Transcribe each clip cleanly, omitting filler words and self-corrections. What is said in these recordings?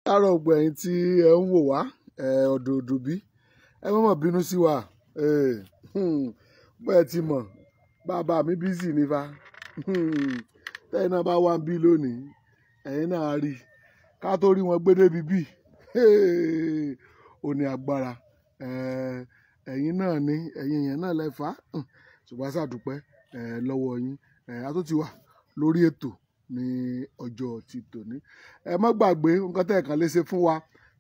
Káàárọ̀ gbogbo ẹ̀yin tí ẹ ń wò wá ọ̀dọ̀ òdòbí, ẹ má mà bínú sí wa. Bẹ́ẹ̀ ti mọ̀, bàbá mi bísí ní fa. Tẹ́yìn náà bá wà ń bí lónìí, ẹ̀yin náà rí ká tó rí wọn gbé débi bí ó ní agbára. Ẹ̀yin náà ni ẹ̀yin èèyàn náà lẹ fà á, ṣùgbọ́n a ṣàdúpẹ́ lọ́wọ́ yín. A tó ti wà lórí ètò ní ọjọ́ ti tòní. Ẹ má gbàgbé nǹkan tẹ́ ẹ̀ kàn lè ṣe fún wa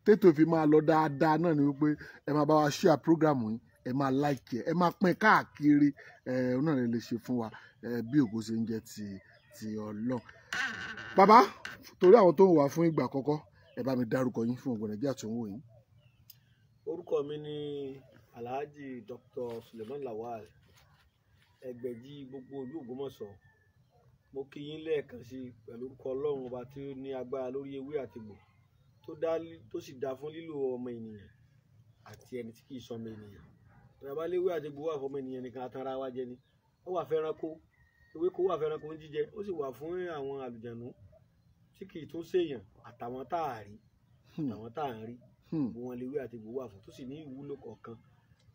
tètò fi máa lọ dáadáa náà ni wípé ẹ máa bá wa share program yìí, ẹ máa like ẹ, ẹ máa pín káàkiri. Ẹ náà lè ṣe fún wa bí ògo ṣe ń jẹ́ ti ti Ọlọ́run. Bàbá, torí àwọn tó ń wà fún ìgbà àkọ́kọ́, ẹ bá mi dárúkọ yín fún ògbọ̀n Nàìjíríà tó ń wò yín. Orúkọ mi ni Alhaji Dr. Suleiman Lawal, Ẹgbẹ̀jì gbogbo ìlú Ògbómọ̀ṣọ́. Mo kí yín lẹ́ẹ̀kan sí pẹ̀lú orúkọ Ọlọ́run ọba tí ó ní agbára lórí ewé àtegbò tó sì dá fún lílo ọmọ ènìyàn àti ẹni tí kì í sọmọ ènìyàn. Ìjọba léwé àtegbò wà fún ọmọ ènìyàn nìkan, àtàrà wa jẹ ni. Ó wà fẹ́ranko, ewéko wà fẹ́ranko ń jíjẹ, ó sì wà fún àwọn àlùjànnú tí kì í tún ṣèyàn àtàwọn tá a rí, àtàwọn tá a ń rí. Gbogbo wọn léwé àtegbò wà fún, tó sì ní ìwúlò kọ̀ọ̀kan.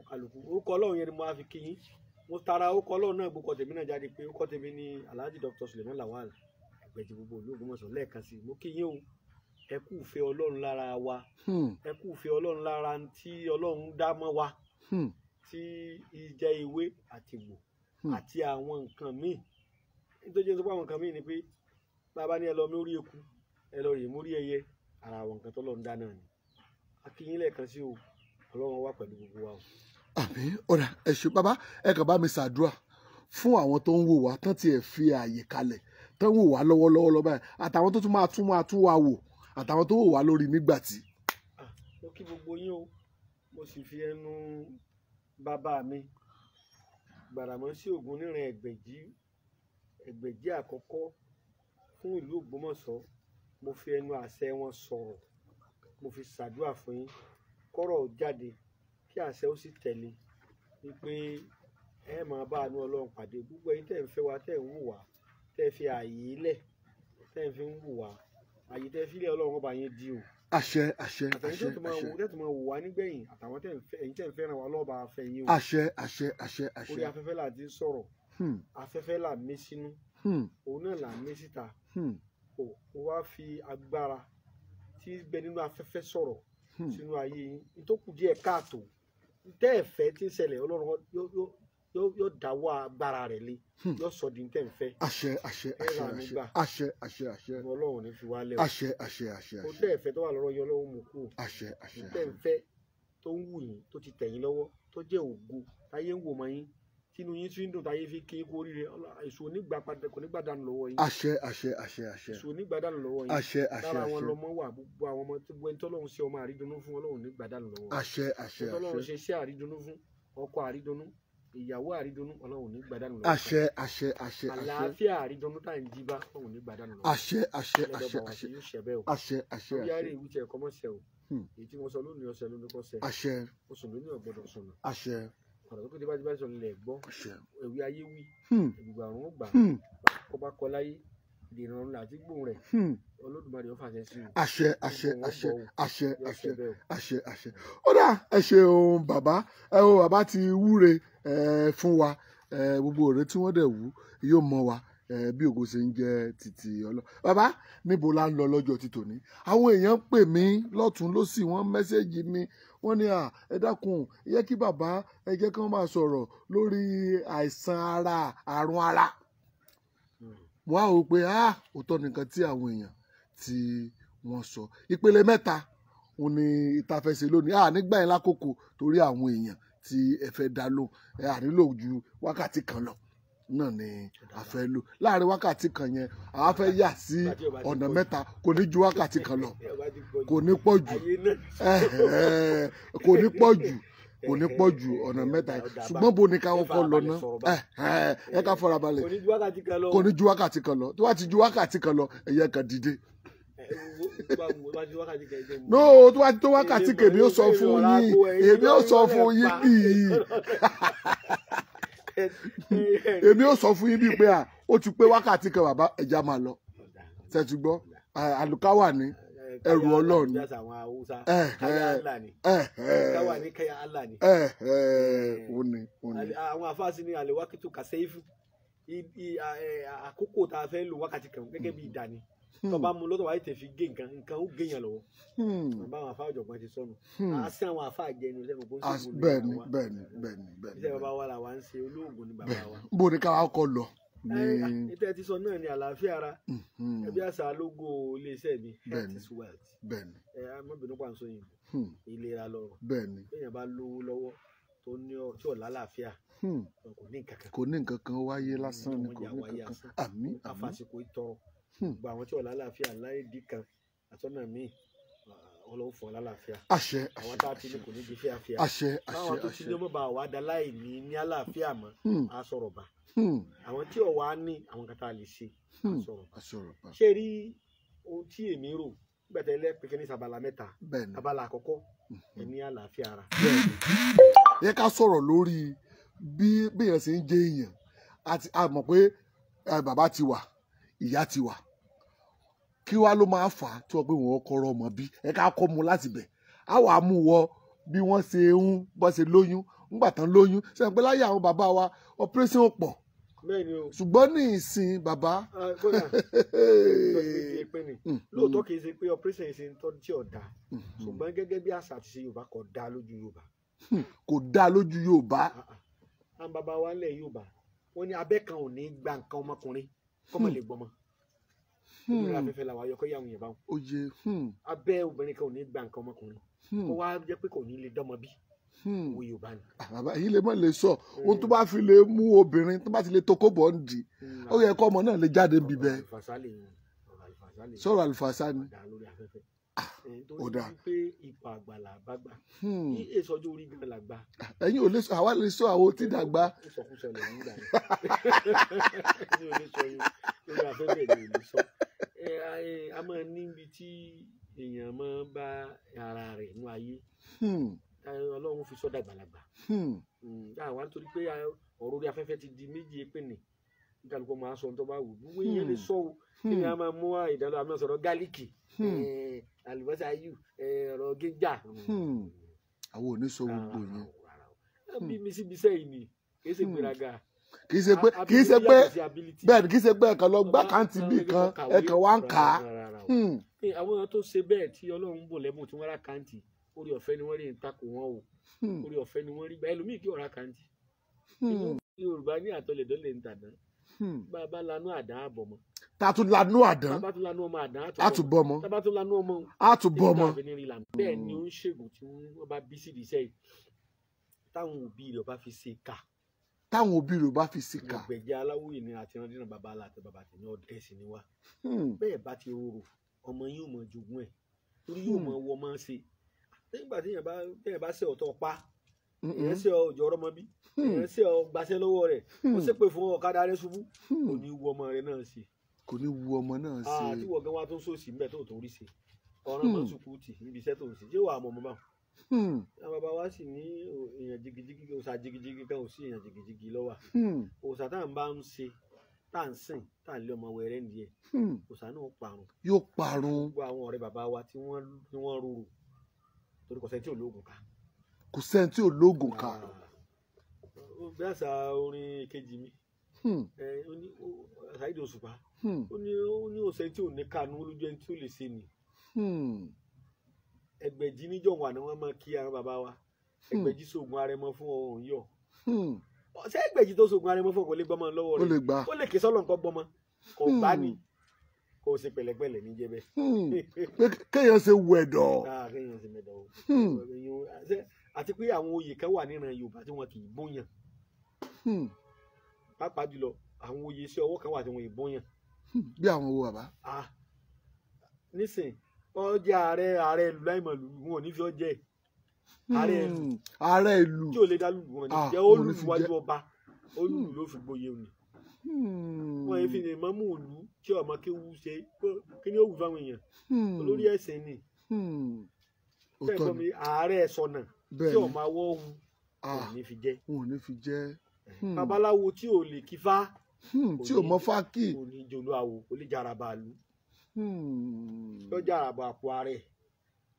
Kálukú orúkọ Ọlọ́run yẹn ni mo á fi kí yín. Mo tara orúkọ Ọlọ́run náà gbókọ tèmi náà jáde pé orúkọ tèmi ni Alhaji Dr. Suleiman Lawal, Ẹgbẹ̀jì gbogbo ìlú Ògbómọ̀ṣọ́. Lẹ́ẹ̀kan sí mo kí yín o, ẹ kú ìfẹ́ Ọlọ́run lára wa, ẹ kú ìfẹ́ Ọlọ́run lára tí Ọlọ́run dá mọ́ wa, tí ìjẹ ewé àti egbò àti àwọn nǹkan míì. Nítorí jẹ́ sọ pé àwọn nǹkan míì ni pé bàbá ní ẹ lọ mórí eku, ẹ lọ rè mórí ẹyẹ, ara àwọn nǹkan tọ́lọ́run dá náà ni. A kí yín lẹ́ẹ̀kan sí o, Ọlọ́run wà pẹ̀lú gbogbo wa o. Àmín. Ọ̀rà ẹ ṣé bàbá, ẹ kàn bá mi ṣàdúrà fún àwọn tó ń wò wá tán tiẹ̀ fi ààyè kalẹ̀ tán wò wá lọ́wọ́lọ́wọ́ lọ́ba yẹn, àtàwọn tó tún máa tún wá wò, àtàwọn tó wò wá lórí nígbà tí. Mo kí gbogbo yín o, mo sì fi ẹnu bàbá mi Gbàràmọ́sí Ògúnníran Ẹgbẹ̀jì, Ẹgbẹ̀jì àkọ́kọ́ fún ìlú Ògbómọ̀ṣọ́, mo fi ẹnu àṣẹ wọn sọ̀rọ̀, mo fi ṣàdúrà fún yín kọ́rọ̀ jáde kí àṣẹ ó sì tẹ̀lé wípé ẹ máa bá àánú Ọlọ́run pàdé. Gbogbo ẹ̀yin tẹ́ ń fẹ́ wa, tẹ́ ń wò wá, tẹ́ fi ààyè lẹ̀, tẹ́ ń fi ń wò wá, ààyè tẹ́ fi lẹ̀ Ọlọ́run ọba yín di o. Àṣẹ àṣẹ àṣẹ àṣẹ. Àtẹ̀yìn tó máa wò wá nígbẹ̀yìn, àtàwọn ẹ̀yin tẹ́ ń fẹ́ràn wa Ọlọ́run bá fẹ́ yín o. Àṣẹ àṣẹ àṣẹ àṣẹ. Orí afẹ́fẹ́ là ti ń sọ̀rọ̀, afẹ́fẹ́ là mí sínú, òun náà là mí síta. Ó wá fi agbára tí bẹ nínú afẹ́fẹ́ sọ̀rọ̀ sínú ayé yín tó kù díẹ̀ káàtó tẹ́ ẹ̀ fẹ́ tí ń ṣẹlẹ̀, Ọlọ́run yóò dáwọ́ agbára rẹ̀ lé, yóò sọ di tẹ́ ń fẹ́. Àṣẹ àṣẹ àṣẹ àṣẹ àṣẹ àṣẹ. Ọlọ́run ní fi wá lẹ̀ o. Àṣẹ àṣẹ àṣẹ. O tẹ́ ẹ̀ fẹ́ tó wà lọ́rọ̀ yín, Ọlọ́run mú kú. Àṣẹ àṣẹ. Tẹ́ ń fẹ́ tó ń wù yín, tó ti tẹ̀ yín lọ́wọ́, tó jẹ́ ògo táyé ń wò mọ́ yín, tínú yín tí ń dùn, táyé fi kí kú oríire, èso kò ní gbà dànù lọ́wọ́ yín. Àṣẹ àṣẹ àṣẹ àṣẹ. Èso onígbà dànù lọ́wọ́ yín. Àṣẹ àṣẹ àṣẹ. Lára àwọn lọmọ wà, gbogbo àwọn ọmọ tó gbẹ́ tọ́lọ́run ṣe ọmọ àrídùnnú fún, Ọlọ́run ní gbà dànù lọ́wọ́. Àṣẹ àṣẹ àṣẹ. Tọ́lọ́run ṣe iṣẹ́ àrídùnnú fún, ọkọ àrídùnnú, ìyàwó àrídùnnú, Ọlọ́run ní gbà dànù lọ́wọ́. Àṣẹ àṣẹ àṣẹ. Àlàáfíà àrídùnnú tá à ń jí bá, Ọlọ́run ní gbà dànù lọ́wọ́. Àṣẹ àṣẹ àṣẹ àṣẹ. Àṣẹ àṣẹ àṣẹ. Èyí tí mo sọ lónìí ọ̀sẹ̀ lónìí kọ́sẹ̀. Àṣẹ. Oṣù lónìí ọ̀gbọ́dọ̀ sọnù. Àṣẹ. Ọ̀rọ̀ tó kéde bá ti bá sọ̀rọ̀ lẹ̀ gbọ́. Ẹ̀wí ayé wí. Ìgbà ọ̀run ó gbà. Kó bá kọ láyé, ìdènà ọ̀run àti gbóhùn rẹ̀. Olódùmarè ó fàṣẹ sí i. Àṣẹ àṣẹ àṣẹ àṣẹ àṣẹ àṣẹ àṣẹ. Ó dà, ẹ ṣeun bàbá. Ẹ wo bàbá ti wúre fún wa. Gbogbo ọ̀rẹ́ tí wọ́n dẹ̀ wú yóò mọ wa bí ògo ṣe ń jẹ́ títí Ọlọ́run. Bàbá, níbo la ń lọ lọ́jọ́ ti tòní? Àwọn èèyàn pè mí lọ́tún lósì, wọ́n mẹ́sẹ̀gì mi, wọ́n ní à ẹ dákun, ẹ jẹ́ kí bàbá, ẹ jẹ́ kí wọ́n máa sọ̀rọ̀ lórí àìsàn ara, àrùn ara. Wọ́n á wò pé òótọ́ nìkan tí àwọn èèyàn tí wọ́n sọ. Ìpele mẹ́ta òun ni ìtafẹsẹ̀ lónìí. Nígbà yẹn lákòókò torí àwọn èèyàn tí ẹ fẹ́ dá lóhùn, ẹ nílò ju wákàtí kan lọ náà ni a fẹ́ lò. Láàrin wákàtí kan yẹn, a fẹ́ yà sí ọ̀nà mẹ́ta, kò ní ju wákàtí kan lọ, kò ní pọ̀ jù, kò ní pọ̀ jù, kò ní pọ̀ jù ọ̀nà mẹ́ta yẹn. Ṣùgbọ́n bo ni ká kọ́kọ́ lọ ná? Ẹ ká farabalẹ̀. Kò ní ju wákàtí kan lọ. Tó bá ti ju wákàtí kan lọ, ẹ̀yẹ kan dìde. No, tó bá ti tó wákàtí kan, èmi ó sọ fún yín, èmi ó sọ fún yín bíi èmi ó sọ fún yín bíi pé ó ti pé wákàtí kan, bàbá ẹja máa lọ. Ṣé ti gbọ́? Àlùkáwà ni. Ẹrù Ọlọ́run. Bí àṣà àwọn Haúsá, káyà Allah ni. Káwà ní káyà Allah ni. Ó ní ó ní. Àwọn afáàsì ní àlèwákìtù kàṣẹ́yìfù, àkókò tá a fẹ́ lò wákàtí kan gẹ́gẹ́ bí ìdá ni. Tó bá mú lọ́tọ̀ wáyé tẹ̀ fi gé nǹkan, nǹkan ó gé yàn lọ́wọ́. Bàbá àwọn afá ọ̀jọ̀gbọ́n ti sọnù. A sí àwọn afá àjẹnu sẹ́nu kó ń ṣègùn ní Bẹ́ẹ̀ni àwa. bẹ́ẹ̀ni bẹ́ẹ̀ni bẹ́ẹ̀ni. Iṣẹ́ bàbá wa làwa ń ṣe, olóògùn ni bàbá wa. Bó ni káwa kọ lọ ní. Ètò ẹ ti sọ náà ni àlàáfíà ara. Ẹbí àṣà lógo iléeṣẹ́ mi, health is wealth. Ẹ á má bínú pàǹsó yìí, ìlera lọ́rọ̀. Béèyàn bá lówó lọ́wọ́ tó ní ọ tí ò lálàáfíà, kò ní nǹkan kan. Kò ní nǹkan kan, wáyé lásán ni, kò Ọlọ́run ní wáyé nǹkan kan. asán. Àmín àmín. Afásitì ìtọrọ gbogbo àwọn tí ò lálàáfíà láyé dì kan àtọ́nà míì, Ọlọ́run fún ọ lálàáfíà. Àṣẹ Àwọn àṣẹ tá a ti ní kò ní di fíafíà. Àṣẹ àṣẹ. Báwọn tó ti ní Àṣẹ. ọmọ bá wà dá láì ní ní àlàáfíà mọ́, á sọ̀rọ̀ bá. Àwọn tí ò wá ní àwọn kan tá a lè ṣe, á sọ̀rọ̀ bá. Àṣọrọ̀ bá. Ṣé rí ohun tí èmi rò nígbà tẹ́lẹ̀ pé kí ní sábàlá mẹ́ta? Abala àkọ́kọ́, ẹ ní àlàáfíà ara. Bẹ́ẹ̀ni, yẹ ká sọ̀rọ̀ lórí bí béèyàn ṣe ń jẹ́ èèyàn. Àti a mọ̀ pé bàbá ti wà, ìyá ti wà, kí wá ló máa fà á tí wọ́n pé wọ́n kọ́rọ́ ọmọ bí? Ẹ ká kọ́ mu láti bẹ̀, á wàá mú wọ bí wọ́n ṣe ń bọ́ ṣe lóyún ńgbà tán lóyún. Ṣe pé láyé àwọn bàbá wa, operation ò pọ̀? Bẹ́ẹ̀ ni o. Ṣùgbọ́n ní ìsìn bàbá. Ah, kódà tọ́jú méjì pé ni lóòótọ́ kì í ṣe pé operation yìí ṣe ń tọ́jú tí ò dáa, ṣùgbọ́n gẹ́gẹ́ bí àṣà àti ṣe Yorùbá, kò dáa lójú Yorùbá. Kò dáa lójú Yorùbá. Ah, ah. Àwọn bàbá wa ńlẹ̀ Yorùbá, wọ́n ní abẹ́ kan ò ní gba nǹkan ọmọkùnrin kọ́mọ lè gbọ́mọ. Obìnrin afẹ́fẹ́ làwọn ayọkọ́ yà wọ́n yẹn báwọn. Oyè. Abẹ́ obìnrin kan ò ní gba nǹkan ọmọkùnrin kó wá jẹ́ pé kò ní lè dọ́mọ bí. Owó Yorùbá ni. Ah, bàbá yìí lè mọ̀ lè sọ ohun tó bá fi lè mú obìnrin tó bá ti lè tokó bọ̀ ń dì, ó yẹ kó ọmọ náà lè jáde ń bibẹ̀. Ọ̀rọ̀ àlùfàṣà lè yun, ọ̀rọ̀ àlùfàṣà lè yun. Sọ̀rọ̀ àlùfàṣà ni. Dá lórí afẹ́fẹ́. Ó Torí dáa. wípé ipò àgbàlá bá gbà kí èso ọjọ́ orí gan làgbà. Ẹ̀yin ò lè sọ, àwa lè sọ, àwọn ò tí dàgbà. Ìsọkúsọ lè ń gbà yẹn ní ò lè sọ yín lórí afẹ́fẹ́ ní ò lè sọ. A máa níbi tí èèyàn máa bá ara rẹ̀ nú ayé. Ọlọ́run fi sọ́dà àgbàlagbà. Àwa nítorí pé ọ̀rọ̀ orí afẹ́fẹ́ ti di méjì pé ní kálukú máa sọ ohun tó bá wù gbogbo èèyàn lè sọ o. Kí ni a máa mú ìdánilọ́, a máa sọ̀rọ̀ gálíìkì, àlùbọ́sà ayù, ọ̀rọ̀ gíga. Àwọn ò ní sọ gbogbo yẹn. Bí mi síbi sẹ́yìn ni kì í ṣe gbéraga. Kì í ṣe pé kì í ṣe pé bẹ́ẹ̀ ni, kì í ṣe pé ẹ̀kan lọ gbá kàǹtì bì kan, ẹ̀kan wá ń kà á. Àwọn tó ṣe bẹ́ẹ̀ tí Ọlọ́run bò lẹ́bùn tí wọ́n rà kàǹtì, orí ọ̀fẹ́ ni wọ́n rí, ń takò wọn o. Orí ọ̀fẹ́ ni wọ́n rí gbà, ẹlòmíì kí ọ̀rá kàǹtì. Yorùbá ní àtọlẹ̀dọ́lẹ̀ ń tàdán. Bá a bá lanú àdán, àbọ̀ mọ́. Tá a tún lanú àdán. Tá a bá tún lanú ọmọ àdán, á tún bọ́ ọmọ. Tá a bá tún lanú ọmọ, á tún bọ́ ọmọ. Bẹ́ẹ̀ ni ó ń ṣègùn tí wọ́n bá bí sídìí sẹ́yìn, táwọn òbí rẹ̀ bá fi ṣe kà. Táwọn òbí rẹ̀ bá fi ṣe kà. Ìgbẹ̀jẹ̀ aláwòye ni àti ìrandínà bàbá àti bàbá tèmi, ọdẹ sì ni wá. Bẹ́ẹ̀ bá ti rorò, ọmọ yóò mọ jogún ẹ̀, torí yóò mọ wọ máa ṣe nígbà tí èèyàn bá ṣe ọ̀tọ̀ pa, èèyàn ṣe ọjọ́ ọmọ bí èèyàn ṣe ọ gbaṣẹ́ lọ́wọ́ rẹ̀, ó ṣépè fún ọ̀kadà rẹ̀ ṣubú, kò ní wu ọmọ rẹ̀ náà ṣe. Kò ní wu ọmọ náà ṣe. Àti wọ̀ gan wa tó ń sòsì mbẹ́ tó ń rí ṣe ọ̀ràn mọ́ sùkúùtì níbi iṣẹ́ tó ń ṣe, ṣé wàá mọ̀ mọ́ báwọn. Àwọn bàbá wa sì ní èèyàn jigijigi, òòṣà jigijigi kan ò sí, èèyàn jigijigi lọ́wà. Òòṣà tá à ń bá ń ṣe, tá à ń sìn, tá à ń lé ọmọ wẹrẹ ń diẹ, òòṣà náà parun. Yóò parun. Gbogbo àwọn ọ̀rẹ́ bàbá wa tí wọ́n rorò, torí kò sẹ́ni tí ò lóògùn ká. Kò sẹ́ni tí ò lóògùn ká. Bí àṣà orin kejì mi, Saheed Òṣùpá, ó ní òsè tí ò ní kánú olójú ẹni tí ó lè ṣe ni. Ẹgbẹ̀jì níjọ́ wà ní wọ́n máa kí àwọn bàbá wa, ẹgbẹ̀jì sóògùn arẹmọ fún ọ̀hún yọ. Ṣé ẹgbẹ̀jì tó sóògùn arẹmọ fún ọkọ̀ lè gbọ́mọ lọ́wọ́ rẹ̀? Ó lè ké sọ́lọ̀ nǹkan gbọ́mọ kò gbá ni, kò ṣe pẹ̀lẹ́pẹ̀lẹ́ ní jẹ́bẹ́. Pé kéèyàn ṣe wẹ̀dọ̀. Kéèyàn ṣe mẹ̀dọ̀ o. Àti pé àwọn oyè kan wà níran Yorùbá tí wọn kì í bóyàn. Pàápàá jùlọ àwọn oyè iṣẹ́ ọwọ́ kan wà tí wọn kì í bóyàn. Bí àwọn wo bàbá? Nísìn ọjà ààrẹ ìlú láìmọ̀ lù wọn ò ní fi ọ jẹ ààrẹ ìlú. Ààrẹ ìlú tí ò lè dá lù wọn ní jẹ olùwájú ọba, olùlù ló fi gboyè òní. Wọn yìí fi lè mọ́mú ìlú tí ọmọ kéwu ṣe kí ni ó wù fáwọn èèyàn, olórí ẹ̀sìn ni. Tẹ́gbọ́n mi, ààrẹ sọ̀nà tí ọmọ awọ́ hu kò ní fi jẹ. Wọn ò ní fi jẹ. Babaláwo tí ò lè kífá, tí ò mọ fákì, kò ní jolú àwò, kò lè jara bàálù. Yóò jẹ àràbà àpò ààrẹ.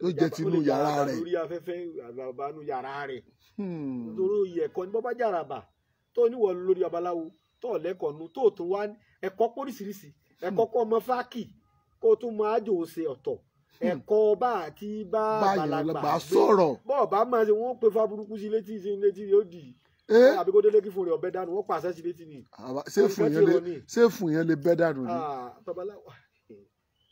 Yóò jẹ tinú yàrá rẹ̀. Lórí afẹ́fẹ́ àràbà nú yàrá rẹ̀. Nítorí oyè ẹ̀kọ́ ni bọ́ bá jẹ àràbà tó níwọ̀ lórí babaláwo tó lẹ́kọ̀ọ́ nu tó tún wá ẹ̀kọ́ póríṣiríṣi ẹ̀kọ́ kọ́ ọmọ fáàkì kó tún mọ àjò ṣe ọ̀tọ̀ ẹ̀kọ́ bá àti bá àgbàlagbà sọ̀rọ̀ bọ́ọ̀ bá máa ṣe wọ́n pe faburúkú sí létí sí létí yóò dì í àbí kó délé kí fún rẹ̀ ọ̀bẹ dànù wọ́n pàṣẹ sí létí ni. Ṣé fún yẹn lè bẹ́ dànù ni. Babaláwo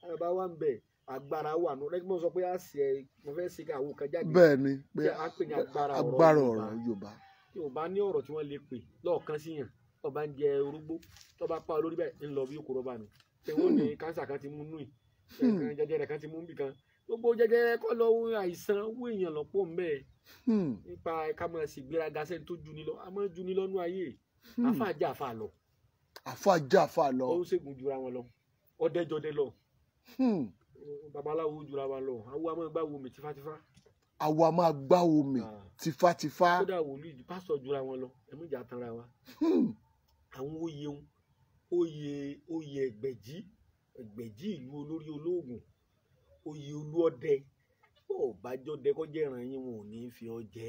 bàbá wa ń bẹ agbára wà nù rẹ́gbọ́n sọ pé a ṣe mo fẹ́ ṣe àwọn kan jáde. Bẹ́ẹ̀ ni pé a pè ní agbára ọ̀rọ̀ Yorùbá. Yorùbá ní ọ̀rọ̀ tí wọ́n lè pè lọ́ọ̀kan síyàn tó bá ń jẹ orógbó tó bá pa olórí bẹ́ẹ̀ ń lọ bí okòrò bá nù. Tẹ̀wọ́n ní kánsà kan ti mú nù yìí jẹjẹrẹ kan ti mú bì kan gbogbo jẹjẹrẹ kọ́ lọ àìsàn owó èèyàn lọ́pọ̀ ń bẹ́ẹ̀ nípa ká máa sì gbéraga sẹ́ni tó ju ni lọ a máa ju ni lọ́nú ayé àfa jẹ́ àfa lọ. Àfa jẹ́ àfa lọ. Ó ń ṣègùn jura wọn lọ ọdẹjọdẹ lọ babaláwo jura wọn lọ awo a máa gbá wo mi tífátífá. Awo a máa gbá wo mi tífátífá. Kódà wòlíì pásítọ̀ jura wọn lọ ẹ̀mí ìjà tanra wa. Àwọn oyè oyè oyè ẹgbẹ̀jì ẹgbẹ̀jì ìlú olórí olóògùn oyè olúọdẹ bó o bá jọdẹ kọjá ìran yín wọn ò ní fi ọ jẹ.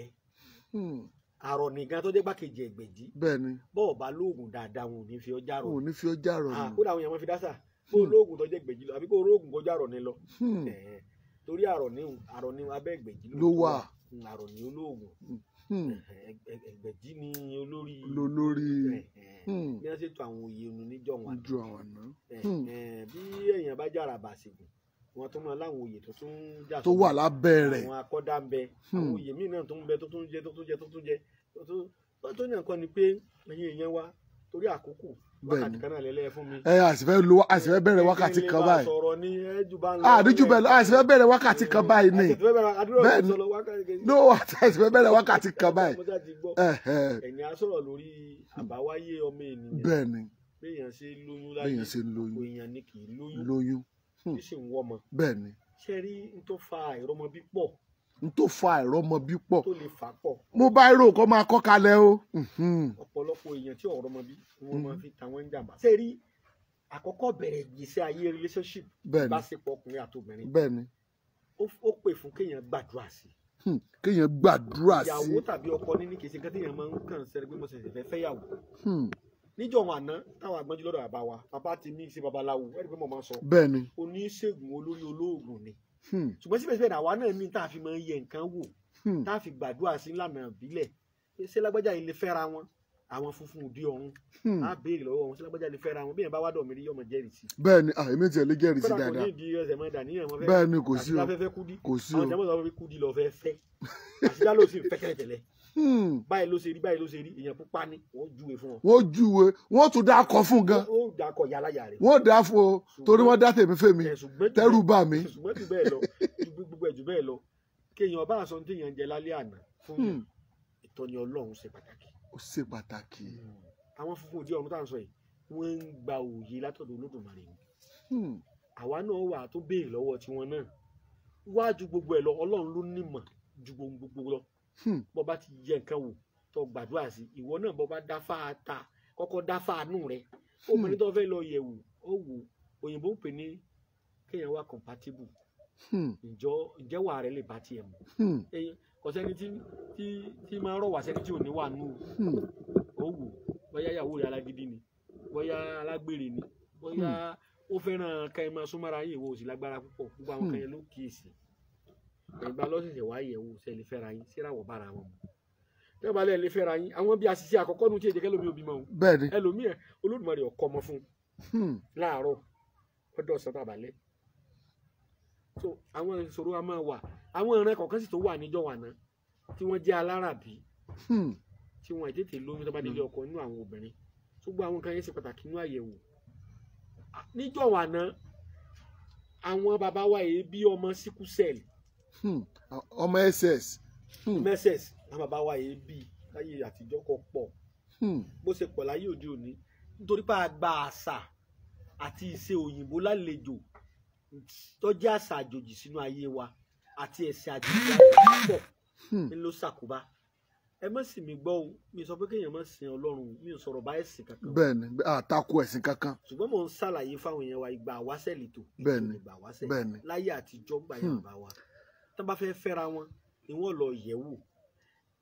Àrọ̀ nìkan tó jẹ́ gbàkejì ẹgbẹ̀jì bẹ́ẹ̀ni bó o bá lóògùn dáadáa wọn ò ní fi ọ járọ. Wọn ò ní fi ọ járọ ni. Kódà àwọn èèyàn máa fi dásà bó o lóògùn tó jẹ́ ẹgbẹ̀jì lọ àbí kó o róògùn kọjá àrọ̀ ni lọ. Torí àrọ̀ ní àrọ̀ ní abẹ́ ẹgbẹ̀jì ló wà. Àrọ̀ ní olóògùn ẹgbẹ̀jì ni olórí lórí bí wọ́n ṣètò àwọn oyè onu níjọ́ wọn. Bí èèyàn bá jára bàṣẹ̀gùn wọn tó máa láwọn oyè tó tún jà tó wà lábẹ́ rẹ̀ àwọn akọ́dá ń bẹ àwọn oyè míì náà tó ń bẹ tó tún jẹ tó tún jẹ tó tún jẹ tó ní nǹkan ni pé ẹ̀yin èèyàn wa torí àkókò wákàtí kan náà lẹ́lẹ́ fún mi. Ẹ àsìfẹ́ lo àsìfẹ́ bẹ̀rẹ̀ wákàtí kan báyìí àdíjú bẹ́ẹ̀ lọ àsìfẹ́ bẹ̀rẹ̀ wákàtí kan báyìí ni bẹ́ẹ̀ ni no àsìfẹ́ bẹ̀rẹ̀ wákàtí kan báyìí. Ẹ̀yin á sọ̀rọ̀ lórí àbáwáyé ọmọ ènìyàn. Bẹ́ẹ̀ ni béèyàn ṣe lóyún láyé béèyàn ṣe lóyún èèyàn ni kì í lóyún tí sì ń wọ́mọ. Bẹ́ẹ̀ ni. Ṣé rí n tó fa àìrọ́mọbí pọ̀. N tó fa àìrọ́mọbí pọ̀. Tó lè fà pọ̀. Mo bá irú nǹkan máa kọ́ kalẹ̀ o. Ọ̀pọ̀lọpọ̀ èèyàn tí ọ̀rọ̀mọbí wọ́n máa fi tàwọn jàǹbá. Ṣé rí àkọ́kọ́ bẹ̀rẹ̀ ìgbésí ayé relationship. Ìbáṣepọ̀ ọkùnrin àti obìnrin. Bẹ́ẹ̀ ni. Ó pè fún kéèyàn gbàdúrà sí. Kéèyàn gbàdúrà sí. Ìyàwó tàbí ọkọ níní kìí ṣe nǹkan téèyàn máa ń kàn sẹ́ni pé mo ṣẹ̀ṣẹ̀ fẹ́ fẹ́yàwó. Níjọ́ wọn àná táwọn àgbọ́njú lọ́dọ̀ bàbá wa bàbá ti mí ṣe babaláwo ẹni pé mo máa ń sọ. Bẹ́ẹ̀ni. Oníṣègùn olórí olóògùn ni. Ṣùgbọ́n síbẹ̀síbẹ̀ àwa náà ní tá a fi máa ń yẹ nǹkan wò tá a fi gbàdúrà sí ńlànà ìbílẹ̀ ṣé lágbájá yìí lè fẹ́ra wọn àwọn funfun òdi ọ̀run á béèrè lọ́wọ́ wọn ṣé lágbájá lè fẹ́ra wọn bí yẹn bá wá dọ̀ mí rí yọmọ jẹ́rìí sí. Bẹ́ẹ̀ni èmi tiẹ̀ lè jẹ́rìí sí dáadáa. Kódà kò ní ìdí ẹsẹ̀ mọ́ dàníyàn wọn fẹ́ bẹ́ẹ̀ni kò sí o kò sí o àwọn jẹ́mọ̀ sọ fún mi kúdí lọ fẹ́ fẹ́ àṣìjá ló sì fẹ́ tẹ́lẹ̀tẹ́lẹ̀ báyìí ló ṣe rí báyìí ló ṣe rí èèyàn pupa ni wọ́n júwe fún wọn. Wọ́n júwe wọ́n tún dá akọ fún gan. Ó dá akọ yàrá yàrá. Wọ́n dá fún o torí wọ́n dá tèmi fèmi tẹ́rù bà mí. Ṣùgbọ́n jù bẹ́ẹ̀ lọ gbogbo ẹ̀ jù bẹ́ẹ̀ lọ kéèyàn bá aṣọ téèyàn jẹ lálẹ́ àná fún yàn ìtọ́ni Ọlọ́run ṣe pàtàkì. Ó ṣe pàtàkì. Àwọn funfun òdi ọ̀run tá à ń sọ yìí wọ́n ń gba òye látọ̀dọ̀ Olódùmarè ni. Àwa náà wà tó béèrè lọ́wọ́ tiwọn náà wájú gbogbo ẹ̀ lọ Ọlọ́run ló nímọ̀ ju gbogbo lọ. Bó bá ti yẹ nǹkan wò tó gbàdúrà sí ìwọ náà bó bá dáfá ta kọ́kọ́ dáfá nù rẹ obìnrin tó fẹ́ lọ yẹ̀wò ó wò òyìnbó ń pè ní kéèyàn wá compatible ǹjẹ́ wà rẹ lè bá tiẹ̀ mu kò sẹ́ni tí máa ń rọ̀ wá sẹ́ni tí ò ní wà nù ó wò bóyá ìyàwó rẹ alágídí ni bóyá alágbèrè ni bóyá ó fẹ́ràn ká ẹ máa súnmọ́ra yín ìwọ ò sì lágbára púpọ̀ gbogbo àwọn kan yẹn ló kíyèsí ìgbà lọ́sẹ̀sẹ̀ wá yẹ̀wò ṣe lè fẹ́ra yín síra wọ̀ bára wọn mu tẹ́ bá lẹ̀ lè fẹ́ra yín àwọn bí àṣìṣe àkọ́kọ́ nu tí èjẹ́ kẹ́lómi òbí mọ́ o bẹ́ẹ̀ni ẹlòmíì ẹ̀ Olódùmarè ọkọ ọmọ fún láàárọ̀ ọdọ̀ ọ̀sán tàbálẹ̀ so àwọn ìṣòro a máa wà àwọn ìran kọ̀ọ̀kan sì tó wà níjọ́ wà náà tí wọ́n jẹ́ alárabí tí wọ́n tètè lóyún tó bá délé ọkọ nínú àwọn obìnrin ṣùgbọ́n àwọn kan yẹn ṣe pàtàkì nínú àyẹ̀wò níjọ́ wà náà àwọn bàbá wa yìí bí ọmọ síkú sẹ́ẹ̀lì ọmọ ss mss àwọn bàbá wa yìí bí láyé àtijọ́ kọ pọ̀ bó ṣe pọ̀ láyé òde òní nítorí pé a gba àṣà àti ìṣe òyìnbó lálejò tó jẹ́ àṣà àjòjì sínú ayé wa àti ẹ̀sìn àjòjì pọ̀ ń ló ṣàkóbá Ẹ má sì mí gbọ́ o, mi sọ pé kéèyàn má sin Ọlọ́run, mi ò sọ̀rọ̀ bá ẹ̀sìn kankan. Bẹ́ẹ̀ni, àtakò ẹ̀sìn kankan. Ṣùgbọ́n mò ń ṣàlàyé fáwọn èèyàn wa ìgbà àwáṣẹ̀ lètò. Bẹ́ẹ̀ni. Ìgbà àwáṣẹ̀. Bẹ́ẹ̀ni. Láyé àtijọ́ gbà yẹn bá wa tán bá fẹ́ fẹ́ra wọn ni wọ́n lọ yẹ̀ wò.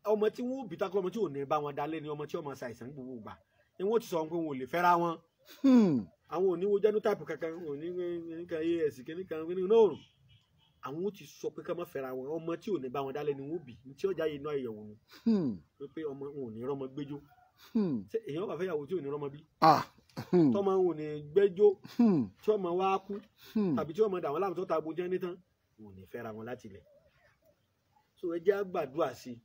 Ọmọ tí wọ́n bí takọ́, ọmọ tí ò ní bá wọn dalẹ̀ ni ọmọ tí ọmọ ṣàìsàn gbogbo gbà ni wọ́n ti sọ pé wọn ò lè fẹ́ra wọn. Àwọn ò ní wo genotype kankan, wọn ò ní nǹkan as kìnnìkan kìnnìkan náà rùn. Àwọn ò ti sọ pé ká má fẹ́ra wọn, ọmọ tí ò ní bá wọn dálẹ̀ ni wọ́n bí, ní tí ọjà yìí náà àyẹ̀wò ni pé ọmọ wọn ò ní rọ́mọ gbẹ́jọ́. Ṣé èèyàn bá fẹ́ yàwó tí ò ní rọ́mọ bí? Tọ́mọ wọn ò ní gbẹ́jọ́, tí ọmọ wa kú tàbí tí ọmọ dàwọn láàmú tó ta agbójẹ́ nítán, wọn ò ní fẹ́ra wọn láti ilẹ̀. So ẹ jẹ́ á gbàdúrà sí i,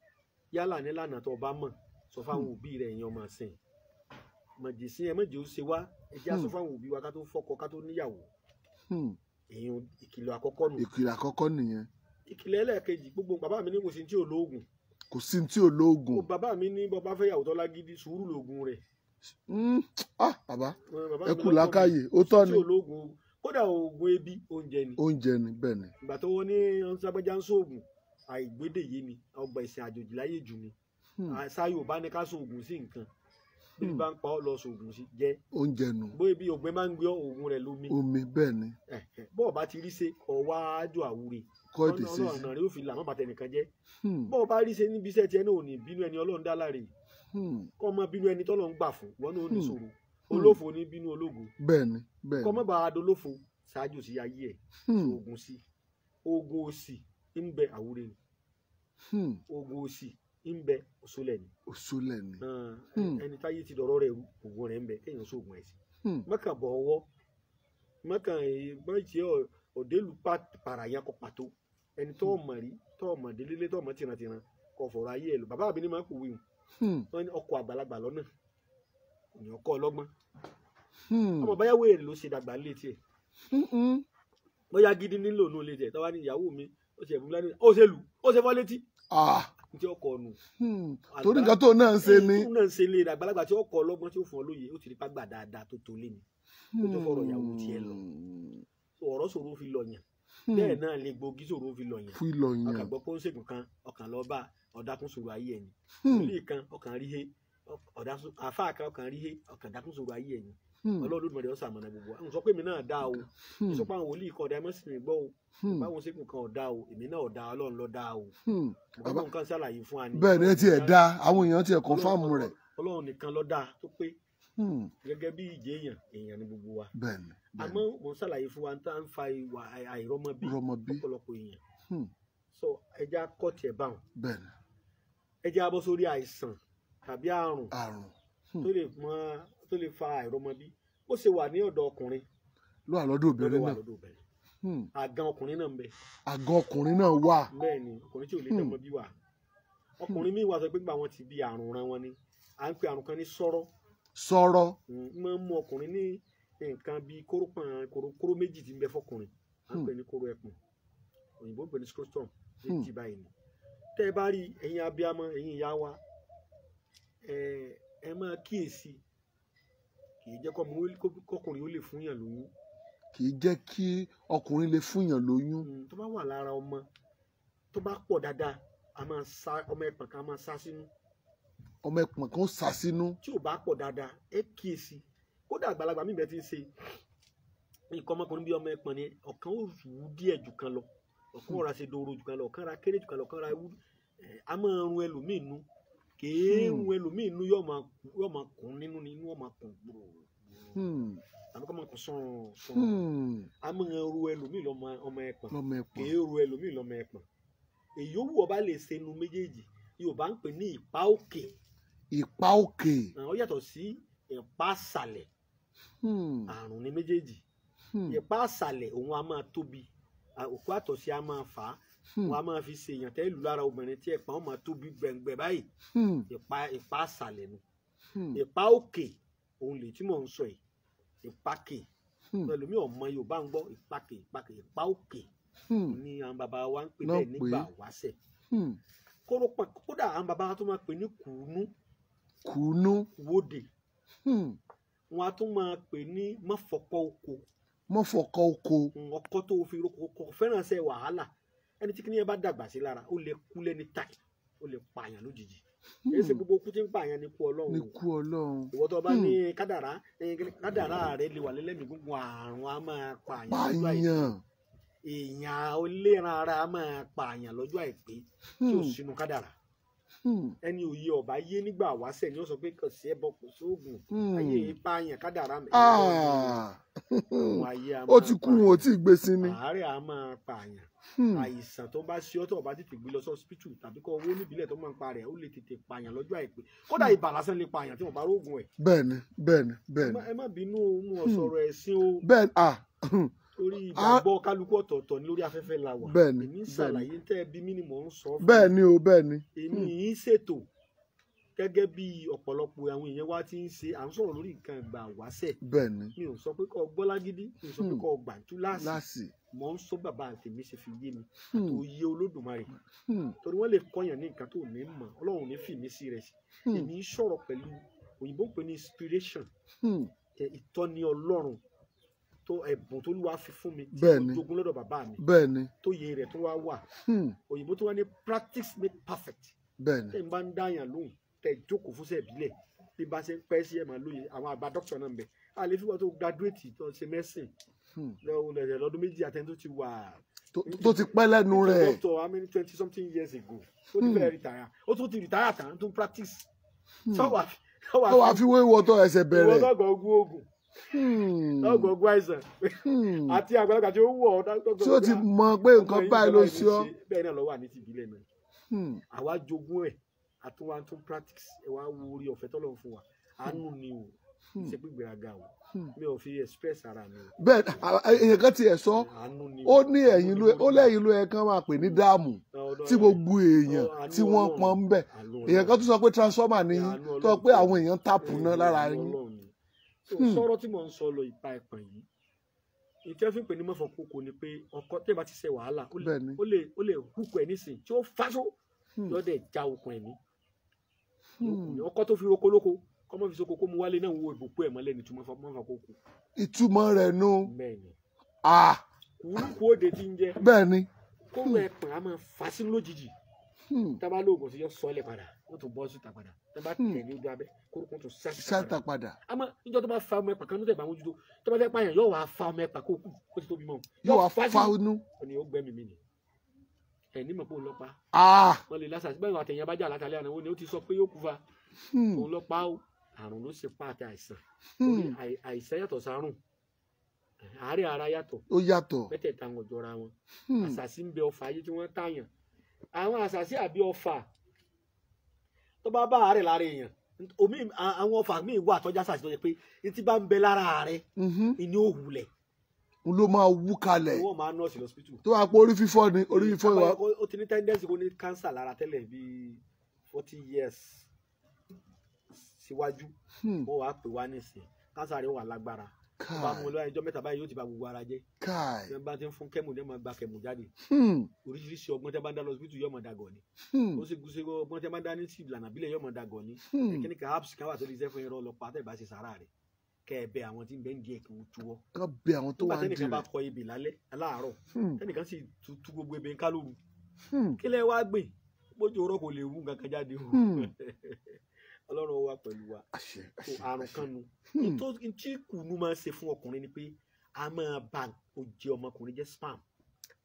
yálà nílànà tó o bá mọ̀, sọ fáwọn òbí rẹ̀ èèyàn máa sìn mọ̀jẹ̀sí ẹ mọ̀jẹ̀ ó ṣe wá, ẹ jẹ́ á sọ fáwọn òbí wa ká tó fọ́kọ ká tó níyàwó. Èèyàn ìkìlọ̀ àkọ́kọ́ nù. Ìkìlọ̀ àkọ́kọ́ nìyẹn. Ìkìlọ̀ ẹlẹ́ẹ̀kejì, gbogbo bàbá mi ní kò sí tí ò lóògùn. Kò sí tí ò lóògùn. Bàbá mi ní bàbá fẹ́ yàwó tọ́lá gidi, sùúrù lóògùn rẹ̀. Bàbá ẹ kú làákàyè, ó tọ́ ni. Tí ò lóògùn, kódà oògùn ebi oúnjẹ ni. Oúnjẹ ni, bẹ́ẹ̀ ni. Ìgbà tó wọ́n ní ọ̀nságbẹ́já ń sóògùn àìgbédè yé ni, ọgbà ìsìn àjòjì láyé jù ni. Àṣà Yorùbá ní ká sóògùn sí nǹkan. Bí bá ń pa ọ́ lọ sóògùn sí jẹ. Oúnjẹ nù. Bóyá bí ògbẹ́ máa ń gbé oògùn rẹ̀ lómi. Omi, bẹ́ẹ̀ ni. Bọ́ọ̀ bá ti rí ṣe ọ̀wá ájò àwúre. Kọ́ ètè sí. Ọ̀nà rẹ̀ ó fi là má bàtẹ̀ nìkan jẹ́. Bọ́ọ̀ bá rí ṣe níbi iṣẹ́ tiẹ̀ náà ò ní bínú ẹni Ọlọ́run dá láre. Kọ́ mọ bínú ẹni tọ́lọ́run gbà fún, wọn náà ò ní sọ̀rọ̀. Olófo ní bínú ológo. Bẹ́ẹ̀ ni, bẹ́ẹ̀ ni. Kọ́ mọ́ bá a dolófo ṣáájú sí ayé ẹ̀. Oògùn sí. Oògùn òsì ń bẹ àwúre ni. Oògùn òsì ń bẹ òṣòlẹ̀ ni. Òṣòlẹ̀ ni. Ẹni táyé ti dọ̀rọ̀ rẹ̀ rú, oògùn rẹ̀ ń bẹ kéèyàn sóògùn ẹ̀ sí. Mọ́kàn bọ̀ ọwọ́, mọ́kàn ìgbọ́n òdèlú pàràyàn kọ pàtó. Ẹni tó mọ̀ rí, tó mọ̀ délélé, tó mọ̀ tìrantìran, kò fọ̀rọ̀ ayé ẹ̀ lò. Bàbá mi ní máa ń pòwe hùn. Wọ́n ní ọkọ̀ àgbàlagbà lọ́nà, òní ọkọ̀ ọlọ́gbọ́n. Ọmọ báyàwó èrè ló ṣe dàgbà létí ẹ̀. Bóyá gidi nílò nù létí ẹ̀, tọ́wá ní ìyàwó mi, ó ṣe ẹ̀bùn lánàá, ó ṣe lù, ó ṣe fọ́ létí. Tí ọkọ nù. Torí nǹkan tó náà ń ṣe ni. Tó náà ń ṣe lé àgbàlagbà tí ọkọ ọlọ́gbọ́n tí ó fún ọ lóye, ó ti rí pàgbà dáadáa tó tó lé ni. Ó tó fọ̀rọ̀ ìyàwó tiẹ̀ lọ. Ọ̀rọ̀ ṣòro fi lọ yàn. Bẹ́ẹ̀ náà lè gbòógì ṣòro fi lọ yàn. Fi lọ yàn. Ọkàn gbọ́ pé ó ń ṣègùn kan, ọkàn lọ bá ọ̀dàkùn ṣòro ayé ẹni. Ilé kan ọkàn rí he, àfáà kan ọkàn rí he, ọkàn dákùn ṣòro ayé ẹni. Ọlọ́run Olódùmarè ó ṣamọ̀nà gbogbo wa. N sọ pé èmi náà dá o. N sọ pé àwọn wòlíì kan ọ̀dà ẹ má sì mí gbọ́ o. Báwọn ṣègùn kan ọ̀dà o, èmi náà ọ̀dà, Ọlọ́run ló dá o. Bàbá nǹkan ṣàlàyé fún wa ni. Bẹ́ẹ̀ ni ẹ ti ẹ̀ dá, àwọn èèyàn ti ẹ̀ kọ́nfàmù rẹ̀. Ọlọ́run nìkan ló dá tó pé. Gẹ́gẹ́ bí ìjẹ́ èèyàn, èèyàn ni gbogbo wa. Bẹ́ẹ̀ ni. Àmọ́ mò ń ṣàlàyé fún wa tá ń fa ìwà àìrọ́mọbí ọ̀pọ̀lọpọ̀ èèyàn. So ẹja kọ́ tiẹ̀ báwọn. Bẹ́ẹ̀ ni. Ẹja bọ́ sórí àìsàn tàbí àrùn tó lè mọ tó lè fa àìrọ́mọbí. Ó ṣe wà ní ọ̀dọ̀ ọkùnrin ló wà lọ́dọ̀ obìnrin náà. Àgàn ọkùnrin náà ń bẹ. Àgàn ọkùnrin náà wà. Bẹ́ẹ̀ ni, ọkùnrin tí ò lè dọ́mọ bí wà. Ọkùnrin míì wà sọ pé gbà wọn ti bí àrùn ran wọn ni. À ń pe àrùn kan ní sọ́rọ́. Sọ́rọ́. Máa ń mú ọkùnrin ní nǹkan bíi kóró pọ̀n kóró méjì tí ń bẹ fọkùnrin. À ń pè ní kóró ẹpọ̀n. Òyìnbó ń pè ní scrotum. Méjì báyìí ni. Tẹ́ ẹ bá rí ẹ̀yin abiyamọ, ẹ̀yin ìyá wa, ẹ máa kíyèsí. Kì í jẹ́ kọkùnrin ó lè fún yàn lóyún. Kì í jẹ́ kí ọkùnrin lè fún yàn lóyún. Tó bá wà lára ọmọ, tó bá pọ̀ dáadáa, a máa sá ọmọ ẹpọ̀n kan máa sá sínú. Ọmọ ẹpọ̀n kan sá sínú. Tí ò bá pọ̀ dáadáa, ẹ kíyèsí. Kódà àgbàlagbà mi bẹ́ẹ̀ ti ń ṣe nǹkan ọmọkùnrin bí ọmọ ẹpọ̀n ni, ọ̀kan ó wú díẹ̀ jù kan lọ, ọ̀kan ó ra ṣe dòrò jù kan lọ, ọ̀kan ra kéré jù kan lọ, ọ̀kan ra wú. A máa run ẹlòmíì nú. Kèé run ẹlòmíì nú, yóò máa kùn nínú ni, inú ó máa kùn gbòòrò. Tàbí kọ́ máa kùn sàn sàn. A máa ru ẹlòmíì lọ́mọ ọmọ ẹpọ̀n. Kèé ru ẹlòmíì lọ́mọ ẹpọ̀n. Èyí ó wù ọba lè ṣe nu méjèèjì. Yorùbá ń pè ní ìpá òkè. Ìpá òkè. Ó yàtọ̀ sí ìpá àsàlẹ̀. Àrùn ní méjèèjì. Ìpá àsàlẹ̀ òun a máa tóbi. Òkú àtọ̀sí a máa fà á. Wọn a máa fi ṣe èèyàn tẹ́ ìlú lára obìnrin tí ẹ̀pọ̀n máa tóbi gbẹ̀ngbẹ̀ báyìí. Ìpá àsàlẹ̀ nu. Ìpá òkè òun lè tí mò ń sọ yìí. Ìpákè. Ẹlòmíì ọmọ Yorùbá ń gbọ́ ìpákè ìpákè ìpá òkè ni àwọn bàbá wa ń pè bẹ́ẹ̀ nígbà wáṣẹ̀. Kódà àwọn bàbá wa tó máa pè ní kùnú. Kùnú. Wóde. Wọn a tún máa pè ní mọ́fọ̀kọ́ oko. Mọ́fọ̀kọ́ oko. Ọkọ tó fi roko kò fẹ́ràn ṣe wàhálà. Ẹni tí kìnìyàn bá dàgbà sí lára, ó lè kú lẹ́ni tàì, ó lè pààyàn lójijì. Kì í ṣe gbogbo ikú tí ń pààyàn ní ikú Ọlọ́run ní o. kú Ọlọ́run. Ìwọ tó bá ní kádàrá, kádàrá rẹ lè wà lẹ́lẹ́mìí gúngun, àrùn á máa pààyàn lọ́jọ́ àìpé. Pààyàn. Èèyàn oléran ara á máa pààyàn lọ́jọ́ àìpé tí ò sínú kádàrá. Ẹni òye ọba yé nígbà wáṣẹ̀ ni ó sọ pé kò sí ẹbọ, kò sóògùn, ayé yìí pààyàn, kádàrá mi. Ah. Àwọn ayé á Ó máa ti kú, wọn ò tí ì gbé sí ni. Àárẹ̀ á máa pààyàn. Àìsàn tó bá ṣe ọ́, tó bá tètè gbé lọ sí hospital tàbí kó owó níbílẹ̀ tó máa ń pa rẹ̀, ó lè tètè pààyàn lọ́jọ́ àìpé. Kódà ibà lásán lè pààyàn tí wọ́n bá rógùn ẹ̀. Bẹ́ẹ̀ni, bẹ́ẹ̀ni, bẹ́ẹ̀ni. Ẹ má bínú o, mú ọ sọ̀rọ̀ ẹ̀sìn o, Bẹ́ẹ̀ni, ah. torí ìgbàgbọ́ kálukú ọ̀tọ̀ọ̀tọ̀ ní lórí afẹ́fẹ́ la wà. Èmi ń ṣàlàyé tẹ́ ẹ bí mí ni mò ń sọ fún. Bẹ́ẹ̀ni o, bẹ́ẹ̀ni. Èmi yìí ń ṣètò gẹ́gẹ́ bí ọ̀pọ̀lọpọ̀ àwọn èèyàn wa ti ń ṣe, à ń sọ̀rọ̀ lórí nǹkan ìgbà wáṣẹ̀. Mi ò sọ pé kó gbọ́ lágídí, mi ò sọ pé kó gbà túláàsì. Láàsì. Mò ń sọ bàbá tèmi ṣe fi yé mi tó yé Olódùmarè, torí wọ́n lè kọ́yàn ní nǹkan tó ní mọ̀, Ọlọ́run ní fìmí sí rẹ̀ sí. Èmi ń sọ̀rọ̀ pẹ̀lú òyìnbó ń pè ní inspiration, ìtọ́ni Ọlọ́run tó ẹ̀bùn tó lùwà fi fún mi tí mo jogún lọ́dọ̀ bàbá mi, tó yé rẹ̀ tó wá wà. Òyìnbó tó wá ní practice make perfect. Tẹ́ ń bá ń dáyàn lóhùn, tẹ́ jókòó fúnṣẹ́ ìbílẹ̀, bí bá ṣe ń pẹ́ sí ẹ̀ máa lóye. Àwọn àgbà dókítà náà ń bẹ, a lè fi wọ́n tó graduate tó ṣe medicine lọ́dún 2 àtẹni tó ti wà tó ti pẹ́ lẹ́nu rẹ̀. Doctor how many 20 something years ago tó ti fẹ́ retire, ó tún ti retire tán, tó ń practice. Sọ́wọ́ Tó wàá fi wé ìwọ tó ẹsẹ̀ ìwọ bẹ̀rẹ̀. lọ́gọ̀ ogun ogun, lọ́gọ̀ ogun àìsàn àti àgbàlagbà tí ó wọ̀ ọ́, tí ó ti mọ pé nǹkan báyìí ló ṣe ọ́. Bẹ́ẹ̀ náà ló wà ní ti ìbílẹ̀ náà. Àwa jogún ẹ̀, àtúnwá tún practice ẹ̀, wá wo orí ọ̀fẹ́ tọ́lọ́run fún wa. Àánú ni o, kì í ṣe pé gbéraga o, mi ò fi express ara mi o. Bẹ́ẹ̀, èèyàn kan tiẹ̀ sọ, Àánú ni. ó ní ẹ̀yìn ló, ó lẹ́yìn ló yẹ kán máa pè ní dam tí gbogbo èèyàn tí wọ́n pọn ń bẹ̀. Èèyàn kan tún sọ pé transformer ni yín, tó sọ pé àwọn èèyàn tap náà lára yín. Sọ̀rọ̀ tí mò ń sọ lọ, ìpa ẹ̀pọ̀n yìí, ìtẹ́ fi ń pè ní mọ̀fọ́ kókó ni pé ọkọ tẹ́ bá ti ṣe wàhálà, ó lè ó lè hùkù ẹ̀ nísìn tí ó fáṣọ lọ́dẹ̀ já okùn ẹ̀mí. Ọkọ tó fi roko lóko, kọ́mọ́ fi soko kó mu wálé náà, wo ìbùkún ẹ̀ mọ́lẹ̀ ní túmọ̀ mọ́fọ́ kókó. Ìtumọ̀ rẹ̀ nu. Bẹ́ẹ̀ ni. Ah. Kúrúkú òde ti ń jẹ́. Kóró ẹ̀pọ̀n á máa fà sínú lójijì. Tá a bá lóògùn sí, yọ sọ́ọ̀lẹ̀ padà, ó tún bọ́ síta padà. Tá a bá tẹ̀ ní ojú abẹ́, kóró tún sá síta sáta padà. Padà. Àmọ́ níjọ́ tó bá fa ọmọ ẹ̀pà kan ní tẹ̀ bá mójútó, tó bá fẹ́ pààyàn, yóò wá fa ọmọ ẹ̀pà kó kú, ó ti tóbi mọ́. Yóò wá fa fa sínú inú. Ó ní ó gbẹ́mìí mi ni ẹ̀ ní mọ̀ pé òun lọ pa. Ah. Wọ́n lè lásà bẹ́ẹ̀ àtẹ̀yìn abájá látàlẹ́ àná, ó ní ó ti sọ pé yóò kú fa. Òun lọ pa ó, àrùn ló ṣe pa àti àìsàn. Torí àìsàn yàtọ̀ sárùn, àárẹ̀ ara yàtọ̀. Ó yàtọ̀. Mẹ́tẹ̀ẹ̀ta wọn jọra wọn. Àṣàsí ń bẹ, ọfà ayé tí wọ́n tààyàn, àwọn àṣàsí àbí ọfà tó bá bá àárẹ̀ lára èèyàn, omi àwọn ọfà míì wà tọ́já àṣàsí tó yẹ pé ní tí bá ń bẹ lára rẹ̀ ìní òhùlẹ̀. N ló máa wú kalẹ̀. Wọ́n máa nọ́ọ̀sì lọ́sibítù. Tó wàá pé orí fífọ́ ni, orí fífọ́ wa. Ó ti ní tendency kó ní cancer lára tẹ́lẹ̀ bíi 40 years síwájú. Wọ́n wàá pè wá nísìn, cancer rẹ̀ wà lágbára, ó bá mú un lọ́wọ́ ẹjọ́ 3 báyìí, yóò ti ba gbogbo ara jẹ́. Káì. Tí wọ́n bá ti ń fún chemo ní, ẹ̀ máa gba chemo jáde. Oríṣiríṣi ọgbọ́n tí wọ́n bá ń dá lọ́sibítù, yóò máa dàgọ̀ ni. Ó sì gúnṣe ọgbọ́n tí wọ́n bá ń dá ní sí ìlànà ìbílẹ̀, yóò máa dàgọ̀ ni. Kíní kan, apps kan wà tó lè ṣe fún irọ́ ọlọ́pàá tẹ̀ bá ṣe sàárà rẹ̀, kẹ́ ẹ bẹ àwọn tí ń bẹ ń di ẹ̀ kí wọ́n túwọ́. Kán bẹ àwọn tó Nígbà wà ń di tẹ́nìkan bá rẹ̀. kọ ebè lálẹ́ láàárọ̀, tẹ́nìkan sì tú gbogbo ebè ń ká lóru, Hmm. kí lẹ́ wá gbìn? Bójú ọ̀rọ̀ kò lè wú nǹkan kan jáde o. Ọlọ́run wà pẹ̀lú wa. Àṣẹ. So Àṣẹ. àrùn Àṣẹ. kan nu. Tí kùnú máa ń ṣe fún ọkùnrin ni pé a máa ba òjì ọmọkùnrin jẹ́, sperm.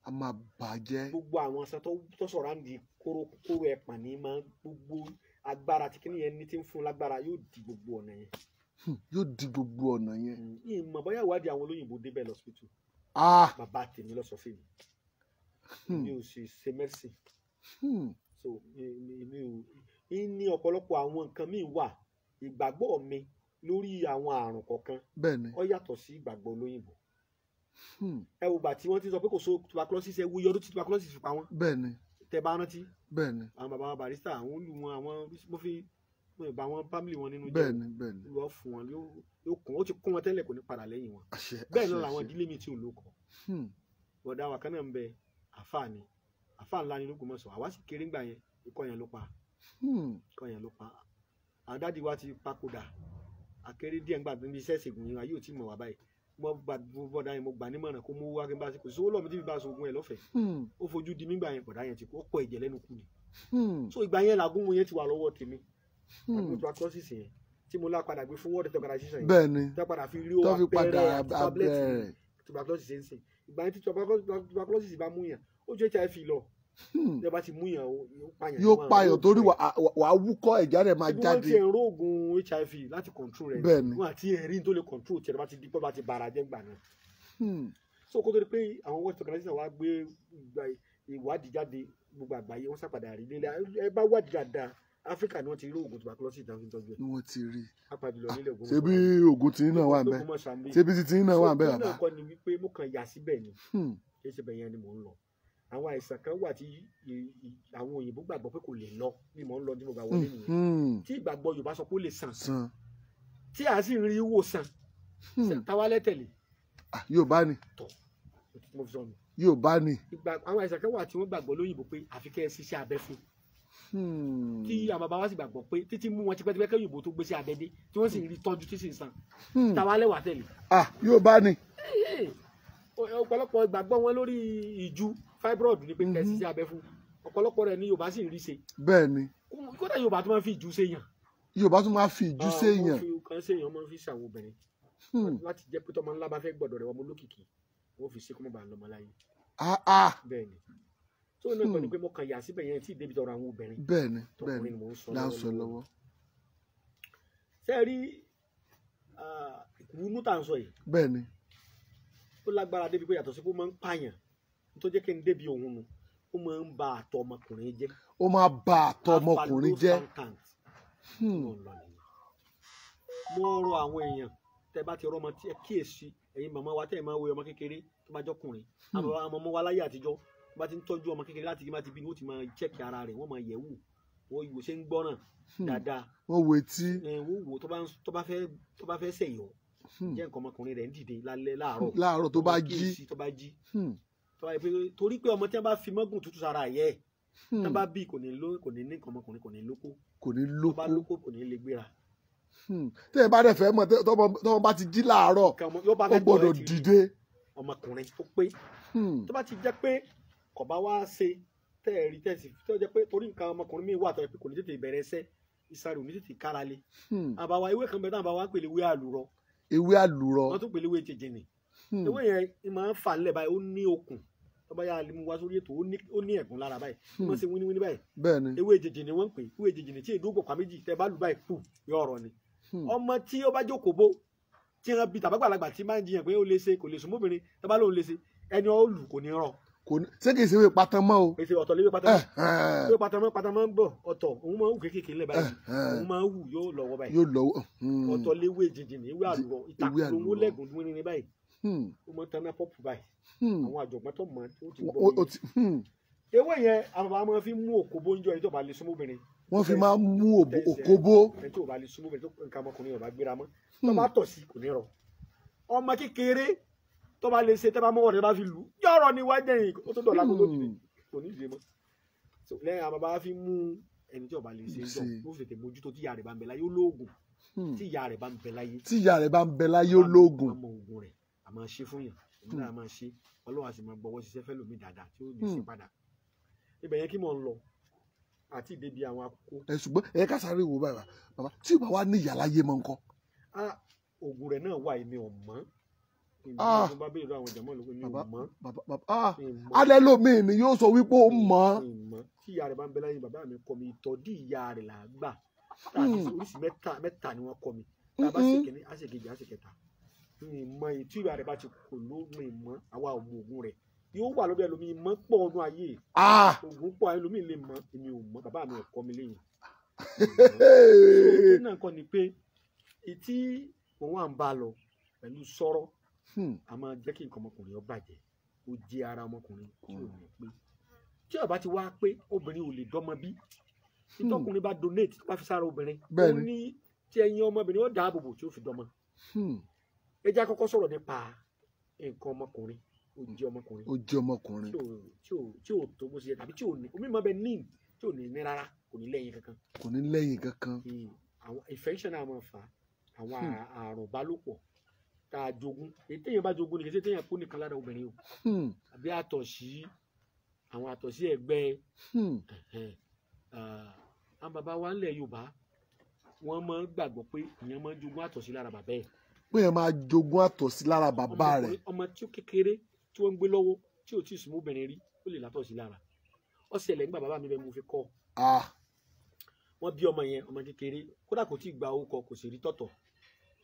A máa bàjẹ́. Gbogbo àwọn aṣọ tó sọ̀rọ̀ àǹdí kóró kóró ẹ̀pọ̀n ní máa gbogbo agbára tí kìnìyẹn ní tí ń fún lágbára, yóò di gbogbo ọ̀nà yẹn. Yóò di gbogbo ọ̀nà yẹn. Ìmọ̀ bóyá ìwádìí àwọn olóyìnbó débẹ̀ lọ́sibítù. Ah. Bàbá tèmi lọ sọ fún mi. Mi ò sì ṣe medicine. So mi ò ní ọ̀pọ̀lọpọ̀ àwọn nǹkan míì wà. Ìgbàgbọ́ mi lórí àwọn àrùn kọ̀ọ̀kan, ó yàtọ̀ sí ìgbàgbọ́ olóyìnbó. Ẹ wo gbà tí wọ́n ti sọ pé kò so tuberculosis, ẹ wo iye ọdún tí tuberculosis fi pa wọ́n. Tẹ bá rántí, àwọn bàbá wa Barrister, àwọn olú wọn, àwọn mo fi mo bá wọn family wọn nínú jẹ́. bẹ́ẹ̀ni bẹ́ẹ̀ni Olúwa fún wọn, yóò kún, ó ti kún wọn tẹ́lẹ̀, kò ní padà lẹ́yìn wọn. Àṣẹ. Bẹ́ẹ̀ Àṣẹ. náà làwọn Àṣẹ. ìdílé mi tí ò lóko. Bọ̀dá wa kan náà ń bẹ, àfáà ni, àfáà ńlá ni l'Ógbómọ̀ṣọ́, àwa sì kéré ńgbà yẹn, ikọ́ yẹn ló pa. Ikọ́ yẹn ló pa. Àwọn daddy wa ti papòdà, àkéré díẹ̀ ńgbà níbi iṣẹ́ ìṣègùn yẹn, ayé ò tí mọ̀ wá báyìí. Mo gba bọ̀dá yẹn, mo gbà nímọ̀ràn kó mú wá kí n bá ṣe, kò sówó lọ́mọ tí mi bá ṣoògùn ẹ̀ lọ́fẹ̀ẹ́. Ó fojú di mígbà yẹn, bọ̀dá yẹn ti kú, ó pọ̀ ẹ̀jẹ̀ lẹ́nu kú ni. So ìgbà yẹn làgúnmu yẹn ti wà lọ́wọ́ tèmi. Tuberculosis yẹn tí mo lá padà gbé fún World Health Organization yẹn. Bẹ́ẹ̀ni. Tó padà fi rí owó abẹ́rẹ́ àti tablet tuberculosis yẹn sìn. Ìgbà yẹn tí tuberculosis bá mú yàn, ó ju HIV lọ. Tí a bá ti mú yàn, ó pààyàn. Yóò pààyàn torí wàá wúkọ́, ẹ̀já rẹ̀ máa jáde. Ibi wọ́n ti ẹ̀rọ oògùn HIV láti control rẹ̀. Bẹ́ẹ̀ni. Wọ́n àti ẹ̀rí tó lè control tiẹ̀ bá ti di pé bá ti bàrà jẹ́ gbà náà. So kó tó di pé àwọn World Health Organization wá gbé ìwádìí jáde gbogbo àgbáyé, wọ́n sàpadà rí nílẹ̀. Ẹ bá wádìí dáadáa, Áfíríkà ni wọ́n ti rí oògùn tuberculosis náà fi ń tọ́jú ẹ̀. Ni wọ́n ti rí. Ṣé bí oògùn tí náà wà ń bẹ? Ṣé bí tí náà wà ń bẹ bàbá? Náà kọ́ ni wípé mo kàn yà síbẹ̀ ni. Kì í ṣe bẹ̀ yẹn ni mò ń lọ. Àwọn àìsàn kan wà tí àwọn òyìnbó gbàgbọ́ pé kò lè lọ bí mò ń lọ tí mo gbà wọlé nìyẹn. Tí ìgbàgbọ́ Yorùbá sọ pé ó lè sàn. Tí a sì rí wò sàn. Táwa lẹ́tẹ̀lé. Yorùbá ni. Tọ̀ mo fi sọ nù. Yorùbá ni. Àwọn àìsàn kan wà tí wọ́n gbàgbọ́ lóyìnbó pé àfi kẹ́ ẹ ṣiṣẹ́ abẹ fún. Tí àwọn bàbá wa sì gbàgbọ́ pé títí mú wọn tipẹ́tipẹ́ kẹ́ òyìnbó tó gbé sí abẹ dé tí wọ́n sì rí tọ́jú tí sì ń sàn. Táwa lẹ́wà tẹ̀lé. Yorùbá ni. Ọ̀pọ̀lọpọ̀ ìgbàgbọ́ wọn lórí ìju fibroid ni pé kẹ́ ẹ ṣiṣẹ́ abẹ fún. Ọ̀pọ̀lọpọ̀ rẹ̀ ni Yorùbá sì ń rí ṣe. Bẹ́ẹ̀ni. Kódà Yorùbá tó máa ń fi ìju ṣèyàn. Yorùbá tó máa ń fi ìju ṣèyàn. Wọ́n fi kan ṣèyàn, máa ń fi ṣàwọn obìnrin. Láti jẹ́ pé tọmọ ńlá bá fẹ́ gbọ́dọ̀ rẹ̀ ọmọ olókìkí, wọ́n fi ṣe kó má bàa lọ́mọ láyé. Bẹ́ẹ̀ni. Tó náà kọ́ ni pé mo kàn yà síbẹ̀ yẹn tí ìdébi tọrọ àwọn obìnrin. Bẹ́ẹ̀ni bẹ́ẹ̀ni là ń sọ lọ́wọ́. Ṣé ẹ rí ìwúnú tá à ń sọ yìí? Bẹ́ẹ̀ni. Ó lágbára débi pé yàtọ̀ sí pé ó máa ń pààyàn, tó jẹ́ kí n débi òun nu, ó máa ń ba àtọ̀ ọmọkùnrin jẹ́. Ó máa ba àtọ̀ ọmọkùnrin jẹ́. Mo rọ àwọn èèyàn tẹ́ bá ti rọmọ tí ẹ kíyèsí, ẹ̀yin màmá wa tẹ́ ẹ máa wo ọmọ kékeré tó bá jọkùnrin, àwọn ọmọ wa láyé àtijọ́ tó bá ti ń tọ́jú ọmọ kékeré láti má ti bí ni wọ́n ti máa chẹ́kì ara rẹ̀, wọ́n máa yẹ̀ wò, wọ́n wò ṣe ń gbọ́ràn dáadáa. Wọ́n wo etí. Wọ́n wò tó bá fẹ́ ṣẹ̀yọ́, jẹ́ nǹkan ọmọkùnrin rẹ̀ ń dìde lálẹ́ láàárọ̀. Láàárọ̀ tó bá jí. Tó bá jí. Torí pé ọmọ tí wọ́n bá fi mọ́gùn tútù sára yẹ, tí wọ́n bá bí kò ní ní nǹkan ọmọkùnrin, kò ní lóko. Kò ní lóko. Tó bá lóko kò ní lè gbéra. Tẹ́ ẹ bá dẹ̀ fẹ́ mọ̀ tọ́mọ bá ti jí láàárọ̀ ó gbọ́dọ̀ dìde. Ọmọkùnrin tó pé tó bá ti jẹ́ pé kò bá wá ṣe tẹ́ ẹ rí tẹ́sí tó jẹ́ pé torí nǹkan ọmọkùnrin mi wà tó yẹ pé kò ní tètè bẹ̀rẹ̀ ẹsẹ̀, ìsàrè ò ní tètè kára lé. Àbáwá ewé kan bẹ táwọn bá wá ń pèlè ewé àlùrọ. Ewé àlùrọ. Wọ́n tún pèlè ewé jẹjẹrẹ. Ewé yẹn máa ń fà nílẹ̀ báyìí, ó ní okùn tó bá yára mú wá sórí ètò, ó ní ẹ̀gún lára báyìí, wọ́n ṣe wíníwíní báyìí. Bẹ́ẹ̀ni. Ewé jẹjẹrẹ wọ́n ń pè ewé jẹjẹrẹ tí èdè ògbọ̀pá méjì tẹ́ bá lù báyìí kù yọ ọ̀rọ̀ ni. Ọmọ tí ó bá jókòó bó tí wọ́n bí tàbágbàlagbà tí máa ń jiyàn pé ó lè ṣe kò lè sùn mọ́bìnrin tó bá lóun lè ṣe ẹni ó lù kò ní rọ. Ṣé kìí ṣe ewé patan mọ́ o? Èsì ọ̀tọ̀ léwé patan mọ́. Ewé patan mọ́ patan mọ́ ń bọ̀ ọ̀tọ̀, òun máa ń wù kéékèèké ńlẹ̀ báyìí, òun máa ń wù yóò lọ́wọ́ báyìí. Yóò lọ́wọ́. Ọ̀tọ̀ léwé jìnjìnì, ewé àlùrọ̀, ìtàkùn owó lẹ́gùn wíníní báyìí. Ó máa ń taná pọ́pù báyìí. Àwọn àjọ̀gbọ́n tó mọ̀ ó ti gbọ́ mi. Ewé yẹn àwọn bàbá máa fi mú òkóbó ń jọ ẹni tó bá lè súnmọ́ obìnrin. Wọ́n fi máa ń mú òkóbó. Ẹni tó bá lè súnmọ́ obìnrin tó nǹkan ọmọkùnrin ò bá gbéra mọ́. Tó bá tọ̀ sí kò ní rọ. Ọmọ kékeré tó bá lè ṣe tẹ́ bá mọ́wọ́ rẹ̀ bá fi lù yọ̀rọ̀ ni wájú ẹ̀yìn ó tó dọ̀la kó tó dìde kò ní ìdílé mọ́. Lẹ́yìn àwọn bàbá fi mú ẹni tí ó bá lè ṣe ń jọ ó fi tètè mójútó tí ìyá rẹ̀ bá ń bẹ láyé ó lóògùn. Tí ìyá rẹ̀ bá ń bẹ láyé. Tí ìyá rẹ̀ bá ń bẹ láyé ó lóògùn. Àmọ́ ògùn rẹ̀ a máa ṣe fún yàn, èmi náà máa ṣe, Ọlọ́run á sì máa gbọ́wọ́ ṣiṣẹ́ fẹ́ lómi dáadáa tí ó lè ṣe padà. Ibẹ̀ yẹn kí mò ń lọ àti ìdébi àwọn àkókò. Ẹ ṣùgbọ́n ẹ ká sáré wo bàbá bàbá tí ìbá wa ní ìyá láyé mọ́ nǹkan. Ògùn rẹ̀ náà wà èmi ò mọ̀. Alẹ́ lómi ni yóò sọ wípé ó mọ̀. Tí ìyá rẹ̀ bá ń bẹ láyé bàbá mi kọ́ mi ìtọ́jú ìyá rẹ̀ là á gbà. Oríṣi mẹ́ta ni wọ́n kọ́ mi. Tá a bá ṣe kìíní, á ṣe kejì, á ṣe kẹta. Ìmọ̀ ètí ìyá rẹ̀ bá ti kò ló mọ ìmọ̀ àwa ò mọ ògùn rẹ̀. Yóò wà lọ́dọ̀ ẹlòmíì mọ́ pọ̀ ọdún ayé. Ògùn pọ̀ ẹlòmíì lè mọ̀, èmi ò mọ̀, bàbá mi ò kọ́ mi léyìn. Tó náà kọ́ ni pé ìtí òun à ń bá lọ pẹ̀lú sọ̀rọ̀ a máa jẹ́ kí nǹkan ọmọkùnrin ó bàjẹ́, ó jẹ́ ara ọmọkùnrin tí ò ní pé. Tí ó bá ti wá pé obìnrin ò lè dọ́mọ bí. Ìtọ́kùnrin bá donate tó bá fi sára obìnrin, ó ní tí ẹyin ọmọbìnrin ó dáàbò bò tí ó fi dọ́mọ. Ẹ jẹ́ àkọ́kọ́ sọ̀rọ̀ nípa nǹkan ọmọkùnrin, ó jẹ́ ọmọkùnrin. Ó jẹ́ ọmọkùnrin. Tí ò tó bó ṣe yẹ tàbí tí ò ní, omi máa bẹ ní tí ò ní ní rárá, kò ní lẹ́yìn kankan. Kò ní lẹ́yìn kankan. Àwọn infection náà máa fà á, àwọn àrùn ìbálòpọ̀ tá a jogún, èyí téèyàn bá jogún ni kì í ṣe téèyàn kó nìkan lára obìnrin o. Àbí àtọ̀sí, àwọn àtọ̀sí ẹ̀gbẹ́ Àwọn bàbá wa ńlẹ̀ Yorùbá wọ́n máa ń gbàgbọ́ pé ìyẹn máa ń jogún àtọ̀sí lára bàbá ẹ̀. Pé yẹn máa jogún àtọ̀sí lára bàbá rẹ̀. Ọmọ tí ó kékeré tí wọ́n ń gbé lọ́wọ́ tí ò tí ì súnmọ́ obìnrin rí ó lè látọ̀sí lára. Ó ṣẹlẹ̀ nígbà bàbá mi bẹ́ẹ̀ mo fi kọ́. Wọ́n bí ọmọ yẹn, ọmọ kékeré, kódà kò tí ì gba orúkọ, kò sì rí tọ̀tọ̀,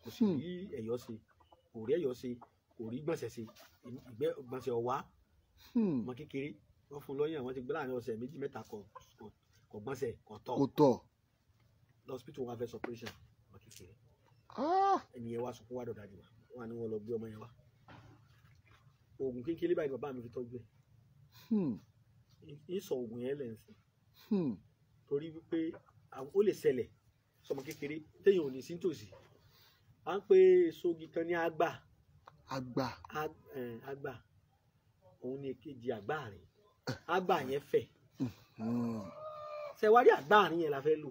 kò sì rí ẹ̀yọ́ ṣe, kò rí ẹ̀yọ́ ṣe, kò rí gbọ̀nsẹ̀ ṣe, ìgbẹ́ gbọ̀nsẹ̀ ọ̀wá. Ọmọ kékeré wọ́n fún lọ́yàn, wọ́n ti gbé láàrin ọ̀sẹ̀ méjì mẹ́ta, kò gbọ̀nsẹ̀, kò tọ̀. Kò tọ̀. Lọ́sípítù wọn fẹ́ sọpẹ́rẹ́sàn ọmọ kékeré. Ẹni yẹn wá sunkún wá dọ̀dà jù wá, wọn ni wọn lọ gbé ọmọ yẹn wá. Oògùn kékeré báyìí bàbá mi fi tọ́jú ẹ̀. Ń sọ oògùn yẹn lẹ̀ ń sìn. Torí wípé ó lè ṣẹlẹ̀ sọmọ kékeré téèyàn ò ní sí nítòsí. À ń pe èso igi kan ní àgbà. Àgbà. Àgbà òun ni èkejì àgbà rẹ̀. Àgbà yẹn fẹ̀. Ṣẹ̀wárí àgbà rẹ̀ yẹn la fẹ́ lò.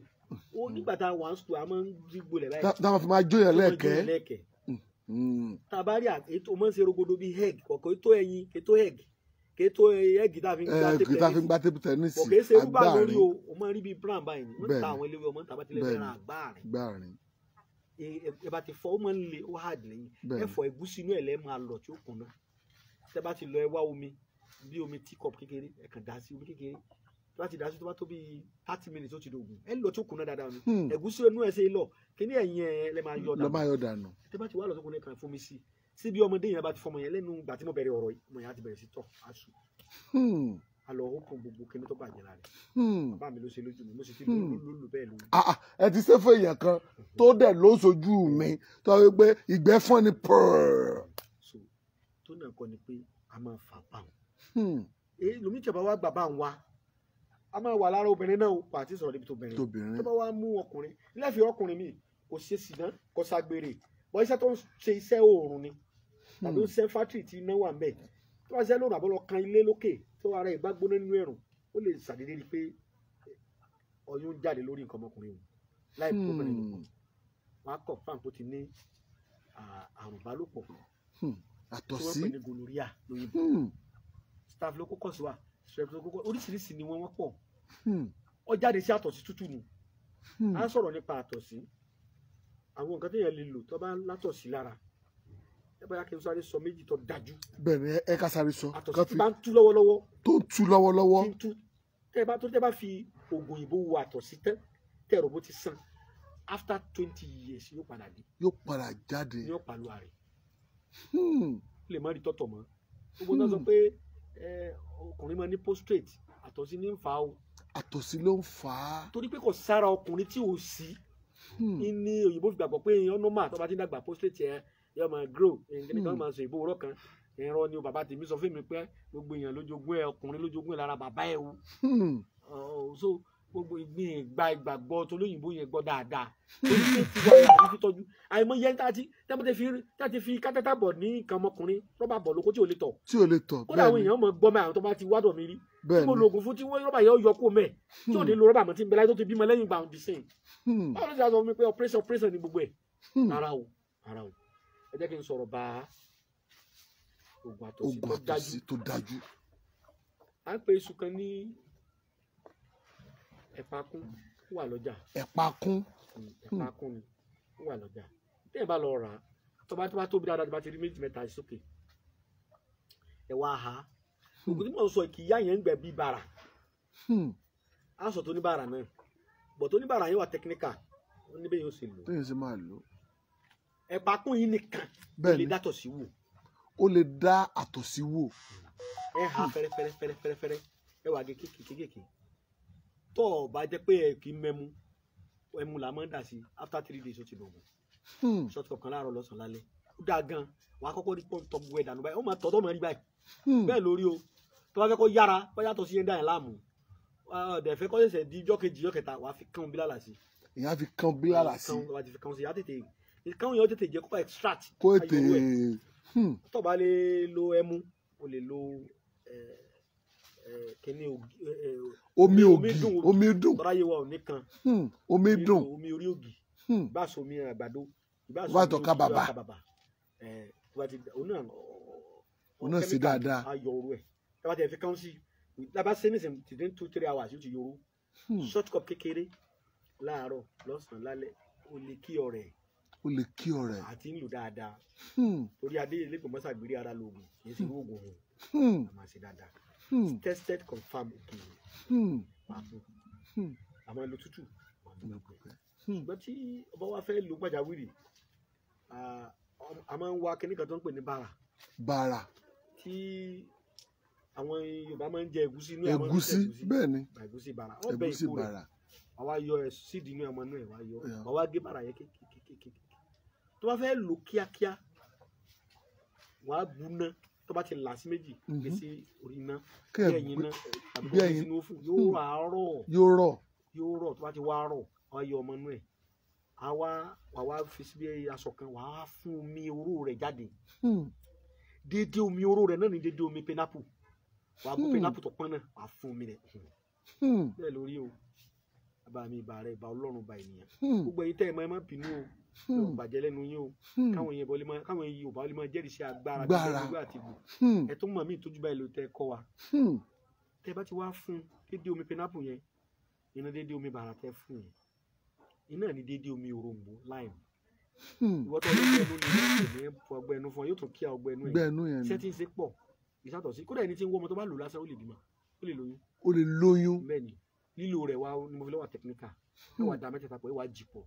Ó nígbà tá a wà ń sùn a máa ń dígbò lẹ̀ báyìí. Táwọn fi máa jóyàn lẹ́ẹ̀kẹ́. Tá a bá rí ètò máa ń ṣe rogodo bíi egg, kọ̀ọ̀kan ètò ẹyin, ètò egg, ètò egg tá a fi ń gbá table tennis. Kò kìí ṣe rúbà lórí o, o máa ń rí bíi brown báyìí ni. Wọ́n ta àwọn eléwé ọmọ tàbá tilẹ̀ fẹ́ràn àgbà rẹ̀. Ẹ bá ti fọ, ó máa ń le, ó hard lẹ́yìn. Ẹ fọ ẹ̀gúsí inú ẹ̀ lẹ́ máa lọ tí ó kùnà. Tẹ́ bá ti lọ ẹ wá omi bí omi teacup kékeré, ẹ kàn dá sí omi kékeré. Tó bá ti dá sí tó bá tó bíi 30 minutes ó ti dògùn. Ẹ lọ tí ó kùnà dáadáa ni. Ẹ̀gúsí inú ẹ ṣe lọ kíní ẹ̀yìn ẹ lẹ máa yọ dànù. Lọ máa yọ dànù. Tẹ́ bá ti wá lọ sókun kan fún mi sí. Síbi ọmọdé yẹn bá ti fọmọ yẹn lẹ́nu ìgbà tí mo bẹ̀rẹ̀ ọ̀rọ̀ yìí, ọmọ yẹn á ti bẹ̀rẹ̀ sí tọ̀ aṣù. A lọ hókun gbogbo kíní tó bàjẹ́ lára rẹ̀. Bàbá mi ló ṣe lójú mi, mo sì ti lò bẹ́ẹ̀ lójú. Ẹ ti ṣe fún èèyàn kan tó dẹ̀ ló sojú mi tó wí pé ìgbẹ́ fún ni pọ̀rọ̀. So tó náà kọ́ ni pé a máa fà bá wọn. Èyí lomi tí a bá wá gbà bá ń wá, a máa wà lára obìnrin náà pa àti sọ̀rọ̀ níbi tóbìnrin. Tó bá wá mú ọkùnrin lẹ́fẹ̀ẹ́ ọkùnrin mi kò ṣe sìná, kò ṣàgbèrè, bọ́ iṣẹ́ tó ń ṣe iṣẹ́ oòrùn ni tàbí ó ń ṣe fátìrì tí iná wà ń bẹ̀. Tó bá ṣe lóòrùn àbọ̀lọ kan ilé lókè tó ara ẹ̀ bá gbóná nínú ẹ̀rùn, ó lè ṣàdédé rí i pé ọyún jáde lórí nǹkan ọmọkùnrin òun láì kó obìnrin lò pọ̀. Wọ́n á kọ̀ fáwọn tó ti ní àrùn ìbálòpọ̀ àtọ̀sí tí wọ́n pè ní gonorrhea lóyìnbó. Staphylococcus wà, streptococcus, oríṣiríṣi ni wọ́n pọ̀. Ó jáde sí àtọ̀sí tútù nù. A sọ̀rọ̀ nípa àtọ̀sí, àwọn nǹkan téèyàn lè lò tó bá látọ̀sí lára. Ẹ bá yá kí n sáré sọ méjì tó dájú. Bẹ́ẹ̀ ni ẹ ká sáré sọ. Àtọ̀sí tí bá ń tú lọ́wọ́lọ́wọ́. Tó ń tú lọ́wọ́lọ́wọ́. Tí ń tú. Tẹ́ bá fi oògùn òyìnbó wo àtọ̀sí tẹ́ ẹ̀rọ bó ti sàn, after 20 years yóò padà dé. Yóò padà jáde. Yóò pàlọ́ àrè. Ó lè má rí tọ̀tọ̀ mọ́. Gbogbo náà sọ pé ọkùnrin máa ní prostate, àtọ̀sí ní ń fa o. Àtọ̀sí ló ń fà á. Torí pé kò sára ọkùnrin tí ò sí. Ní òyìnbó fi gbàgbọ́ pé èèyàn normal tó bá ti ń dàgbà prostate yẹn yóò máa grow. Ẹnìkan kan máa sọ ìbò òwúrọ̀ kan. Ẹ̀rọ ni bàbá tèmi sọ fún mi pé gbogbo èèyàn lójoogun ẹ, ọkùnrin lójoogun ẹ lára bàbá ẹ o. So gbogbo ìgbín ìgbà ìgbàgbọ́ tó lóyìnbó yẹn gbọ́ dáadáa. Torí pé tiwa ìlú fi tọ́jú. Àìmọye ẹni tá ti fi kátẹ́tà bọ̀ ní nǹkan ọmọkùnrin, rọ́bà bọ̀ lóko tí ò lè tọ̀. Tí ò lè tọ̀. Kódà àwọn èèyàn mọ̀ gbọ́ mẹ́ àwọn tó bá ti wádọ̀ mi rí. Tí mo lo oògùn fún tí wọ́n rọ́bà yẹn ó yọ kó mẹ́. Tí ò ní lo rọ́bà mọ́ tí ń bẹ láyé tó ti bímọ lẹ́yìn ìgbà òun dìsìn. Báwo ló ti sọ fún mi pé operation ni gbogbo ẹ̀? Rárá o, rárá o. Ẹ jẹ́ kí n sọ̀rọ̀ bá oògùn àtọ̀sí tó dájú. À ń pe iṣu kan ní ẹ̀pàkún, ó wà lọ́jà. Ẹ̀pàkún. Ẹ̀pàkún ni ó wà lọ́jà. Téèyàn bá lọ rà á, tó bá tóbi dáadáa, tó bá ti rí méjì mẹ́ta sókè, ẹ wá ha. Ògùn tí mò ń sọ kì í yá yẹn ń gbẹ bí bàrà. Á sọ tó ní bàrà náà, bọ̀ tó ní bàrà yẹn wà technical, ó ní bẹ́ẹ̀ yóò ṣe lò. Bẹ́ẹ̀ ṣe máa lò. Ẹ̀pàkún yìí nìkan ó lè dátọ̀ sí wò. Ó lè dá àtọ̀sí wò. Ẹ ha fẹ́rẹ́fẹ́rẹ́fẹ́rẹ́fẹ́rẹ́, ẹ wà gé kéékèèké. Tó o bá jẹ́ pé ẹ kì í mẹ́mu, ẹmu là máa ń dà sí after 3 days ó ti dògùn. Short cup kan láàárọ̀ lọ́sàn-án lálẹ́. Ó dáa gan, wà á kọ́kọ́ rí pọ́ńtọ́ gbogbo ẹ̀ dànù báyìí, ó máa tọ́ tó máa rí báyìí. Bẹ́ẹ̀ lórí o, tó bá fẹ́ kó yára, bá yàtọ̀ sí yẹn dá yẹn láàmú. Ọ̀dẹ̀ fẹ́ kó ṣẹ̀ṣẹ̀ di ijọ́ kejì, ijọ́ kẹta, wà á fi kán bílàlà sí. Ìyá fi kán bílàlà sí. Wà á fi kán sí, á tètè kán yẹn ó tètè jẹ́ kó extract. Kó tètè. Tó bá lè lo ẹmu, o lè lo kíní omi ògì, omi dùn. Tọ́lá yé wa ò ní kan. Omi dùn. Omi orí ògì. Ìbá sọ omi àgbàdo. Ìbá sọ omi ọkà bàbà. Òun náà sì dáadáa. A yọ orú ẹ̀. Tá bá ti fi kán sí, tá bá ṣe ní sìn within 2-3 hours yóò ti yọrú. Short cup kékeré láàárọ̀, lọ́sàn-án, lálẹ́, ó lè kí ọ̀rẹ́. Ó lè kí ọ̀rẹ́. Àti ń lò dáadáa. Torí adé ilé Ògbómọ̀ṣọ́ àgbèrè ara lóògùn kì í ṣe oògùn òun. A máa ṣe dáadáa. Tested, confirm, òkè pàtó. A máa lo tútù. Ṣùgbọ́n tí ọba wa fẹ́ lo pàjáwìrì, a máa ń wá kíní kan tó ń pè ní bàrà. Bàrà. Tí àwọn Yorùbá máa ń jẹ ẹ̀gúsí inú ẹ̀. Ẹ̀gúsí, bẹ́ẹ̀ ni. Ẹ̀gúsí bàrà. Ọbẹ̀ ẹ̀gúsí ìkórè. Bàrà. Àwa yọ ẹ sídìí inú ẹmọ inú ẹ, wá yọ, wà wá gé bàrà yẹn kékeré. Tó bá fẹ́ lò kíákíá, wà á bu ná. Tó bá ti là sí méjì, gbé sí orí iná, bí ẹyin iná tàbí bí kó gbé ẹyin. sínú ófùn, yóò wá rọ̀. Yóò rọ̀. Yóò rọ̀. Tó bá ti wá rọ̀, wà á yọ ọmọ inú ẹ̀, á wá wà wá fi síbi aṣọ kan, wà á fún omi oró rẹ̀ jáde. Déédéé omi oró rẹ̀ náà ní déédéé omi pineapple. Wà á bú pineapple tó pọ́n náà, wà á fún omi rẹ̀. Bẹ́ẹ̀ lórí o, bàbá mi, ìbà rẹ̀, ìbà Ọlọ́run, ìbà ènìyàn. Gbogbo ẹ̀yin tẹ́ ẹ máa, ẹ má bínú o, yóò bàjẹ́ lẹ́nu yín o. Káwọn èèyàn bọ́lé máa, káwọn èèyàn Yorùbá lè máa jẹ́rìí sí agbára Agbára. gbígbé àti ìbò. Ẹ tó mọ̀ mí ìtọ́jú báyìí ló tẹ́ ẹ kọ́ wa. Tẹ́ ẹ bá ti wá fún dédé omi pineapple yẹn, iná dédé omi bàrà tẹ́ fún yẹn, iná ní dédé omi òrombó lime. Ìwọ tó lọ́gbẹ́ ẹnu ni ní ọgbẹ́ ẹnu fún ọ, yóò tún kí ọgbẹ́ ẹnu ẹ̀. Gbẹ́nu yẹn Iṣẹ́ ni. tí ń ṣe pọ̀ ìsàtọ̀ sí. Kódà ẹni tí ń wọ́ ọmọ, tó bá lò lásán, ó lè bímọ, ó lè lóyún. Ó lè lóyún. Bẹ́ẹ̀ ni, lílo rẹ̀ wá ni mo fi lọ́wọ́ technical. Ẹ wá da mẹ́tẹ̀ẹ̀ta pọ̀, ẹ wá jì pọ̀.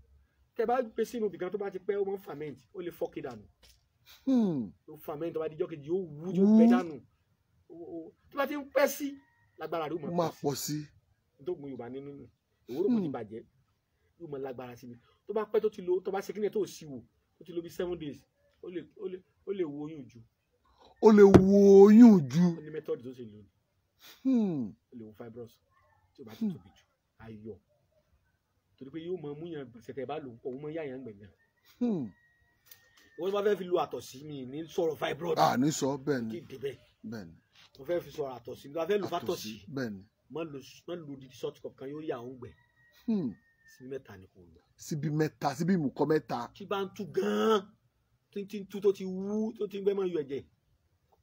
Tẹ́ bá gbé sínú ibìkan, tó bá ti pẹ́, ó máa ń ferment, ó lè fọ́ọ̀kì dànù. Ó ferment, tó bá dijọ́ kejì, yóò wú, yóò Wú. bẹ́ dànù. Tó bá ti ń pẹ́ sí, lágbára rẹ̀ ó Ó máa máa pọ̀ pọ̀ sí. sí. Nítorí Yorùbá nínú nù òwúrò kò ti bàjẹ́, yóò máa lágbára sí mi. Tó bá pẹ́, tó ti lo, tó bá ṣe kíni tó sì wò, tó ti lo bí 7 days, ó lè wo oyún jù. Ó lè wo oyún ju. Ó ní method tó ṣe lò ní. Ó lè wo fibroid tí ó bá ti tóbi jù ayọ̀, torí pé yóò máa mú yàn gbọ̀nsẹ̀. Tẹ́ bá lò ó pọ̀, ó máa yá yàn gbẹ̀ngàn. Ìwọ́n tó bá fẹ́ fi lo àtọ̀sí mi ní sọ̀rọ̀ fibroid. À ní sọ bẹ́ẹ̀ Kí ni. débẹ̀. Bẹ́ẹ̀ ni. Mo fẹ́ fi sọ̀rọ̀ àtọ̀sí, mo fẹ́ lò fàtọ̀sí. Bẹ́ẹ̀ ni. Má lo didi short cup kan, yóò yà ó ń gbẹ. Sí mẹ́ta ni kò lò. Síbi mẹ́ta, síbi ìmùkọ́ mẹ́ta. Tí bá ń tú gan-an, tí tí ń tú, tó ti wú, tó ti ń gbẹ́, máa yọ ẹ̀jẹ̀,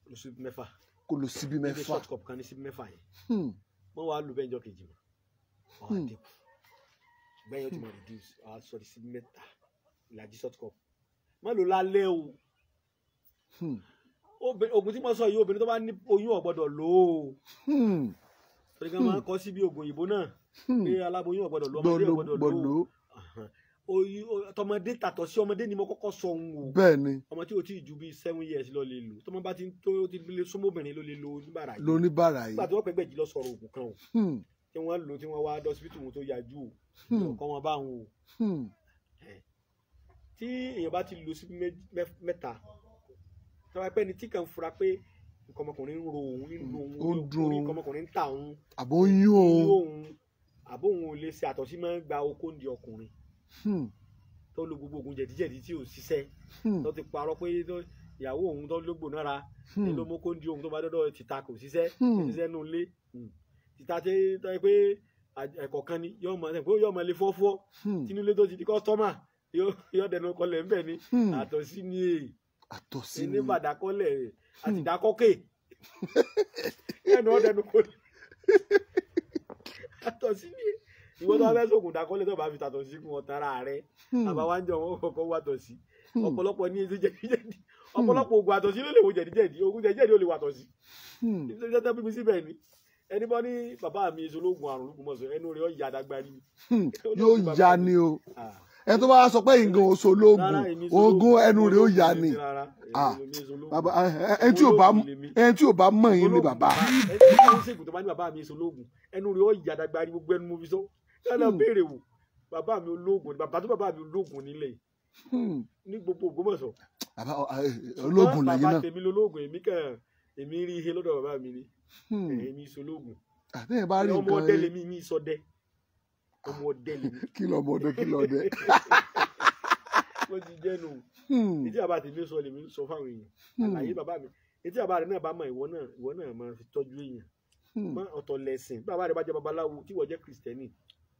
lò síbi mẹ́fà. Kó lo síbi Dédé mẹ́fà. short cup kan ní síbi mẹ́fà yẹn. Wọ́n wá lò bẹ́ẹ̀ jọ kejì mọ́, wọ́n á dínkù. Ṣùgbọ́n yẹn ó ti máa reduce, wọ́n á sọ di síbi mẹ́ta, ìlàjì short cup. Má lò lálẹ́ o. Oògùn tí mo sọ yìí, obìnrin tó bá ní oyún ò gbọ́dọ̀ lò ó. Torí kan máa ń kọ síbi oògùn òyìnbó náà pé aláboyún ò gbọ́dọ̀ lò, ọmọdé ò gbọ́dọ̀ lò ó. Gbọ́dọ̀. Oyún tọmọdé tàtọ̀ sí ọmọdé ni mo kọ́kọ́ sọ ohun o. Bẹ́ẹ̀ ni. Ọmọ tí o ti ju bíi 7 years lọ lè lò. Tọmọ bá ti ń tó ti lè súnmọ́ obìnrin ló lè lo oníbàárà yìí. Lóníbàrà Nígbà yìí. tí wọ́n pẹ́ gbẹ̀jì lọ sọ̀rọ̀ oògùn kan o, tí wọ́n lò, tí wọ́n wá dọ́sibítù wọn tó yájú o, ọkọ wọn bá wọn o. Tí èèyàn bá ti lò síbi mẹ́ta, tí wọ́n pẹ́ ni tí kàn fura pé nǹkan ọmọkùnrin ń ro òun, ń lo òun, Ó ń dùn orí òun. nǹkan ọmọkùnrin ń ta òun, Àbó ń yún ń òun. òun, àbó òun ò lè ṣe àtọ̀sí, máa ń gba okó ń di ọkùnrin, tó lo gbogbo oògùn jẹ̀díjẹ̀dí tí ò ṣiṣẹ́, tó ti parọ́ pé ìyàwó òun tó lógbò nára ní ló mú kó ń di òun, tó bá dọ́dọ̀ tìta kò ṣiṣẹ́. Ṣiṣẹ́ nù lé tìta tí tó yẹ pé ẹ̀kọ́ kan ni yóò mọ ẹ̀ pé yóò mọ lé fọ́fọ́. Tínúlé tó ti di customer, yóò dẹnu kọlẹ̀ ńbẹ̀ ni. Àtọ̀sí ni èyí. Àtọ̀sí ní ni. Bàdákọ́lẹ̀ àti ìdákọ́kè ẹnu ọ̀dẹnu kọlẹ̀, àtọ̀sí ni. Ìwọ tó bá fẹ́ sóògùn dákọ́lẹ̀, tó bá fi tàtọ̀sí kún ọ̀tá ara rẹ̀. Àbá wa ń jọ wọn kọ́kọ́ wà tọ̀sí. Ọ̀pọ̀lọpọ̀ ní etí jẹ̀díjẹ̀dí, ọ̀pọ̀lọpọ̀ oògùn àtọ̀sí ló lè wo jẹ̀díjẹ̀dí, oògùn jẹ̀díjẹ̀dí ó lè wà tọ̀sí. Nítorí tẹ́tẹ́ bí mi síbẹ̀ ni ẹni bọ́ ní bàbá mi èso lóògùn àrùn lóògùn ẹnu rẹ̀ ó yà dàgbà ni. Yóò ya ni o. Ẹ tó bá sọ pé nǹkan oṣù ológun oògùn, ẹnu rẹ̀ ó ya ni. Ah, bàbá ẹ tí ò bá, ẹ tí ò bá mọ̀ yín ni bàbá. Ẹni tí ó ń ṣègùn tó bá ní bàbá mi èso lóògùn, ẹnu rẹ̀ ó yà dàgbà ni. Gbogbo ẹnu mo fi sọ yálà, béèrè wò, bàbá mi olóògùn ni, bàbá tó bàbá mi olóògùn nílẹ̀ ní gbogbo Ògbómọ̀ṣọ́. Bàbá ológun lẹ́yìn Bàbá náà. tèmi lolóògùn, èmi kàn èmi rí ihe lọ́dọ̀ bàbá mi ni. Èmi ìṣolóògùn. Àtẹ̀yìn bá rí Ọmọ nǹkan ọdẹ lèmi, mi ìsọdẹ, ọmọ ọdẹ lèmi. Kí lọ ọmọdé, kí lọ ọdẹ. Wọ́n ti jẹ́nu etí bàbá tèmi sọ lèmi ń sọ fáwọn èèyàn. Àlàyé bàbá mi, etí bàbá rẹ náà bá mọ, ìwọ náà, ìwọ náà máa fi tọ́jú èèyàn. Mọ ọ̀tọ̀ lẹ̀sìn. Bàbá rẹ bá jẹ́ babaláwo, tí ìwọ jẹ́ kìrìsìtẹ́nì,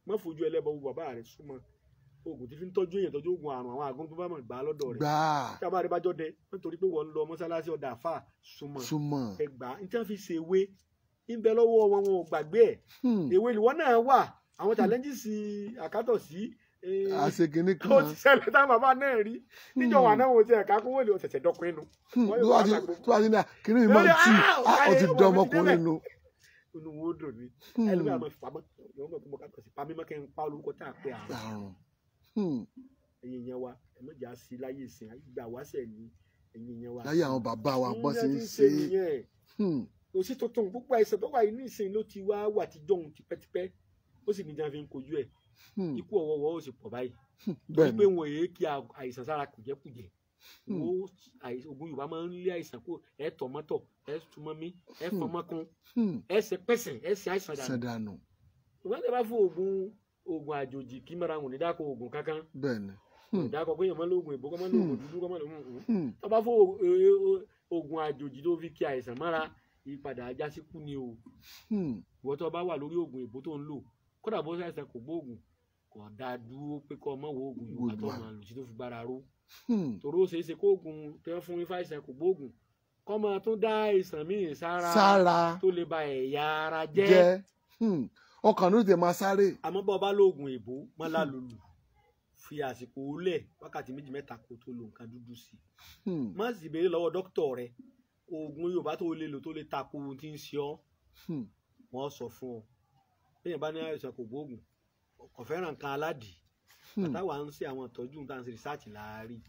má fojú ẹlẹ́bọ wo bàbá rẹ. Súnmọ́ oògùn tí fi ń tọ́jú èèyàn, tọ́jú oògùn àrùn, àwọn àgùn tó bá mọ̀ gbà á lọ́dọ̀ rẹ̀. Gbà. Tí bàbá rẹ bá jọ́dẹ, nítorí pé wọ́n ń lọ mọ́sálásí ọ̀dà àfà, súnmọ́. Súnmọ́. Ẹgbàá ní tí wọ́n fi ṣe ewé ń bẹ lọ́wọ́ wọn, wọn ò gbàgbé ẹ̀. Ewé ìwọ náà wà. Àwọn challenges àkátọ̀ sí àṣekínní kan ó ti ṣẹlẹ̀ táwọn bàbá náà rí níjọ wà náà wọ́n ti ẹ̀ka kó wọ́n lè ọ̀sẹ̀sẹ̀ dọ́kùnrin nu. Tó bá ti ní kíní mi máa ń tì ó ti dán ọmọkùnrin nu. Inú wo dùn ní ẹlòmíràn máa fi pamọ́ ìwọ́n mọ̀ pé mo kàtọ̀ sí pamí mọ́ kí n pa olórúkọ tá a pè àrùn. Ẹ̀yin yẹn wa ẹ má jà sí láyé ìsìn ìgbà wáṣẹ̀ ni ẹ̀yin yẹn wa. Láyé àwọn bàbá wa bọ́ sí ń ṣe. Kò sí tuntun púpọ̀ àìsàn tó wà yìí ní ìsìn ló ti wá wà tíjọ́ òun tipẹ́tipẹ́ ó sì ní jẹun fi ń kojú ẹ̀. Ikú ọ̀wọ́wọ́ ó sì pọ̀ báyìí wípé wọn èé kí àìsàn sára kùjẹ́kùjẹ́. Oògùn Yorùbá máa ń lé àìsàn kó ẹ tọ̀ mọ́tọ̀ ẹ túmọ̀ mí ẹ fọmọ́kún ẹ ṣe pẹ̀sẹ̀ ẹ ṣe àìsàn dànù. Ìwọ́n tẹ bá fún oògùn àjòjì kí mara wọn ò ní dákọ̀ oògùn kankan. Dákọ̀ pé èèyàn máa ń lo oògùn ìbò kọ́ máa ń lo oògùn dúdú kọ́ máa ń lo tó bá fún oògùn àjòjì tó fi kí àìsàn mọ́ra ìpadà ajásíkú ni o. Ìwọ́n tó bá wà lórí oògùn ìbò tó ń lò kódà bó ṣàìsàn kò gbóògùn kò dáa dúró pé kọ́ ọmọ wo oògùn Yorùbá tó máa lò sí tó fi gbára ró. Torí ó ṣeé ṣe kó oògùn tẹ́ fún ifá àìsàn kò gbóògùn kọ́ máa tún dá àìsàn míì sára tó lè ba ẹ̀yà ara jẹ́. Ọkàn ló ti máa sáré. Àmọ́ bá ọba lóògùn èbó mọ́ lálùlù fi àsìkò lẹ̀ wákàtí méjì mẹ́ta kó tó lo nǹkan dúdú sí i. Má sì béèrè lọ́wọ́ dókítà rẹ oògùn Yorùbá tó lè lò tó lè tako ohun tí ń ṣe ọ́. Wọ́n sọ fún ọ bẹ́ẹ̀ bá ní àìsàn kò gbóògùn kò fẹ́ràn nǹkan aládìí bàtà wà ń ṣe àwọn ìtọ́jú tá à ń ṣe rìsáàtì láàárín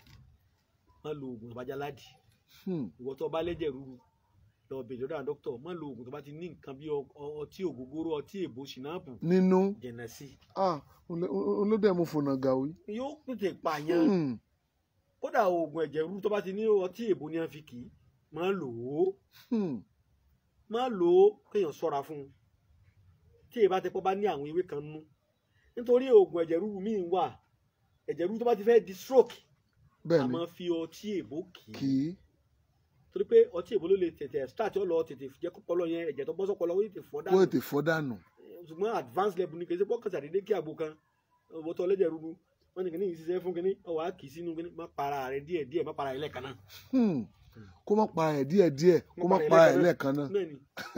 má lo oògùn tó bá jẹ́ aládìí. Ìwọ tó bá lẹ́jẹ̀ rúru lọ bèèrè lọ́dọ̀ àwọn dókítà má lo oògùn tó bá ti ní nǹkan bí ọtí ògógóró ọtí èbó ṣìnáàpù nínú jìnnà sí. Olódẹ mo fònà gàwí. Yóò tètè pààyàn. Kódà oògùn ẹ̀jẹ̀ rúru tó bá ti ní ọtí èbó ni wọ́n fi kì í má lò ó. Má lò ó kéèyàn ṣọ́ra fún un tí èyí bá ti pọ́ bá ní àwọn ewé kan nú nítorí oògùn ẹ̀jẹ̀ rúru míì wà ẹ̀jẹ̀ rúru tó bá ti fẹ́ di stroke a máa fi ọtí èbó kì í torí pé ọtí èbó ló lè tètè start ọ lọ tètè jẹ́ kọ́pọ́lọ́ yẹn ẹ̀jẹ̀ tó bọ́ sọ́pọ́lọ́ ó tètè fọ́ dànù. Ó tètè fọ́ dànù. Ṣùgbọ́n advanced level ni kì í ṣe pọ́kàn sàdédé kí àgbo kan ọ̀wọ́ tó ọlẹ́jẹ̀ rúru wọ́n ní kíní yìí ṣiṣẹ́ fún kíní ọwọ́ á kì í sínú kíní má para rẹ̀ díẹ̀ díẹ̀ má para rẹ̀ lẹ́ẹ̀kan náà. Kó má para rẹ̀ díẹ̀ díẹ̀ kó má para rẹ̀ lẹ́ẹ̀kan náà. Bẹ́ẹ̀ni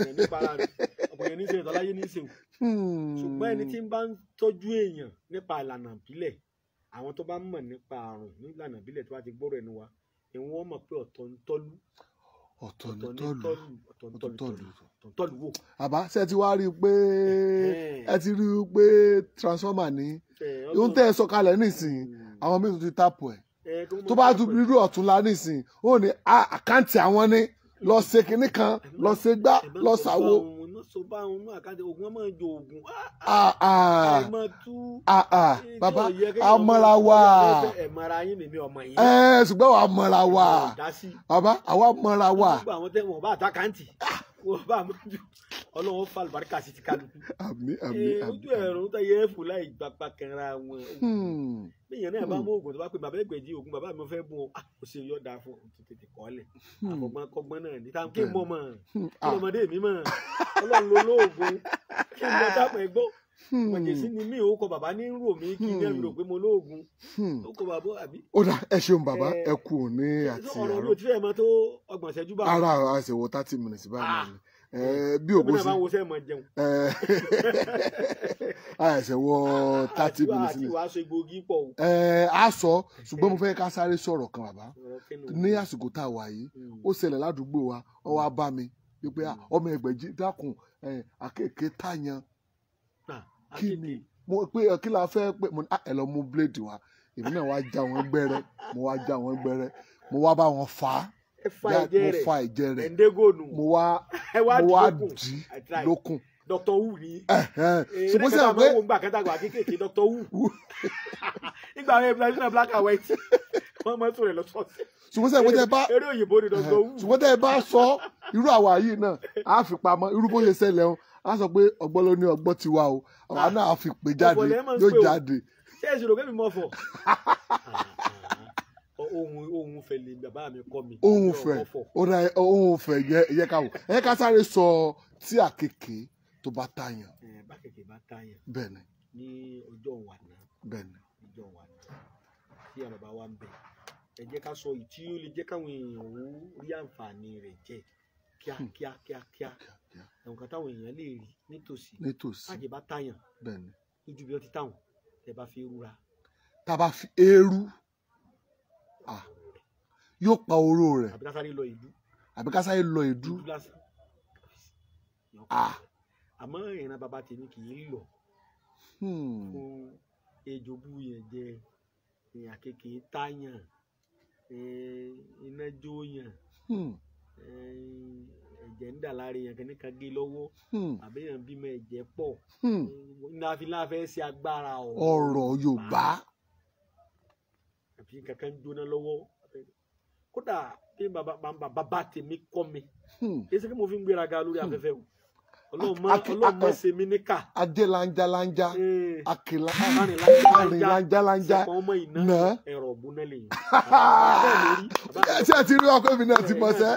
ẹni para rẹ̀ ọ̀pọ̀ yẹn ní í ṣe ìtọ́láyé ní í ṣe o. Ṣùgbọ́n ẹni tí ń bá ń tọ́jú èèyàn nípa ìlànà ìbílẹ̀ àwọn tó bá mọ̀ nípa àrùn nílànà ìbílẹ̀ tó bá ti gbọ́rọ̀ ẹnu wa ìwọ́n mọ̀ pé ọ̀tọ̀ ń tọ́lú ọ̀tọ̀ ní tọ́lú ọ̀tọ̀ ń tọ́lú ọ̀tọ̀ ń tọ́lú wò. Àbá ṣe ti wá rí i pé ẹ ti rí i pé transformer ní ohun tẹ́ ẹ sọ kalẹ̀ nísìnyí àwọn míì tún ti tàpù ẹ̀ tó bá tún rírú ọ̀tún la nísìnyí ó ní àkáǹtì àwọn ní lọ ṣe kinní kan lọ ṣe gbá lọ ṣàwo. Bàbá amọ̀ra wa ṣùgbọ́n wa mọ̀ra wa bàbá àwa mọ̀ra wa. Ọlọ́run fa àlùbáríkà sí ti kálukú. Àmín àmín àmín. Ojú ẹ̀rọ tó yẹ fò láì gbapá kanra wọn. Bẹ́ẹ̀ náà bá mú oògùn tó bá pè bàbá Ẹgbẹ̀jì oògùn bàbá mi fẹ́ bùn ọ́ kò sí yọ̀ dáa fún ọ tètè kọ́ lẹ̀. Àfọ̀gbọ́n kọ́gbọ́n náà ní táwọn kí n mọ̀ mọ̀ kí ọmọdé mi mọ̀ Ọlọ́run ló lóògùn kí n lọ dápọ̀ ẹgbọ́. Mọ̀jẹ̀sí ni mí ò kọ bàbá ní rò mí kí n rò pé mo lóògùn. Ó kọ bàbá àbí. Ó dà ẹ ṣeun bàbá ẹ kú òní àti àárọ̀. Ọ̀rọ̀ mi ò tí fẹ́ mọ tó ọgbọ̀n ìṣẹ́jú bá. Ara àṣewò 30 minutes báyìí bí ògbó sí àìsè wọ 30 minutes ni a sọ ṣùgbọ́n mo fẹ́ ká sáré sọ̀rọ̀ kan bàbá ní àsìkò tá a wà yìí ó ṣẹlẹ̀ ládùúgbò wa ó wá bá mi wípé ọmọ Ẹgbẹ̀jì dákun àkèké tàyàn kí ni mo pé kí la fẹ́ pé mo ní ẹ lọ mú bíléèdì wa èmi náà wá já wọn gbẹ́rẹ́ mo wá já wọn gbẹ́rẹ́ mo wá bá wọn fà á mo fa ẹ̀jẹ̀ rẹ̀ mo wá dì lókun. Dr. Wu ni. Ṣùgbọ́n sẹ́yìn pé mo gbà kẹta gbà kéékèèké Dr. Wu nígbà wo ebile black and white wọ́n máa ń sọ̀rọ̀ lọ́sọ̀ọ̀sẹ̀. Ṣùgbọ́n sẹ́yìn pé tẹ́ bá eré òyìnbó ni Dr. Wu. Ṣùgbọ́n tẹ́ bá sọ irú àwa yìí náà á fi pamọ́ irú bó ṣe ṣẹlẹ̀ o á sọ pé ọgbọ́n ló ní ọgbọ́n tiwa o àwa náà á fi pè jáde yóò jáde. Ṣé èsì rò pé mi mọ̀ fọ̀? Ohun fẹ́ lè bàbá mi kọ́ mi. Ohun fẹ́ ohun fẹ́ yẹ ká wò ẹ ká sáré sọ tí àkekèé tó bá tàyàn. Bá kèké bá tàyàn. Bẹ́ẹ̀ni. Ní ọjọ́ wàná. Bẹ́ẹ̀ni. Ọjọ́ wàná tí àwọn bàbá wa ń bẹ ẹ jẹ́ ká sọ ìtí ó lè jẹ́ káwọn èèyàn ó rí àǹfààní rẹ̀ jẹ kíákíá kíákíá nǹkan táwọn èèyàn lè rí nítòsí. Nítòsí. Àkèké bá tàyàn. Bẹ́ẹ̀ni. Lójú bí wọ́n ti táwọn tẹ bá fi rúra. Tá a bá fi eérú yóò pa oró rẹ̀. Àbí ká sáré lọ ìdú. Àbí ká sáré lọ ìdú. Ìdú lásán. Àmọ́ ìran bàbá tèmi kì í lọ. Fún ejò bú yẹn jẹ, èèyàn kékeré táyàn, iná jó yàn, ẹ̀jẹ̀ ń dà lára èèyàn kìíní kan gé lọ́wọ́, àbí èèyàn bímọ ẹ̀jẹ̀ pọ̀. Ní láfẹ́ ṣe agbára ọ̀rọ̀ Yorùbá. Àbí kankan jóná lọ́wọ́. Kódà bí bàbá tèmi kọ́ mi. Kì í ṣe kí mo fi ń gbéraga lórí afẹ́fẹ́ o. Ọlọ́run má ṣe mí níkà. Adé lanjalanja, àkìlà arìn lanjalanja, nà. Ẹ̀rọ ògbóná lè yìn. Ṣé ẹ ti rí ọkọ mi náà ti mọ̀ sẹ́?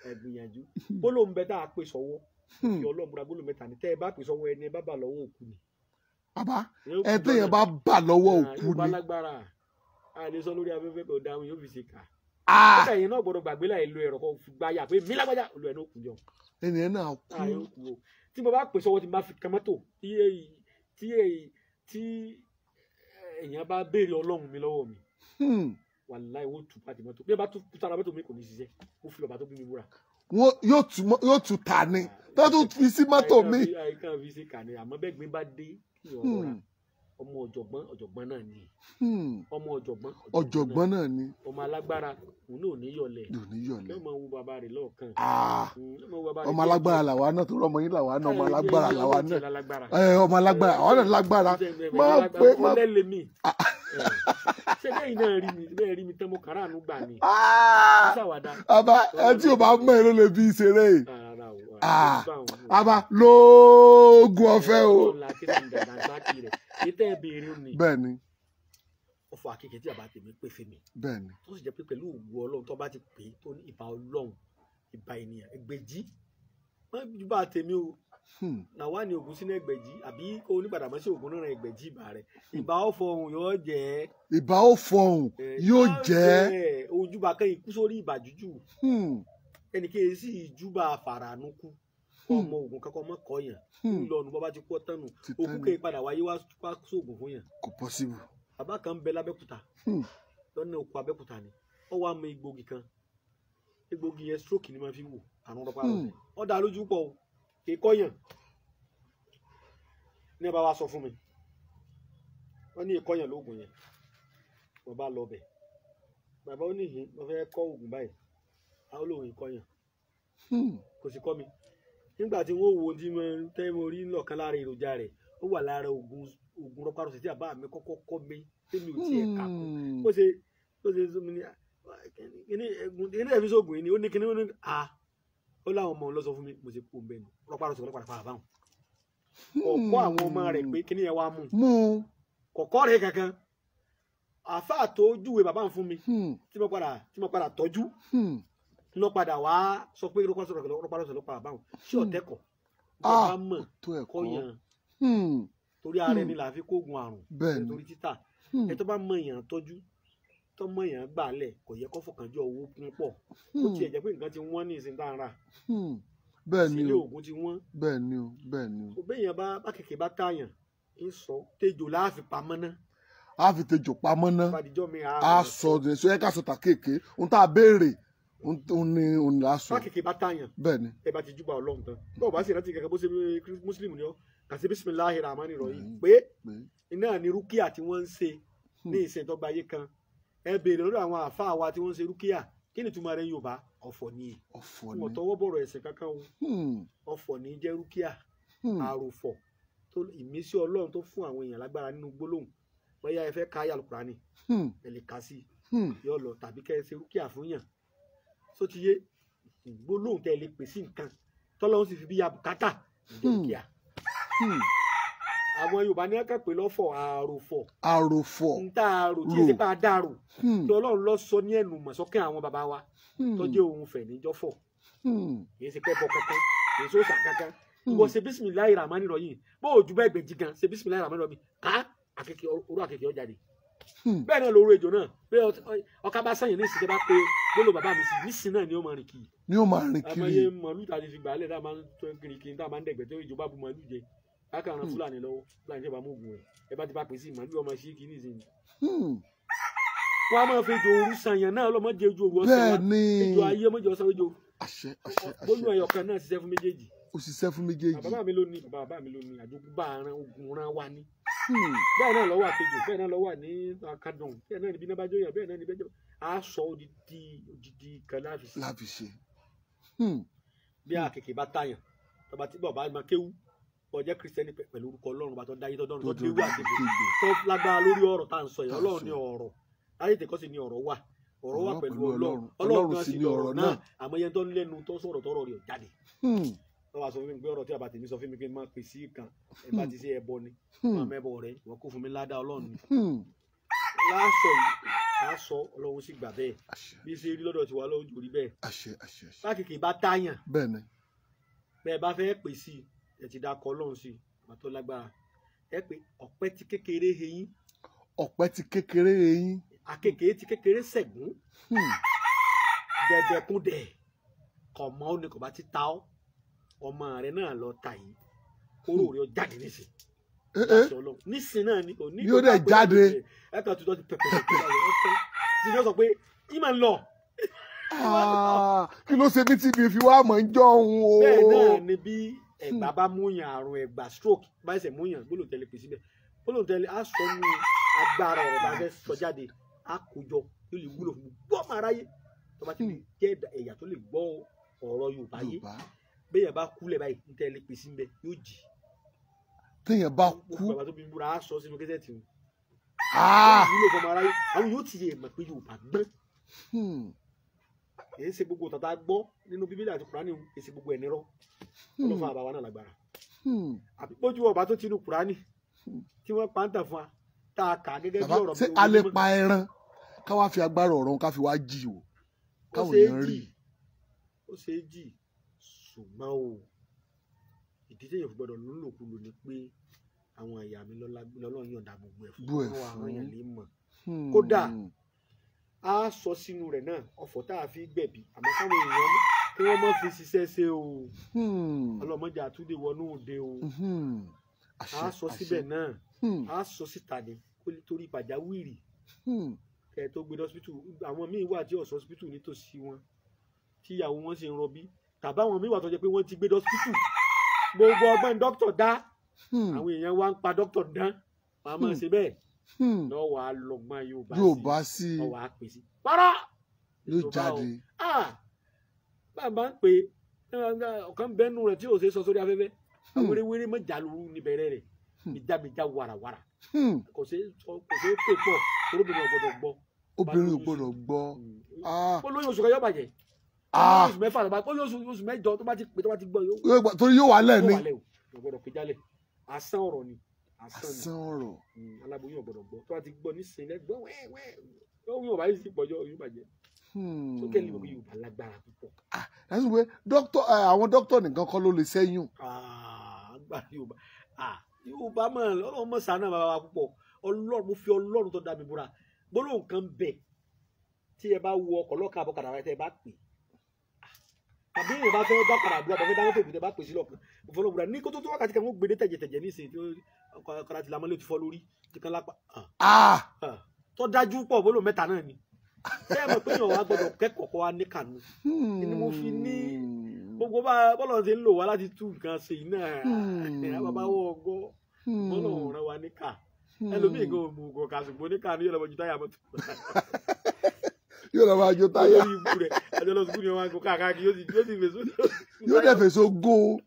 Ẹ gbìyànjú. Gbólóhùn bẹ tá a pè sọ́wọ́. Fi Ọlọ́run búra, gbólóhùn mẹ́ta ni. Tẹ́ ẹ bá pè sọ́wọ́, ẹni ẹ bá bà lọ́wọ́ òkú ni. Bàbá, ẹ téèyàn bá bà lọ́wọ́ òkú ni. Ni. Lágbára a lè sọ lórí afẹ́fẹ́, kò dáhùn, yóò fi ṣe kà. Kódà yẹn náà gbọ́dọ̀ gbàgbé láì lo ẹ̀rọ kan gbáyà pé mí lágbájá olú ẹ̀ náà kú jọ. Ènìyàn náà kú. Tí mo bá pè sọ́wọ́, tí mo bá fi kan mọ́tò, tí èèyàn bá béèrè Ọlọ́run mi lọ́wọ́ mi, wàláhì wọ́n tù pàtì mọ́tò. Bí ẹ bá tún sára mọ́tò mi, kò ní ṣiṣẹ́. Mo fi ọba tó bí mi búra. Yóò tù tà ní tó tún fi sí mọ́tò mi. Àìkàn fi ṣe kà ní, àmọ́ bẹ́ẹ̀ gbin bá dé kí ọ̀rọ̀ rà, ọmọ ọ̀jọ̀gbọ́n ọ̀jọ̀gbọ́n náà ni. Ọmọ ọ̀jọ̀gbọ́n ọ̀jọ̀gbọ́n náà ni. Ọmọ alágbára òun náà ò ní yọlẹ̀. Ò ní yọlẹ̀. Yóò máa wo bàbá rẹ̀ lọ́ọ̀kan. Ọmọ alágbára làwa náà, tó rọmọ yín làwa náà, ọmọ alágbára làwa náà, ọmọ alágbára àwọn náà lágbára. Máa pé máa ṣé bẹ́ẹ̀ náà rí mi, bẹ́ẹ̀ rí mi tán, mo kàrà àánú gbà ni. Bàbá, ẹ tí o bá mọ ẹ ló lè fi ṣeré. Bàbá lóògùn ọ̀fẹ́ o. Bẹ́ẹ̀ni. Ọ̀fọ̀ àkekèé tí bàbá tèmi pè fún mi. Bẹ́ẹ̀ni. Tó sì jẹ́ pé pẹ̀lú ògùn Ọlọ́run, tó bá ti pè é, tó ní ìbà Ọlọ́run, ìbà ènìyàn, ẹgbẹ̀jì wọ́n bá tèmi o làwa ni ògùn sínú ẹgbẹ̀jì, àbí kó onígbàdàmọ́ sí ògùn náà, ẹgbẹ̀jì ìbà rẹ̀, ìbà ọ̀fọ̀ ọ̀hún yóò jẹ́. Ìbà ọ̀fọ̀ ọ̀hún yóò jẹ́. Ojúbà kẹ́yìn kú sórí ìbà jújù, ẹnì kejì sì ìjúbà fàrànù kú, ọmọ ògùn kankan mọ́ kọ́yàn ńlọrun. Bọ́ bá ti kú ọtán nù, òkú kẹ́yìn padà wáyé wá sóògùn fún yàn. Kò possible. Bàbá kan ń bẹ lábẹ́kúta, lọ́nà òkú Abẹ́kúta ni ó wá mọ egbògi kan. Egbògi yẹn, stroke ni máa fi wò àrùn rọpa rọsẹ̀. Ó dá lójú pọ̀ o, kì í kọ́yàn. Ní ẹ bá wa sọ fún mi, wọ́n ní ìkọ́yàn lóògùn yẹn. Mo bá lọ bẹ̀, bàbá ó níhìn mo fẹ́ kọ́ oògùn báyìí, àwọn olóhùn ìkọ́yàn kò sì kọ́ mi. Nígbà tí wọ́n wo tí mo tẹ́, mo rí lọ́ọ̀kan lára èròjà rẹ̀, ó wà lára oògùn rọpárọsẹ̀ tí bàbá mi kọ́kọ́ kọ́ mi, tèmi ò tiẹ̀ kà kún. Bó ṣe sọ mi ní kíní kíní ẹ̀fí sóògùn yìí ni ó ní kíní, ó ní a ó láwọn ọmọ lọ sọ fún mi. Mo ṣe kú bẹ́ẹ̀ ni rọpárọsẹ̀ lọ́pàá pàrọ̀ báwọn kọ̀ọ̀kọ́ àwọn ọmọ rẹ̀ pé kíní yẹn wá mú kọ̀ọ̀kọ́ rẹ̀ kankan. Àáfàá tó júwe bàbá ń fún mi, tí mo padà tọ́jú lọ padà wá sọ pé rọpárọsẹ̀ lọ́pàá báwọn ṣé ọ̀tẹ́kọ̀ bá mọ̀ kọ́yàn, torí ara ẹni là á fi kógun àrùn, torí títà ẹ tó bá mọ èèyàn tọ́jú, tó mọ èèyàn gbà lẹ̀, kò yẹ kó fọkànjọ owó kún pọ̀. Ó tiẹ̀ jẹ́ pé nǹkan ti wọ́n ní ìsìn tá à ń rà. Bẹ́ẹ̀ni o. Sílé oògùn ti wọ́n. Bẹ́ẹ̀ni o, bẹ́ẹ̀ni o. Béèyàn bá kèké bá táyàn ń sọ tejò láàfin pamọ́ ná. A fi tejò pamọ́ ná. Fàdíjọ́ mi. A sọ ẹ yẹ ká sọ tà kéèké ohun tá a béèrè òun ni òun là á sọ. Bá kèké bá táyàn. Bẹ́ẹ̀ni. Ẹ bá ti júbà Ọlọ́run tán, bọ́ọ̀ bá sì rántí kankan, bó ṣe mùsùlùmí ni ọ́, kà sí bisimilahi rahmani rahim pé iná ní rúkìá tí wọ́n ń ṣe ní ìsìn tó gbayé kan. Ẹ béèrè lọ́dọ̀ àwọn àáfàá wa tí wọ́n ń ṣe rúkìá, kí ni ìtumọ̀ rẹ̀ Yorùbá? Ọ̀fọ̀ ni. Ọ̀fọ̀ ni. Wọ́n tọwọ́ bọ̀rọ̀ ẹ̀sìn kankan o. Ọ̀fọ̀ ní jẹ́ rúkìá, àròfọ̀ tó ìmísí Ọlọ́run tó fún àwọn èèyàn lágbára nínú gbólóhùn. Bóyá ẹ fẹ́ ka ayé Àlùkùránì, ẹ lè kà sí yọ lọ, tàbí kẹ́ ẹ ṣe rúkìá fún yàn só ti yé gbólóhùn tẹ́ ẹ lè pè sí nǹkan tọ́lọ́run sì fi bí ya bùkátà ìjọ rúkìá. Àwọn Yorùbá ní ká pè lọ́fọ̀, àròfọ̀. Àròfọ̀. Ń tá àrò tí èsì bá dàrò tí Ọlọ́run lọ sọ ní ẹnu mọ̀sọ́kẹ́ àwọn bàbá wa tó jẹ́ òun fẹ̀ níjọ́fọ̀. Kì í ṣe pẹ́ bọ kankan, kì í ṣe òòṣà kankan. Ìwọ ṣe bisimilayi ramani rọyìn, bó o jù bẹ́ẹ̀ gbẹ̀jì gan, ṣe bisimilayi ramani rọyìn ká àkekèé orú àkekèé ọjà de. Bẹ́ẹ̀ náà lóru ejò náà pé ọkà bá sẹ́yìn ní ìsìn, tẹ́ bá pé gbólóhùn bàbá mi sí nísìn náà ni ó máa rìn kiri. Ni ó máa rìn kiri. Àmọ́ iye màálù tá a ti fi gbà á lẹ̀, tá a máa ń tó kiri kiri, tá a máa ń dẹ̀gbẹ́ tó ìjọba bu màálù jẹ. Bákan ran Fúlàní lọ́wọ́, Fúlàní tí ó bá mú oògùn rẹ̀, ẹ bá ti bá pè sí ìmọ̀lú ọmọ sí kìíní ìsìn. Wọ́n á máa fi ejò òru sànyàn náà, ọlọ́mọdé ojú òru ọ̀sẹ̀ wa. Ejò ayé ọmọdé ọ̀sán ejò. Gbólóhùn ẹyọ kan náà ṣiṣẹ́ fún méjèèjì. Ó ṣiṣẹ́ fún méjèèjì. Bàbá mi ló ní, bàbá mi ló ní, àjogúnbá aran ogun ran wa ní. Bẹ́ẹ̀ náà ló wà kejì, bẹ́ẹ̀ náà ló wà ní akadùn, bẹ́ẹ̀ náà níbi iná bá jóyàn, bẹ́ẹ̀ náà ní bẹ́ẹ̀ á sọ odidi kan láfi ṣe. Bí àkèké bá tàyàn, tọba tí bàbá máa kéwú, bó jẹ́ Kristẹni pẹ̀lú orúkọ Ọlọ́run bá tó dáyé tó dọ́run tó déwú àtẹ̀gbè tó lágbára lórí ọ̀rọ̀ tá à ń sọ yìí. Ọlọ́run ní ọ̀rọ̀ láyé tẹ̀kọ́ sì ní ọ̀rọ̀ wà, ọ̀rọ̀ wà pẹ̀lú Ọlọ́run, Ọlọ́run sì ní ọ̀rọ̀ náà. Àmọ́ yẹn tó lẹ́nu tó sọ̀rọ̀ tọ́rọ̀ rẹ̀ jáde. Wọ́n wá sọ fún mi pé ọ̀rọ̀ tí bàbá tèmi sọ fún mi pé má pè sí kan, ẹ bá ti ṣe ẹbọ ni, má mẹ́bọ rẹ̀, wọ́n kó fún mi ládàá Ọlọ́run ni. Láàsọ yìí, láàsọ Ọlọ́run sì gbà bẹ́ẹ̀. Bí ṣe rí lọ́dọ̀ tiwa lọ́wọ́ jò rí bẹ́ẹ̀. Bákìkì bá táyàn. Bẹ́ẹ̀ bá fẹ́ pè sí, ẹ ti dákọ̀ Ọlọ́run sí, bàbá tó lágbára. Ẹ pé ọ̀pẹ ti kékeré eyín. Ọ̀pẹ ti kékeré eyín. Àkekèé ti kékeré sẹ̀gún. Dẹ̀dẹ̀kúndẹ̀ kọ̀ mọ́ ó ní kò bá ti ta ọ́. Ọmọ rẹ náà lọ ta yìí, kóró rẹ jáde nísìn. Nísìn náà ni òní yóò dẹ̀ jáde. Ẹ kàn tuntun ti pẹpẹ pẹpẹ tí yóò sọ pé ìmọ̀ ń lọ. Kí ló ṣe bí tí mi fi wá mọ̀ ń jọ òun o. Bẹ́ẹ̀ náà ni bí ẹ̀gbà bá múyàn, àrùn ẹ̀gbà stroke bá ẹsẹ̀ múyàn, gbólóhùn tẹ́lẹ̀ pè síbẹ̀. Gbólóhùn tẹ́lẹ̀ á sọ ní agbára ọ̀rọ̀ bá fẹ́ sọ jáde, á kójọ yóò lè wúlò fún gbogbo ọmọ aráyé tó bá ti lè jẹ́ ẹ̀yà tó lè gbọ́ ọ̀rọ̀ Yorùbá yé. Béèyàn bá kú lẹ̀ báyìí, ń tẹ́lẹ̀ pèsè ń bẹ yóò jì. Téèyàn bá kú. Bàbá tó bí búra á sọ sínú kẹsẹ̀ tì. Wúlò fọmọ aráyé, àwọn yóò ti yẹ mọ̀ pé Yorùbá gbọ́n. Èyí ṣe gbogbo tàtà gbọ́ nínú Bíbélì àti Kùránì, èyí ṣe gbogbo ẹ̀ nírọ́. Ọlọ́fà àbáwá náà lágbára. Àbí bójú ọba tó tinú Kùránì tí wọ́n pa ń tàn fún wa, tá a kà á gẹ́gẹ́ bí ọ̀rọ̀ mi. Ṣé a lè pa ẹran ká wá fi agbára ọ̀rọ̀ ká fi wá jì wò? Káwọn èèyàn rí. Ó ṣe é jì, ṣùgbọ́n o ìdí téèyàn fi gbọ́dọ̀ lólòkulò ni pé àwọn ẹ̀yà mi lọ́lọ́run yọ̀ǹda gbogbo ẹ̀ fún wọn, àwọn èèyàn lè mọ̀. Kódà a sọ sínú rẹ̀ náà ọ̀fọ̀ tá a fi gbẹ̀bí, àmọ́ káwọn èèyàn kí wọ́n má fi ṣiṣẹ́ ṣe o, ọlọ́mọdé àtúndé wọnú òde o. A sọ síbẹ̀ náà, a sọ síta ni torí pàjáwìrì kẹ́ tó gbé lọ́sibítù. Àwọn míì wà tí ọ̀sọ́ síbítù nítòsí wọn tí ìyàwó wọn sì ń rọbí, tàbá àwọn míì wà tó jẹ́ pé wọ́n ti gbé dọ́sítù, gbogbo ọgbọ́n dókítà dá, àwọn èèyàn wá ń pa dókítà dán, wọ́n á máa ṣe bẹ́ẹ̀ lọ́wọ́ á lọ́gbọ́n Yorùbá sí, lọ́wọ́ á pè sí párá yóò jáde. Bàbá ń pè ọ̀kan bẹ́nu rẹ̀ tí yóò ṣe sọ sórí afẹ́fẹ́, wéréwéré mọ́jà lóru níbẹ̀rẹ̀ rẹ̀, mìjàmìjà wàràwàrà, kò ṣe é pè pọ̀, obìnrin ò gbọ́dọ̀ gbọ́. Obìnrin ò gbọ́dọ̀ gbọ́. Ó lóyún oṣù kan yóò bàjẹ́, oṣù mẹ́fà tó bá ó oṣù mẹ́jọ tó bá ti pè tó bá ti gbọ́ yóò torí yóò wà lẹ̀ ni. Yóò gbọ́dọ̀ pé jálẹ̀, asán ọ̀rọ̀ ni. Asán ọ̀rọ̀. Aláboyún ò gbọ́dọ̀ gbọ́, tó bá ti gbọ́ nísìnyí lẹ́gbọ́ wẹ́wẹ́ yóò bá yìí sì pọ̀jọ́ yóò bàjẹ́. Sókè ní Yorùbá lágbára púpọ̀. Lásìkò pé dókítà, àwọn dókítà nìkan kọ́ ló lè ṣẹ́yún. Agbára Yorùbá, Yorùbá mọ̀ Ọlọ́run mọ̀ ṣàánú bàbá wa púpọ̀. Ọlọ́run, mo fi Ọlọ́run tó dá mi búra, gbólóhùn kan bẹ̀ tí ẹ bá wo ọkọ̀ lọ́kà àbọ̀kadà rẹ tẹ́ ẹ bá pè tàbí èèyàn bá fẹ́ dákàrà àdúrà bá fẹ́ dáná tó ìbùtẹ́ bá pèsè lọ́kàn òfòlóbùrà ní kótó tó wákàtí kan wọ́n gbèdé tẹ̀jẹ̀tẹ̀jẹ̀ ní ìsìn tí ọkọ̀ àti làmọ́lé ti fọ́ lórí ti kan lápá. Tó dájú pọ̀ bólú mẹ́ta náà ni. Ṣé ẹ mọ̀ pé èèyàn wa gbọ́dọ̀ kẹ́kọ̀ọ́ kọ́ wa ní kànú ni mo fi ní gbogbo bá bọ́lọ̀ ṣe ń lò wá láti tú nǹkan ṣe iná ẹ̀ bàbá wọ ọgọ́ bọ́lọ̀ ràn wá ní kà ẹlòmíì gan òmùgọ̀ kàṣùgbọ́n ní kà ní yóò lọ́mọ ju táyà mọ́tò yóò lọ máa jó táyà. Yóò dẹ̀ fèsò gún.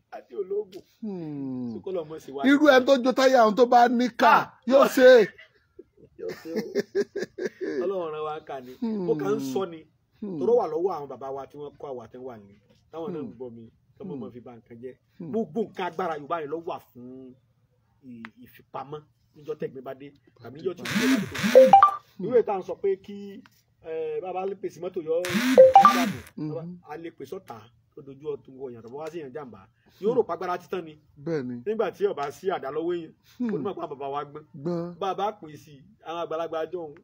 Irú ẹni tó jó táyà àwọn tó bá ní ká yóò ṣe. Ọlọ́run ràn wá kà ní. Ó kàn ń sọ ni tọrọ wà lọ́wọ́ àwọn bàbá wa tí wọ́n kọ́ àwa tí wọ́n wà ní táwọn náà ń gbọ́ mi tọmọ mọ fi ba nǹkan jẹ́. Gbogbo nǹkan agbára Yorùbá yẹn ló wà fún ìfipamọ́ níjọ́ tẹ̀gbẹ́ bá dé tàbí níjọ́ tí ìjọba bá dé tó. Ìwé ìta ń sọ pé kí bàbá lè pèsè mọ́tò yọ jáde, a lè pèsè ọ̀tá tó dojú ọtún wọ yàtọ̀ bọ́ wá sí yàn jàǹbá yóò rò pàgbára títán ni. Nígbà tí ọba sí àdá lọ́wọ́ èèyàn onímọ̀ pa bàbá wa gbọ́n bàbá pè sí àwọn àgbàlagbà àjọ òun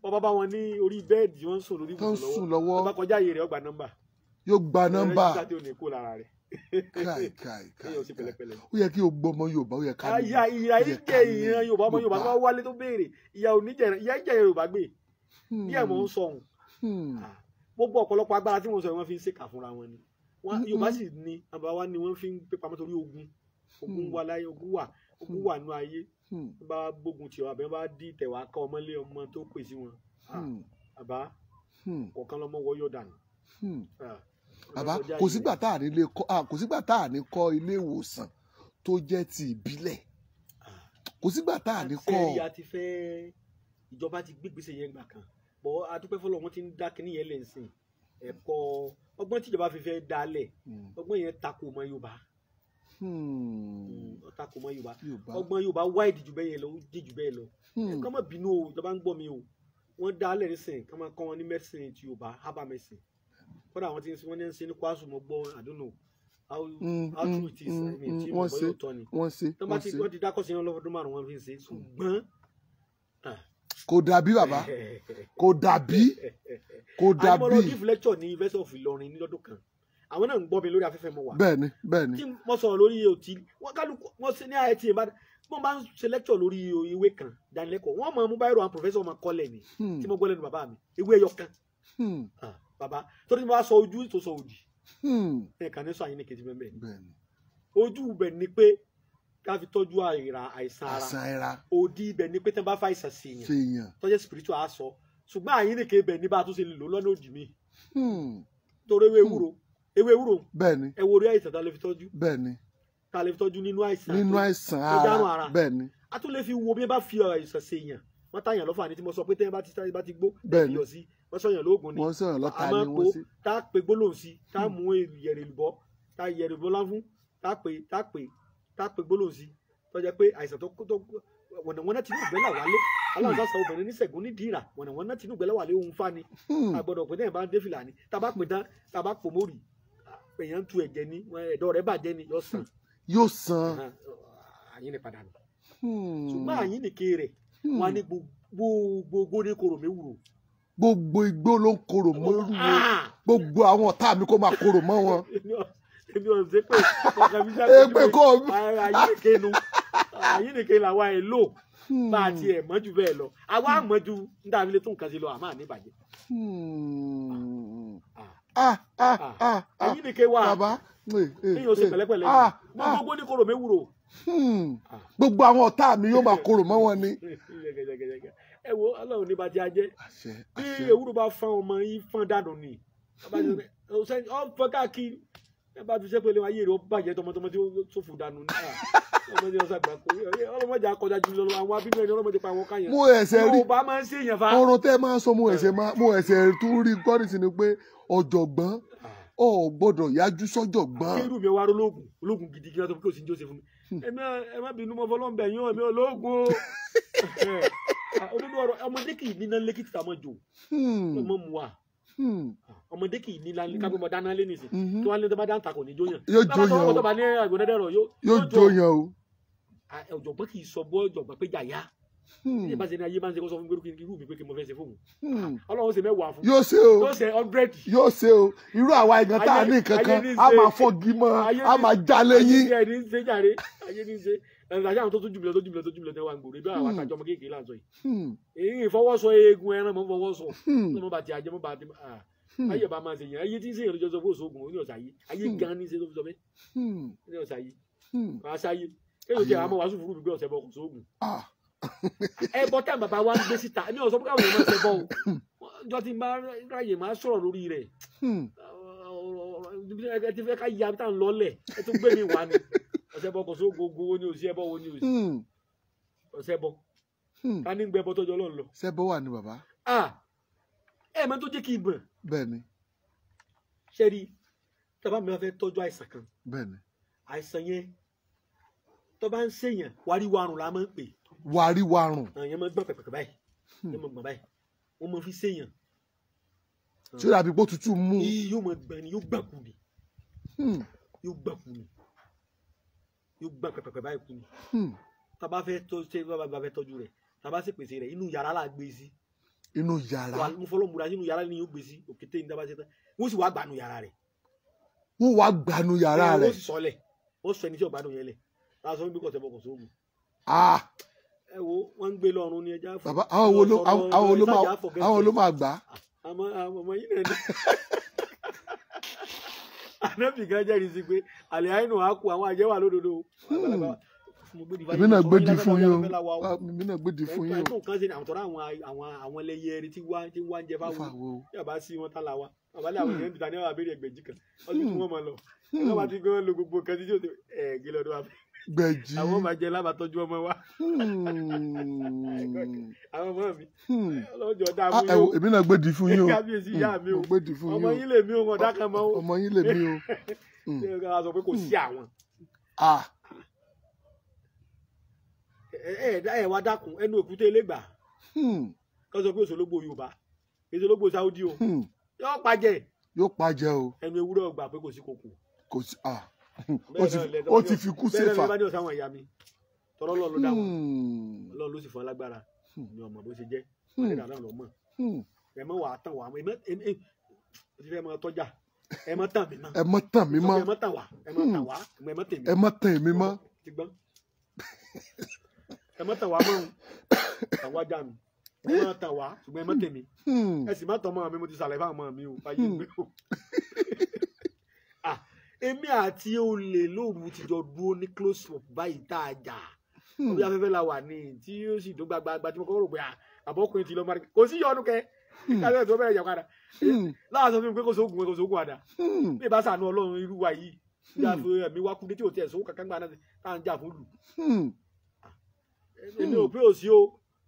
wọ́n bá bá wọn ní orí bẹ́ẹ̀dì wọ́n ń sùn lórí ibùsùn lọ́wọ́ bá kọjá iye rẹ̀ ó gba nọ́mbà yóò gba nọ́mbà rẹ́jísítà tí ò ní kó lára rẹ̀. Káì káì káì. Kéèyàn ṣe pẹ̀lẹ́pẹ̀lẹ́. Ó yẹ kí o gbọ́ ọmọ Yorùbá, ó yẹ ká ní. Ìyà ìyà yìí jẹ ìran Yorùbá, ọmọ Yorùbá tó bá wálé tó béèrè ìyà ò ní jẹ, ìyà jẹ Yorùbá gbé díẹ̀ mò ń sọ òun. Gbogbo ọ̀pọ̀lọpọ̀ agbára tí mo sọ yìí wọ́n fi ń ṣèkà fúnra wọn ni. Yorùbá sì ni àbá wa ni wọ́n fi ń pé pamọ́ torí ogun. Ogun wà láyé, ogun wà, ogun wà nú ayé. Bá gbógun tì ọ́ àbẹ́ bá dí tẹ̀wá ká ọmọlé ọmọ tó pè sí wọn. Àbá kọ̀ọ̀kan lọ́mọ wọ́ yọ̀ dànù. Bàbá, kò sígbà tá à ní lè kọ́, kò sígbà tá à ní kọ́ ilé ìwòsàn tó jẹ́ ti ìbílẹ̀, kò sígbà tá à ní kọ́. Àti a ti fẹ́ ìjọba ti gbé gbèsè yẹn gbà kan bọ́, adúpẹ́ fọlọ́ wọn ti ń dá kínní yẹn lẹ̀ ń sìn. Ẹ̀kọ́ ọgbọ́n tíjọba fi fẹ́ dálẹ̀, ọgbọ́n yẹn takò mọ́ Yorùbá, takò mọ́ Yorùbá. Ọgbọ́n Yorùbá wáìdì jù bẹ́ẹ̀ yẹn lọ, ó dì jù bẹ́ẹ̀ lọ. Ẹ̀kọ́ mọ̀ bínú o, ìjọba ń gbọ́ mi o. Wọ́n dálẹ̀ nísìn kí wọ́n kọ́ wọn ní medicine ti Yorùbá, herbal medicine. Kódà wọ́n ti ń wọ́n ní ń ṣe ní kwasu, mo gbọ́, I don't know how true it is. I mean, tí mo gbọ́ yóò tọ́ ni. Wọ́n ṣe wọ́n ṣe wọ́n ti dákọ̀ sí wọn lọ́dún 5 wọ́n fi ń ṣe, ṣùgbọ́n. Kò dàbí bàbá, kò dàbí, kò dàbí. Àmọ́ lọ give lecture ní University of Ìlọrin ní lọ́dún kan, àwọn náà ń gbọ́ mi lórí afẹ́fẹ́ mo wà. Bẹ́ẹ̀ni bẹ́ẹ̀ni. Tí mo sọ̀rọ̀ lórí òtí wọ́n kálukú wọ́n ṣe ní IIT Ìbàdàn, wọ́n máa ń ṣe lecture lórí ìwé kan dánilẹ́kọ̀ọ́, wọ́n máa mú báyìí àwọn professor máa kọ́lẹ̀ ni tí mo gbọ́ lẹ́nu bàbá mi, ìwé ẹyọ kan. Bàbá torí tí mo bá sọ ojú tó sọ òdì ẹ kàn ní sọ àyín ní kejì bẹ́ẹ̀ bẹ́ẹ̀. Ojú ibẹ̀ ni pé ká fi tọ́jú àìsàn ara, òdì ibẹ̀ ni pé tí wọ́n bá fa àìsàn sí èèyàn tọ́jú spiritual á sọ, ṣùgbọ́n àyín ní kejì bẹ́ẹ̀ ní bá a tún ṣe lè lò lọ́nà òdì mi. Torí ewé ewúro, ewé ewúro ẹ wo orí àìsàn tá a lè fi tọ́jú, tá a lè fi tọ́jú nínú àìsàn, nínú àìsàn ara, bẹ́ẹ̀ni. A tún lè fi wo bí wọ́n bá fi àìsàn sí èèyàn, wọ́n táyàn lọ́fà ní tí mo sọ pé tẹ́yìn bá ti gbó yọ sí, wọ́n sọ̀yàn lóògùn ni, wọ́n sọ̀yàn lọ́ta ni wọ́n sí. Tá a pe gbólóhùn sí, tá a mú yẹ̀rẹ̀ ìlúbọ́, tá a yẹ̀rẹ̀ ìlúbọ́ láfún, tá a pe gbólóhùn sí, tó jẹ́ pé àìsàn tó wọ̀nàwọ́nà tinú ìgbẹ́là wálé, aláǹsàsà obìnrin níṣègùn ní dìrà, wọ̀nàwọ́nà tinú ìgbẹ́là wálé òun fa ni. A gbọ́dọ̀ pé tẹ́yìn bá ń dé fìlà ni, tá a bá pè tán, tá a bá pò mórí, èèyàn ń tu ẹ̀jẹ̀ ni, ẹ̀dọ̀ rẹ̀ bàjẹ́ ni, yóò sàn. Yóò sàn. Àyín ni padà nù. Ṣùgbọ́n àyín ni kéré, wọn á ní gbogbo ní korò méwúrò. Gbogbo igbó ló ń korò mọ́rú, gbogbo àwọn ọ̀tá mi kó máa korò mọ́ wọn. Èmi ò ṣe pé ọkàn mi ṣàpèjúwe èpè kọ́ mi. Àyínnìke nu, àyínnìke làwa ẹ̀ lò bá a tiẹ̀ mọ́ ju bẹ́ẹ̀ lọ, àwa mọ́ ju níta fi lè tún nǹkan sí lọ, àmọ́ àní ìbàjẹ́. Àyínnìke wà kéèyàn ṣe pẹ̀lẹ́pẹ̀lẹ́ gbogbo ní korò méwúrò. Gbogbo àwọn ọ̀tá mi yóò máa korò mọ́ wọn ni. Ẹ wo Ọlọ́run ní bàjẹ́ ajẹ́, bí ewúro bá fọ́n ọmọ yín fọ́n dànù ni, ọ fọ́n káàkiri, ẹ bá fi sẹ́pẹ̀lẹ́ ayé rẹ̀ ó bàjẹ́ tọmọtọmọ tí ó ṣòfò dànù ní ọmọdé ọ̀sán àgbà kò ọlọ́mọdé akọjá jù lọ, àwọn abínú ẹni ọlọ́mọdé pa àwọn káyàn. Mo ẹsẹ̀ rí Yorùbá máa ń ṣèyàn fa. Ọ̀rọ̀ tẹ́ ẹ máa ń sọ, mo ẹsẹ̀ tún rí gọ́rìsì ni pé ọ̀jọ̀gbọ́n ò gbọ́dọ̀ yájú sọ́jọ̀gbọ́n. Kérú mi wá ológun, ológun gidi kí wọ́n tó kí òsì ń jóse fún mi. Ẹ má bínú mọ́ fọlọ́ǹbẹ̀ yín, èmi ológun o. Olódó ọ̀rọ̀ ọmọdé kì í níná lékìtì tá a mọ̀ jò ọmọ mu wa, ọmọdé kì í níná kápẹ́ mọ̀ dáná lé nìsín tí wọ́n á lé tó bá dáńtà kò ní jóyàn, yóò jóyàn o, tó bá ní àgbọ̀nẹ́dẹ̀rọ̀ yóò jóyàn o. Ọ̀jọ̀gbọ́n kì í sọ bọ́ ọ̀jọ̀gbọ́n pé jàyà ní bá ṣe ní ayé máa ń ṣe kó sọ fún gbérú irú mi pé kí mo fẹ́ ṣe fóun, Ọlọ́run ṣe 10 fún, yóò ṣe o, yóò ṣe 100, yóò ṣe o. Irú àwa ìgàn tá a ní kankan a máa fọ́gi mọ́, a máa jalè yín. Ayé ní ṣe jàre, ayé ní ṣe ẹ̀rọ àwọn tó tún jùlọ tó jùlọ tó jùlọ tẹ́wà ń gbòòrò ibi àwọn àtàjọ ọmọ kéèké là ń sọ yìí. Èyí ìfọwọ́sọ eegun ẹran mọ́ fọwọ́sọ mọ́ bá ti ajẹ́ mọ́ bá ti ayé bá máa ṣe yẹn, ayé tí ń ṣe ìrìnàjò sọ fún òṣogun ní ọ̀sà yìí, ayé gan ní ṣe tó fi sọ bẹ́ẹ̀ ní ọ̀sà yìí wàá ṣáyé kéèyàn jẹ́ àmọ́ wàásù fúru gbígbé ọ̀sẹ̀ bọ̀ kò sóògùn. Ẹbọ tá bàbá wa ń gbé síta ní ọ̀sọ́ fún káwọn èèyàn máa ṣe bọ́ o, ọjọ́ tí máa ráyè máa sọ̀rọ̀ lórí rẹ̀, ẹ ti fẹ́ ká ya tá à ń lọ́lẹ̀ ẹ tún gbé mi wá ni ọ̀sẹ̀ bọ̀ kò sóògùn ogun wo ni òsì ẹbọ wo ni òsì ọ̀sẹ̀ bọ̀ ká ní gbẹ bọ́ tọ́jú Ọlọ́run lọ. Ṣẹbọ wà ní bàbá. Ẹ mọ̀ tó jẹ́ kí n bọ̀. Bẹ́ẹ̀ni. Ṣé rí tọ́ba mi máa fẹ́ tọ́jú àìsàn kan. Bẹ́ẹ̀ni. Àìsàn yẹn tó bá ń ṣèyàn wáríwárùn la máa ń pè. Wáríwárùn. Àyàn máa ń gbọ̀n pẹ̀pẹ̀ báyìí, yẹn máa gbọ̀n báyìí, wọ́n máa fi ṣèyàn. Ṣé dàbí pé òtútù mú. Yóò máa gbọ̀n ni, yóò gbọ̀n kú ni, yóò gbọ̀n kú ni, yóò gbọ̀n pẹ̀pẹ̀ báyìí kú ni. Tá bá fẹ́ tọ́jú rẹ̀, tá bá sì pèsè rẹ̀, inú yàrá la gbé sí. Inú yàrá. Mo fọlọ́ múra sínú yàrá ni yóò gbé sí òkété ní tá bá ṣe tán, wọ́n sì wá gbà nù yàrá rẹ̀. Wọ́n wá gbanú yàrá rẹ̀. Wọ́n sì sọlẹ̀, wọ́n sọ ẹni tí ò gbádùn yẹn lẹ̀. Láti sọ wípé kò tẹ̀ bọ̀ kò sóògùn. Ẹ wo, wọ́n ń gbé lọ́rùn ní ẹja fún. Bàbá, àwọn wo ló máa gbà? Àwọn ọmọ yìí náà ni. Ànábì kan jẹ́rìí sí pé àlẹ́ àìnù á kú àwọn àjẹ́ wà lódodo. Èmi náà gbédi fún yín o. Èmi náà gbédi fún yín o. Ẹ̀tún kan ṣe ni àwọn tọ́ra àwọn ẹlẹ́yẹ ẹni tí wá ń jẹ fáwọn. Yàrá sí wọn tá la wa. Àbálẹ̀ àwọn èèyàn bìtà ní àwọn abẹ́rẹ́ ẹgbẹ̀jì kan. Wọ́n ti tún wọ́n mọ̀ lọ. Wọ́n bá ti gbé wọn lo gbogbo nǹkan tí yóò ẹ̀ gé lọ́dọ̀ wa. Gbẹ̀jì. Àwọn máa jẹ lábàtọ́jú ọmọ wa. Àwọn ọmọ mi. Ọlọ́jọ́ dáa fún yín o. Èmi náà gbédi fún yín o. Kábíyèsí ìyá mi o. Ọmọ yín lè mí o, wọn dákan mọ́ o. Ọmọ yín lè mí o. Ṣé o sọ pé kò sí àwọn? Ẹ wá dákun ẹnu òkúté elégbà. Kọ́ sọ pé òṣòlógbò Yorùbá, òṣòlógbò Saudi o. Yóò pàjẹ́. Yóò pàjẹ́ o. Ẹnu ewúrẹ́ ọgbà pé kò sí kòkò. Kò sí. Ó ti fi kú séfà. Bẹ́ẹ̀ ni bá ní ọ̀sán àwọn ìyá mi. Tọrọ Ọlọ́run ló dá wọn. Ọlọ́run ló sì fún alágbára. Mi ò mọ̀ bó ṣe jẹ́. Wọ́n lè dà náà lọ mọ̀. Ẹ mọ̀ wàá tàn wá. Ẹ ti fẹ́ mọ tọ́jà. Ẹ mọ̀ tàn mí mọ́. Ẹ mọ̀ tàn mí mọ́. Ẹ mọ̀ tàn wá. Ẹ mọ̀ tàn wá. Ẹ mọ̀ tèmi. Ẹ mọ̀ tàn mí mọ́. Ti gbọ́n. Ẹ mọ̀ tàn wá mọ́. Àwọn ajá mi. Ẹ mọ̀ tàn wá ṣùgbọ́n ẹ mọ̀ tèmi. Ẹ sì má tàn mọ́ mi, mo ti ṣàlàyé fáwọn ọmọ mi o. Báyìí gbé o. Èmi àti olè lóru ti jọ dúró ní close up báyìí tá a jà. Orí afẹ́fẹ́ la wà ní tí ó sì dún gbagbagba tí mo kọ́ rò pé àbọ̀kùnrin ti lọ máa kò sí yọnu kẹ. Kájọ́ tó bẹ̀rẹ̀ yà padà. Láwọn sọ fún mi pé kò sóògùn kò sóògùn àdá. Bí ìbá sànú Ọlọ́run irú wa yìí, bí a fi ẹ̀mí wá kú dé tí ò tiẹ̀ sówó kankan gbà náà tá à ń jà fún lù. Èmi ò pé òsì o.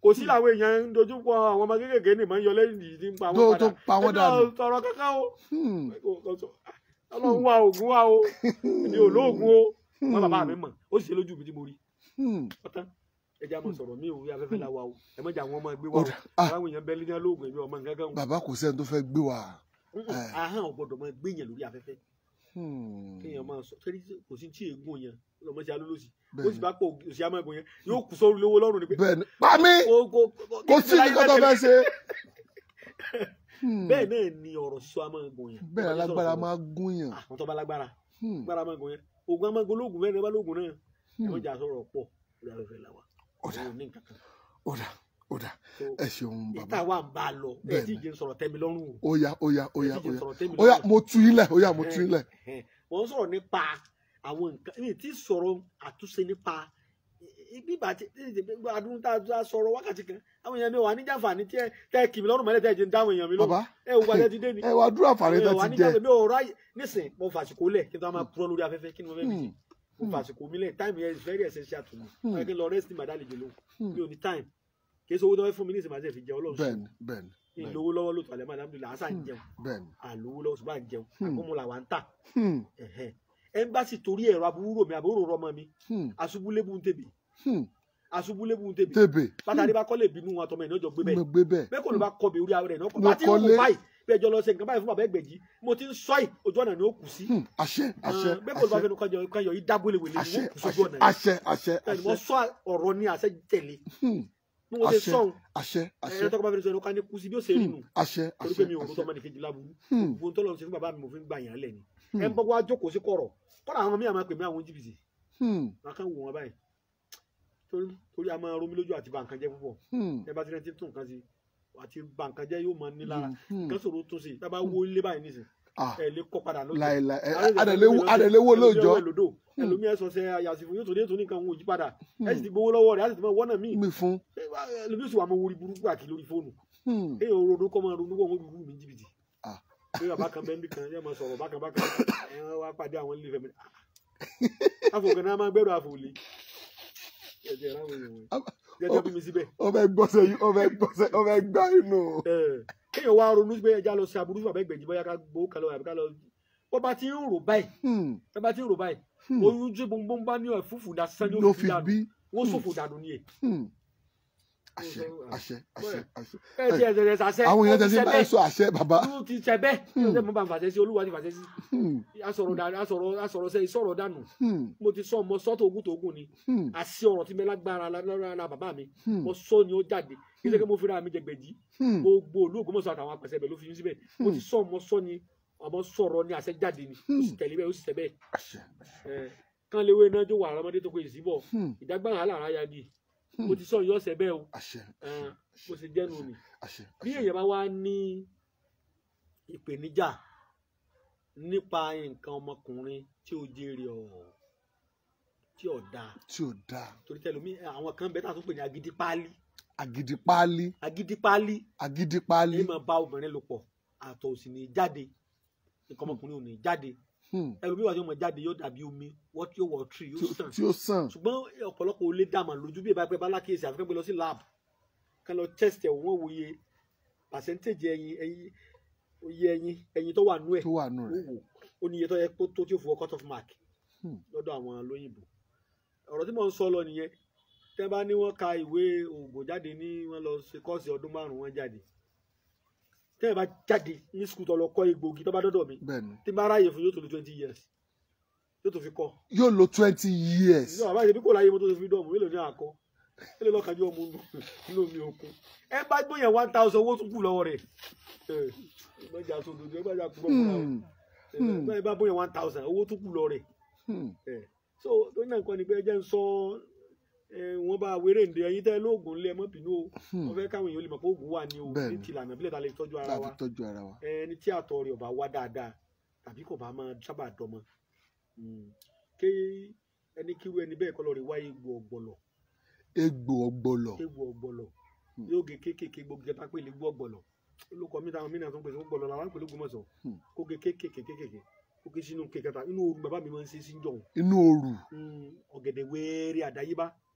Kò sí làwọn èèyàn ń dojú kọ àwọn ọmọ kéékèèké nìmọ̀ ń yọ lẹ́yìn yìí tí ń pa wọ́n padà. Èmi ò tọrọ kankan o. Ọlọ́run wá oògùn wá o. Èmi ò lóògùn o. Wọn bàbá mi mọ̀, ó sì ṣe lójú mi tí mo rí. Ọ̀tán ẹja mọ̀ sọ̀rọ̀ mi ò rí afẹ́fẹ́ la wa o. Ẹ mọ̀jà àwọn ọmọ ẹgbẹ́ wa o. Àwọn èèyàn bẹ́ẹ̀ ní lóògùn èmi ọmọ nǹkan kan. Bàbá kò sẹ́ni tó fẹ́ gbé wa. Ahọ́n ò gbọ́dọ̀ máa gbé yẹn lórí afẹ́fẹ́. Kéèyàn máa sọ torí kò sí tí ègún yẹn lọmọ sí alólòsì. Ó sì bá pọ̀ òsì amágun yẹn yóò kù sórí lówó lọ́rùn ni pé. Bẹ́ẹ̀ni pa mí kò sí nǹkan tó fẹ́ ṣe. Bẹ́ẹ̀ náà ni ọ̀rọ̀ sísọ amágun yẹn. Bẹ́ẹ̀ alágbára máa gún yàn. Àwọn tó bá lágbára agbára máa gún yẹn. Oògùn amágun olóògùn mẹ́rin bá lóògùn náà. Ẹ mọ̀jà sọ̀rọ̀ pọ̀ lórí afẹ́fẹ́ la wa. Ọ̀dà ọ̀dà ọ̀dà ẹ ṣeun bàbá. Ìta wa ń bá a lọ ẹ tí ìjẹun sọ̀rọ̀ tẹ́mi lọ́rùn o. Ó yá ó yá ó yá ó yá ó yá mo tú ilẹ̀ ó yá mo tú ilẹ̀. Wọ́n sọ̀rọ̀ nípa àwọn nǹkan ní tí sọ̀rọ̀ àtúnṣe nípa bíbà tí adúlù tá a sọ̀rọ̀ wákàtí kan àwọn èèyàn mi wà níjàǹfààní tẹ́ kì mí lọ́rùn mọ́lẹ̀ tẹ́ jẹ́ ń dáhùn èèyàn mi lọ́rùn. Ẹ wò wájú ti dé ni. Ẹ wà dúró àǹfààní tẹ́ ti jẹ. Mi ò ráyè nísìn mo fàṣìkò lẹ̀ kí n tó máa purọ́ lórí afẹ́fẹ́ kí ni mo fẹ́ fi ṣe. Mo fàṣìkò mi lẹ̀ time yẹn is very essential to me. Wọ́n yẹ kí n lọ rest ní màdàlejò lóhùn. Mi ò ní time. Kì í ṣe owó tó fẹ́ fún mi ní ìsìn màá ṣe fi jẹun Ọlọ́run. Bẹ́ẹ̀ni bẹ́ẹ̀ni. Ìlówó lọ́wọ́ lóòótọ́ àlẹ́ máa dáhùn àṣà ń jẹun. Bẹ́ẹ̀ni. Àlówó lọ́wọ́ ṣùgbọ́n à ń jẹun. Àkómọ làwa ń tà. Ẹ̀ńbàṣì torí ẹ̀rọ aburú mi àbúrò rọmọ mi. Àṣubúlébù ń tèbè. Àṣubúlébù ń tèbè. Bàtàrí bá kọ́lé bínú wọn àtọmọ ẹ̀ ní ọjọ́ gbé bẹ́ẹ̀. Bẹ́ẹ̀ kò ló bá kọ́ bí orí ara rẹ̀ náà kọ́. Bá ti ń wò báyìí bí ẹjọ́ lọ ṣe nǹkan báyìí fún bàbá Ẹgbẹ̀jì mo ti ń sọ yìí ojú ọ̀nà ni ó kù sí. Àṣẹ àṣẹ bẹ́ẹ̀ kò ló bá fẹnu kọjọ yìí dábòlè wèlé ni wọ́n kù sójú ọ̀nà yìí. Àṣẹ àṣẹ àṣẹ. Mo sọ ọ̀rọ̀ ní àṣẹ tẹ̀lé. Bí mo ṣe sọ̀hún àṣẹ àṣẹ ẹ̀rọ tọkọ bá fẹnu sọ ẹnu ká ní kú sí bí ó ṣe rí nù. Àṣẹ àṣẹ torí pé mi ò rò tọmọ nìkejì láburú. Gbogbo tó lọ sí fún bàbá mi mo fi ń gbà yàn lẹ̀ ni. Ẹ ń bọ́ wá jókòó sí kọ̀rọ̀ kọ́ra àwọn míì máa pè mí àwọn jìbìtì. Wọn kàn wò wọn báyìí torí a máa romi lójú àti bà nǹkan jẹ́ púpọ̀. Ẹ bá ti rẹ ti tún nǹkan sí àti bà nǹkan jẹ́ yóò máa ní lára nǹkan ṣòro tún sí tá a bá wó ilé báyìí nísìn ẹ lè kọ́ padà lójó. Adẹ̀léwó lójó. Ẹlòmíì ẹ sọ ṣe àyàsí fún yóò tó dé tó ní nǹkan òun ò yí padà ẹ sì ti gbowó lọ́wọ́ rẹ̀ á sì ti máa wọ́nà míì. Mi fún. Ẹlòmíì sì wà máa wọrí burúkú àti lórí fóònù. Èèyàn ronú kọ́ máa ronú wọ́n rúrú mi jìbìtì. Bí bàbá kan bẹ́ẹ̀ kan yóò máa sọ̀rọ̀ bákan bákan ẹ wá pàdé àwọn ilé ìfẹ́ mi. Àfọ̀gàn náà máa gbẹ́rù àfọ̀lẹ́. Ẹ̀jẹ̀ ráwọn èèyàn wọ̀nyí. Jẹ́jọ́ bí mi síbẹ̀. Ọbẹ̀ gbọ́sẹ̀ yìí ọbẹ̀ gbọ́sẹ̀ ọbẹ̀ gbá inú. Kéèyàn wá ronú pé ẹja lọ sí aburú bàbá Ẹgbẹ̀jì bóyá ká gbowó kan lọ àbí ká lọ. Bó bá ti ń rò báyìí. Bó bá ti ń rò báyìí. Oyún tí gbogbo bá ní ẹ̀fúfù dasán ni ó fi dànù. Wọ́n ṣòfò dànù ni ẹ̀. Àṣẹ àṣẹ àṣẹ àṣẹ. Ẹ ti ẹsẹ̀ ṣàṣẹ. Àwọn èèyàn tẹ̀sí báyìí sọ àṣẹ bàbá. Ó ti ṣẹ bẹ́ẹ̀. Ṣé mo bá ń fàṣẹ sí Olúwa ti fàṣẹ sí? Asọ̀rọ̀ ṣe ìsọ̀rọ̀ dànù. Mo ti sọ mo sọ tògùn tògùn ni. Àṣì ọ̀rọ̀ tí mi lágbára lára bàbá mi. Mo sọ ni ó jáde. Kí ṣe kí mo fi ra mi jẹgbẹ̀jì. Gbogbo olú Ògbómọ̀ṣọ́ àtàwọn apẹ̀sẹ̀ bẹ̀ ló fi yín síbẹ̀. Mo ti sọ mo sọ ni Ọmọ sọ̀rọ̀ ní àṣẹ jáde ni, ó sì tẹ̀lé bẹ́ẹ̀, ó sì tẹ̀ bẹ́ẹ̀. Kán léwé náà jó wà ọmọdé tó kó èsì bọ̀ ìdágbára alára yagi. Mo ti sọ yọ ọ̀sẹ̀ bẹ́ẹ̀ o, bó ṣe jẹ́nu ni. Bí èèyàn bá wá ní ìpèníjà nípa nǹkan ọmọkùnrin tí ó jèrè ọ̀ tí ò dáa, torí tẹlomi àwọn kan bẹ́ẹ̀ tá a tún pè ní agídípálí. Agídípálí. Agídípálí. Agídípálí. Ẹ máa bá obìnrin lò pọ̀, àtọ̀ ò sì ní jáde, nǹkan ọmọkùnrin ò ní jáde. Ẹlòmíì wà tí wọ́n jáde yóò dàbí omi, wọ́n tí yóò wọ̀ tírì yóò sàn. Tí ó sàn. Ṣùgbọ́n ọ̀pọ̀lọpọ̀ ò lè dàmà lójú bí ìbá pẹ́ bá lákèésí, àfikún gbé lọ sí lab kan lọ test ẹ̀, wọ́n wòye percentage ẹyin ẹyin oye ẹyin ẹyin tó wà nú ẹ̀ tó wà nú rẹ̀ ó wò ó ní iye tó yẹ kó tó tí ó fowó cut off mark lọ́dọ̀ àwọn lóyìnbó. Ọ̀rọ̀ tí mò ń sọ lọ nìyẹn. Tẹ́ bá ní wọ́n ka ìwé oògùn jáde ní wọ́n lọ ṣe kọ́ọ̀sì ọdún 5 wọ́n jáde. Tẹ́ ẹ bá jáde ní skul tó lọ kọ́ egbògi tó bá dọ́dọ̀ mi, tí bá ráyè fún yóò tó lo 20 years yóò tó fi kọ́. Yóò lo 20 years. Yóò àbáyé bí kò láyé mo tó fi freedom mélòó ní àkọ́ mélòó lọ́kànjú ọmọ inú omi òkun. Ẹ bá gbóyè 1000 owó tún kù lọ́wọ́ rẹ̀. Ẹ bá jà sódò ẹ bá jà kúrò fúnra ẹ bá gbóyè 1000 owó tún kù lọ́wọ́ rẹ̀. So tó ní nǹkan ni pé ẹ jẹ́ ń sọ wọ́n bá wéré ǹdẹ ẹyin tẹ́ lóògùn ńlẹ̀ mọ́ bínú o. Wọ́n fẹ́ káwọn èèyàn lè mọ̀ pé oògùn wà ní o, ní tìlànà bílẹ̀ ta lè tọ́jú ara wa. Ẹni tí àtọ̀ rẹ̀ ò bá wá dáadáa tàbí kò bá máa sábà dọmọ, kí ẹni kíru ẹni bẹ́ẹ̀ kọ́ lọ rí wá egbò ọ̀gbọ̀lọ̀. Egbò ọ̀gbọ̀lọ̀. Egbò ọ̀gbọ̀lọ̀ yóò gé kéékèèké gbogbo kẹta pé egbò ọ̀gbọ̀lọ̀ olùkọ́ mi táwọn mìíràn tó ń pèsè ọ̀gbọ̀lọ̀ làwọn pẹ̀lú Ògbómọ̀ṣọ́. Kó gé kéékèèké kéékèèké kó gé sínú kékẹta inú ooru bàbá mi máa ń ṣe sí jọ̀hún. Inú ooru. Ọ̀gẹ̀dẹ̀ wẹ́ẹ́rẹ́ àdáyébá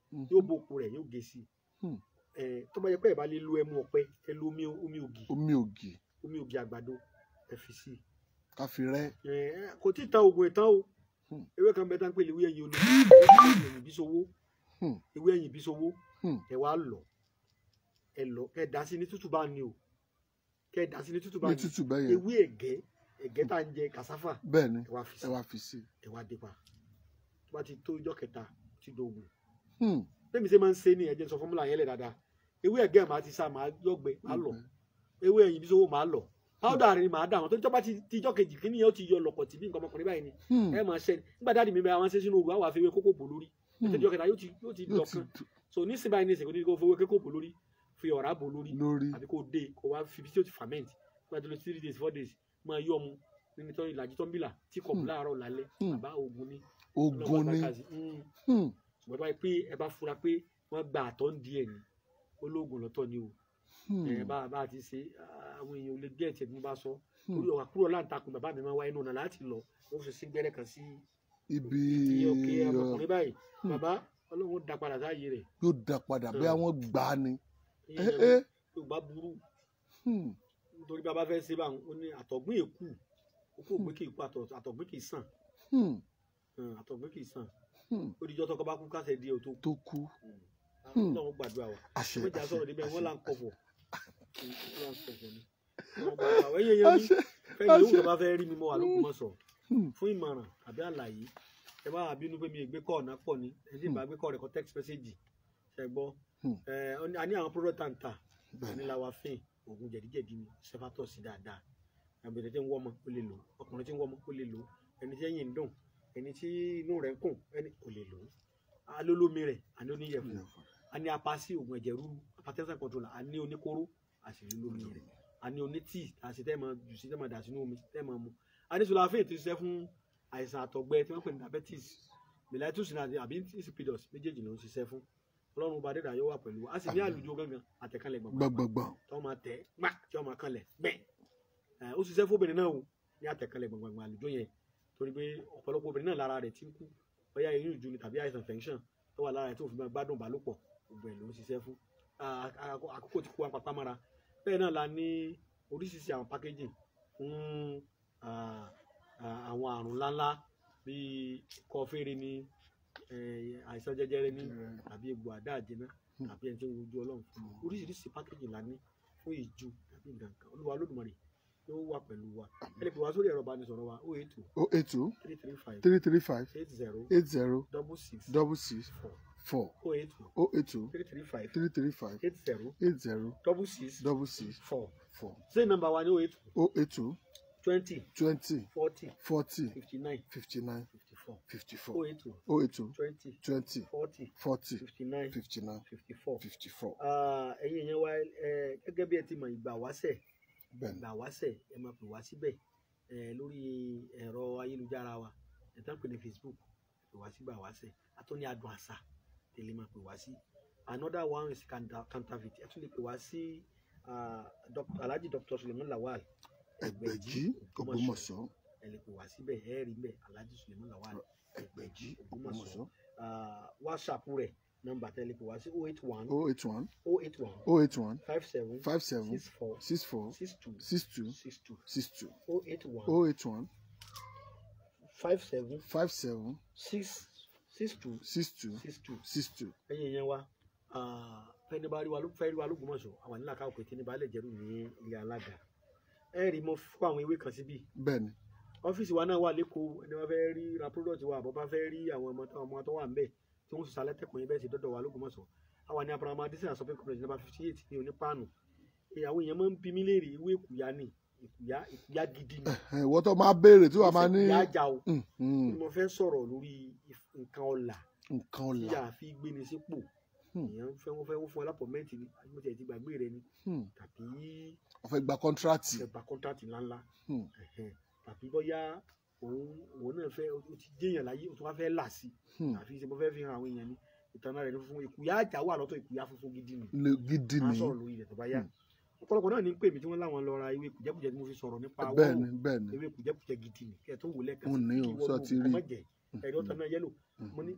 yóò bo òkú rẹ̀ yóò gé sí i. Tó bá yẹ pé ẹ bá lè lo ẹmu ọ̀pẹ, ẹ lo omi ògì. Omi ògì. Omi ògì àgbàdo ẹ fi sí i. Ká fi rẹ́. Kò tí ì tán oògùn ìtàn o. Ewé kan bẹ tá ń pè léwé ẹ̀yìn olómi, ewé ẹ̀yìn bísowó, ewé ẹ̀yìn bísowó, ẹ wá lọ, ẹ lọ kẹ dà sí ní tútù bá ní o, kẹ dà sí ní tútù bá ní ewé ẹ̀gẹ́, ẹ̀gẹ́ tá ń jẹ kàsáfà, bẹ́ẹ̀ni, ẹ wá fi sí, ẹ wá fi sí, ẹ wá dé pa. Tó bá ti tó ijọ́ kẹta ti dògùn. Bẹ́ẹ̀ni ṣe máa ń ṣe ní ẹ̀jẹ̀ sọ fọ́múlà yẹn lẹ̀ dáadáa. Ewé ẹ̀gẹ́ màá ti sá, màá yọ̀gbẹ́, màá lọ. Ewé ẹ̀yìn bísowó màá lọ. Powder rẹ̀ ni màá dà wọ́n tó jọba ti ijọ́ kejì kí nìyẹn ó ti yọ lọ̀kọ̀ tì bí nǹkan ọmọkùnrin báyìí ni. Ẹ máa ṣe nígbà dáàdì mi bẹ àwọn ṣe sínú òru àwọn àfẹwé kókó bò lórí. Ètò ìjọ kẹta yóò ti dọ̀kan. So nísìnyí báyìí nísìnyí kò ní kó fowó kókó bò lórí, fi ọ̀rá bò lórí, àbí kó dé kó wá fi tí ó ti ferment. Kó wá tó lọ 3 days 4 days máa yọ ọmu nínú tó ìlàjì tó ń bìlà tí kò láàárọ̀ lálẹ́. Bàbá ogun ni. Ogun ni. Ṣùgbọ́n tó bá yẹ pé ẹ bá fura pé wọ́n gba àtọ̀ ń di ẹ̀ ní ológun lọ́tọ̀ ni o. Ẹ bá a ti ṣe àwọn èèyàn ò lè gé ẹ̀tẹ̀ bí mo bá sọ. Orí ọ̀wà kúrò láǹtakùn bàbá mi máa wá inú ọ̀nà láti lọ. Wọ́n fi sí gbẹ́rẹ́ kan sí ibi òkè ọmọkùnrin báyìí. Bàbá Ọlọ́run dá padà sáàyè rẹ̀. Yóò dá padà bí àwọn gbà á ni. Yorùbá burú. Nítorí bàbá fẹ́ ṣe báwọn ó ní àtọ̀gbìn èkú. Okú ògbé kì í kú, àtọ̀gbìn kì í sàn. Àtọ̀gbìn kì í sàn. Ó di ijọ́ tọkọ bá kú kásẹ̀ di òtó tó kú. Ọlọ́run gbàdúrà wa. Àṣẹ àṣẹ àṣẹ. Wọ́n là ń kọ̀fọ̀. Fẹ́yìn yòówù tó bá fẹ́ rí mi mọ́ wà l'Ógbómọ̀ṣọ́ fún ìmọ̀ràn àbí àlàyé. Ẹ bá bínú pé mi ì gbé kọ́ ọ̀nà pọ̀ ni, ẹ sì bá gbé kọ́ rẹ̀ kọ́ text message ṣe gbọ́. A ní àwọn product tàǹtà ní lawafin oògùn jẹ̀díjẹ̀dí ni sẹ́fàtọ̀ sí dáadáa. Àbẹ̀rẹ̀ tí ń wọ́ ọmọ ó lè lò, ọkùnrin tí ń wọ́ ọmọ ó lè lò, ẹni tí ẹ̀yìn ń dùn, ẹni tí inú rẹ̀ ń kùn, ẹni kò lè lò. Alólómi rẹ̀, a ní oníyẹ̀fun, a ní apasi oògùn ẹ̀jẹ̀ rúru, hypertension controller, a ní oníkóró, a sì ní lómi rẹ̀, a ní onítì, a sì tẹ́ mọ jù sí tẹ́ mọ dà sínú omi tẹ́ mọ mu. A ní sulafin tó ṣiṣẹ́ fún àìsàn àtọ̀gbẹ tí wọ́n pè ní diabetes mellitus àbí insipidus, méjèèjì ló ń ṣiṣẹ́ fún. Ọlọ́run bá dẹ́dà yóò wà pẹ̀lú wa. A sì ní àlùjọ gangan àtẹ̀kánlẹ̀ gbọ̀ngbọ̀ngbọ̀n tí wọ́n máa tẹ̀ gbà tí wọ́n máa kanlẹ̀ gbẹ̀. Ó ṣiṣẹ́ fún obìnrin náà o ní àtẹ̀kánlẹ̀ gbọ̀ngbọ̀ngbọ̀n àlùjọ yẹn, torí pé ọ̀pọ̀lọpọ̀ obìnrin náà lára rẹ̀ ti ń kú, bóyá eyín ìju ni tàbí àìsàn infection tó wà lára rẹ̀ tó fi máa gbádùn ìbálòpọ̀, gbogbo ẹ̀ ló ń ṣiṣẹ́ fún. Àkókò ti kó wa papá mọ́ra. Bẹ́ẹ̀ náà la ní oríṣiríṣi àwọn packaging fún àwọn àrùn ńláńlá bíi kọfíìrì ni, àìsàn jẹjẹrẹ ni, tàbí egbò àdá àjẹná, tàbí ẹni tí ń wojú Ọlọ́run. Oríṣiríṣi packaging la ní fún ìju tàbí nǹkan kan. Olúwa Olódùmarè yóò wà pẹ̀lú wa. Ẹ lè pè wá sórí ẹ̀rọ ìbánisọ̀rọ̀ wa 082 082 335 335 80 80 66 66 4 4 082 082 335 335 80 80 66 66 4 4. Ṣé nọ́mbà wa ní 082 082 20 20 40 40 59 59 54 54 080 080 20 20 40 40 59 59 54. 54. Ẹ̀yin èèyàn wa, gẹ́gẹ́ bí ẹ ti mọ̀, ìgbà wáṣẹ̀, Bẹ́ẹ̀ni. ìgbà wáṣẹ̀, ẹ máa pè wá síbẹ̀ lórí ẹ̀rọ ayélujára wa, ẹ̀ tán pè ní Facebook, ẹ pè wá sí ìgbà wáṣẹ̀. Atọ́ni Adùn Àṣà tẹ̀lé máa pè wá sí. Another one is counterfeit. Ẹ tún lè pè wá sí Alhaji Dr. Suleiman Lawal Ẹgbẹ̀jì Ògbómọ̀ṣọ́. Ẹ lè pè wá síbẹ̀, ẹ rí bẹ́ẹ̀, Alhaji Suleiman Lawal Ẹgbẹ̀jì Ògbómọ̀ṣọ́. WhatsApp rẹ̀, nọ́mbà tẹ́ lè pè wá sí 081 081 081 081 57 57 64 64 62 62 62 62 081 081 57 57 6 62 62 62. 62. Ẹ̀yin èèyàn wa, fẹ́ni bá rí wa ló fẹ́ rí wa l'Ógbómọ̀ṣọ́, àwọn nílà káwọ́ pé tí ní baálẹ̀ jẹ́rù ní ilé alága. Ẹ rí mo fún àwọn ewé kan síbí. Bẹ́ẹ̀ni. Ọ́fíìsì wa náà wà lẹ́kọ̀ọ́. Ẹni bá fẹ́ rí ra product wa, àbọ̀ bá fẹ́ rí àwọn ọmọ tó wà ńbẹ̀ tí wọ́n sọ sálẹ̀ tẹ̀kùn yín bẹ́ẹ̀ sì dọ́dọ̀ wa l'Ógbómọ̀ṣọ́. Àwa ní Abraham Adesina Shopping Complex number 58 ní Onípáànù. Àwọn èèyàn máa ń bi mí léèrè ìwé ìkùyà ni, ìkùyà, ìkùyà gidi ni. Ìwọ tó máa béèrè tí wàá máa ní. Ìkùyà àjà o. Mo fẹ́ sọ̀rọ̀ lórí nǹkan ọ̀la Nǹkan ọ̀la tí a fi gbéni sípò. Èèyàn fẹ́ wọ́n fẹ́ wọ́n fún alápọ̀mẹ́ǹtì ni, mo tiẹ̀ ti gbàgbé rẹ ni, tàbí wọ́n fẹ́ gba kọ́ńtíráàtì, fẹ́ gba kọ́ńtíráàtì ńláńlá, tàbí bóyá òun náà fẹ́, ó ti jẹ́yàn láyé, ó tún wá fẹ́ là sí, àfi ṣe mo fẹ́ fi hàn àwọn èèyàn ni. Ìtàn rẹ̀ ní funfun, ìkùyà àjà wà lọ́tọ̀, ìkùyà funfun gidi ni. Gidi ni. A ni. sọ̀rọ̀ lórí rẹ̀ tó bá yá. Ọ̀pọ̀lọpọ̀ náà ní pè mí tí wọ́n láwọn lọ ra ewé kùjẹ́kùjẹ́ tí mo fi sọ̀rọ̀ nípa Bẹ́ẹ̀ni, bẹ́ẹ̀ni. Ewé kùjẹ́kùjẹ́ gidi ni kẹ́ ẹ̀ tó wò lẹ́ẹ̀kan Ó ní kí o wọ́n sọ lo ti rí. ọmọ jẹ ẹ̀rí ọ̀tọ̀ náà yẹ́lò, mo ní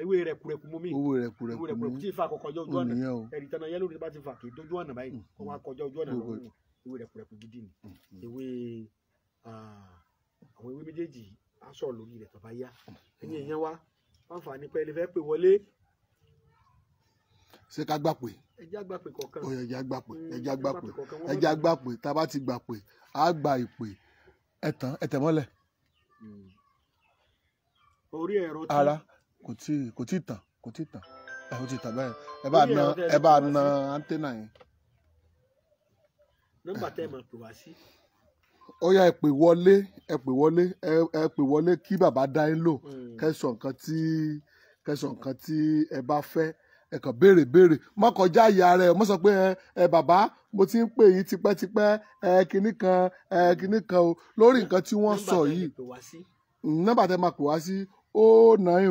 ewé rẹ̀ kúrẹ́kú mo mí Owó rẹ̀ kúrẹ́kú ewé rẹ̀ kúrẹ́kú ní. tí ì fa kọkọjá ojú Ó ọ̀nà. nìyẹn o. Ẹ̀rí tán náà yẹ́lò ní bá ti fà kì í dójú ọ̀nà báyìí, kó wá kọjá ojú ọ̀nà Gbogbo- lọ́wọ́. Ewé rẹ̀ kúrẹ́kú gidi ni. Ewé àwọn ewé méjèèjì á sọ̀rọ̀ lórí rẹ̀ tó bá yá. Ẹ̀yin èèyàn wa, àǹfààní pé ẹ lè fẹ́ pè wọlé. Ṣé ká gbà pé? Ẹ jẹ́ àgbà pè kọ̀ọ̀kan. Ó yẹ ẹja gbà pé, Mm, ẹja gbà pé, kọ̀ọ̀kan, wọ́n ẹja má gbà pé. Tá a bá ti gbà pé, á gba ìpè. Ẹ tán, ẹ tẹ̀ mọ́lẹ̀. Orí ẹ̀rọ tí Ara kò tí tàn, kò tí tàn. Ẹ ó ti tàn bẹ́ẹ̀. Ẹ bá Orí na ẹ̀rọ tẹ́ ẹ ẹ lè bá pè wá na sí. antenna yẹn. Nọ́mbà tẹ́ ẹ máa pè wá sí. Ó yá, ẹ pè wọlé, ẹ pè wọlé, ẹ pè wọlé kí bàbá dá yín lò. Kẹsàn nǹkan tí ẹ bá fẹ́, ẹ kàn béèrè béèrè, má kọjá ìyá rẹ. Má sọ pé ẹ bàbá, mo ti ń pè yín tipẹ́tipẹ́, ẹ kinní kan, ẹ kinní kan o, lórí nǹkan tí wọ́n Nọ́mbà sọ tẹ́ ẹ lè yìí. pè wá sí. Nọ́mbà tẹ́ máa pè wá sí 090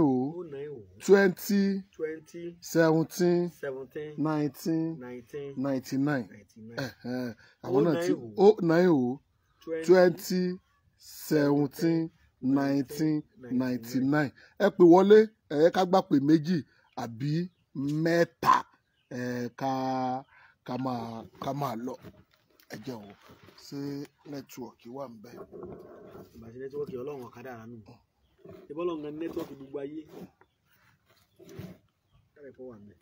090 20 20 17 17 19 19 99. 99. Àwọn náà ti 090 20 17 19 99. Ẹ pè wọlé, ẹ ká gbà pé méjì àbí mẹ́ta, ẹ ká máa lọ. Ẹ jẹ́ o, ṣé network wà ń bẹ? Ìbàṣẹ network, ọlọ́run ọ̀kadà rà nù ìbọ́lọ̀ nǹkan network gbogbo ayé kárẹ̀ fọ́ wà mẹ́.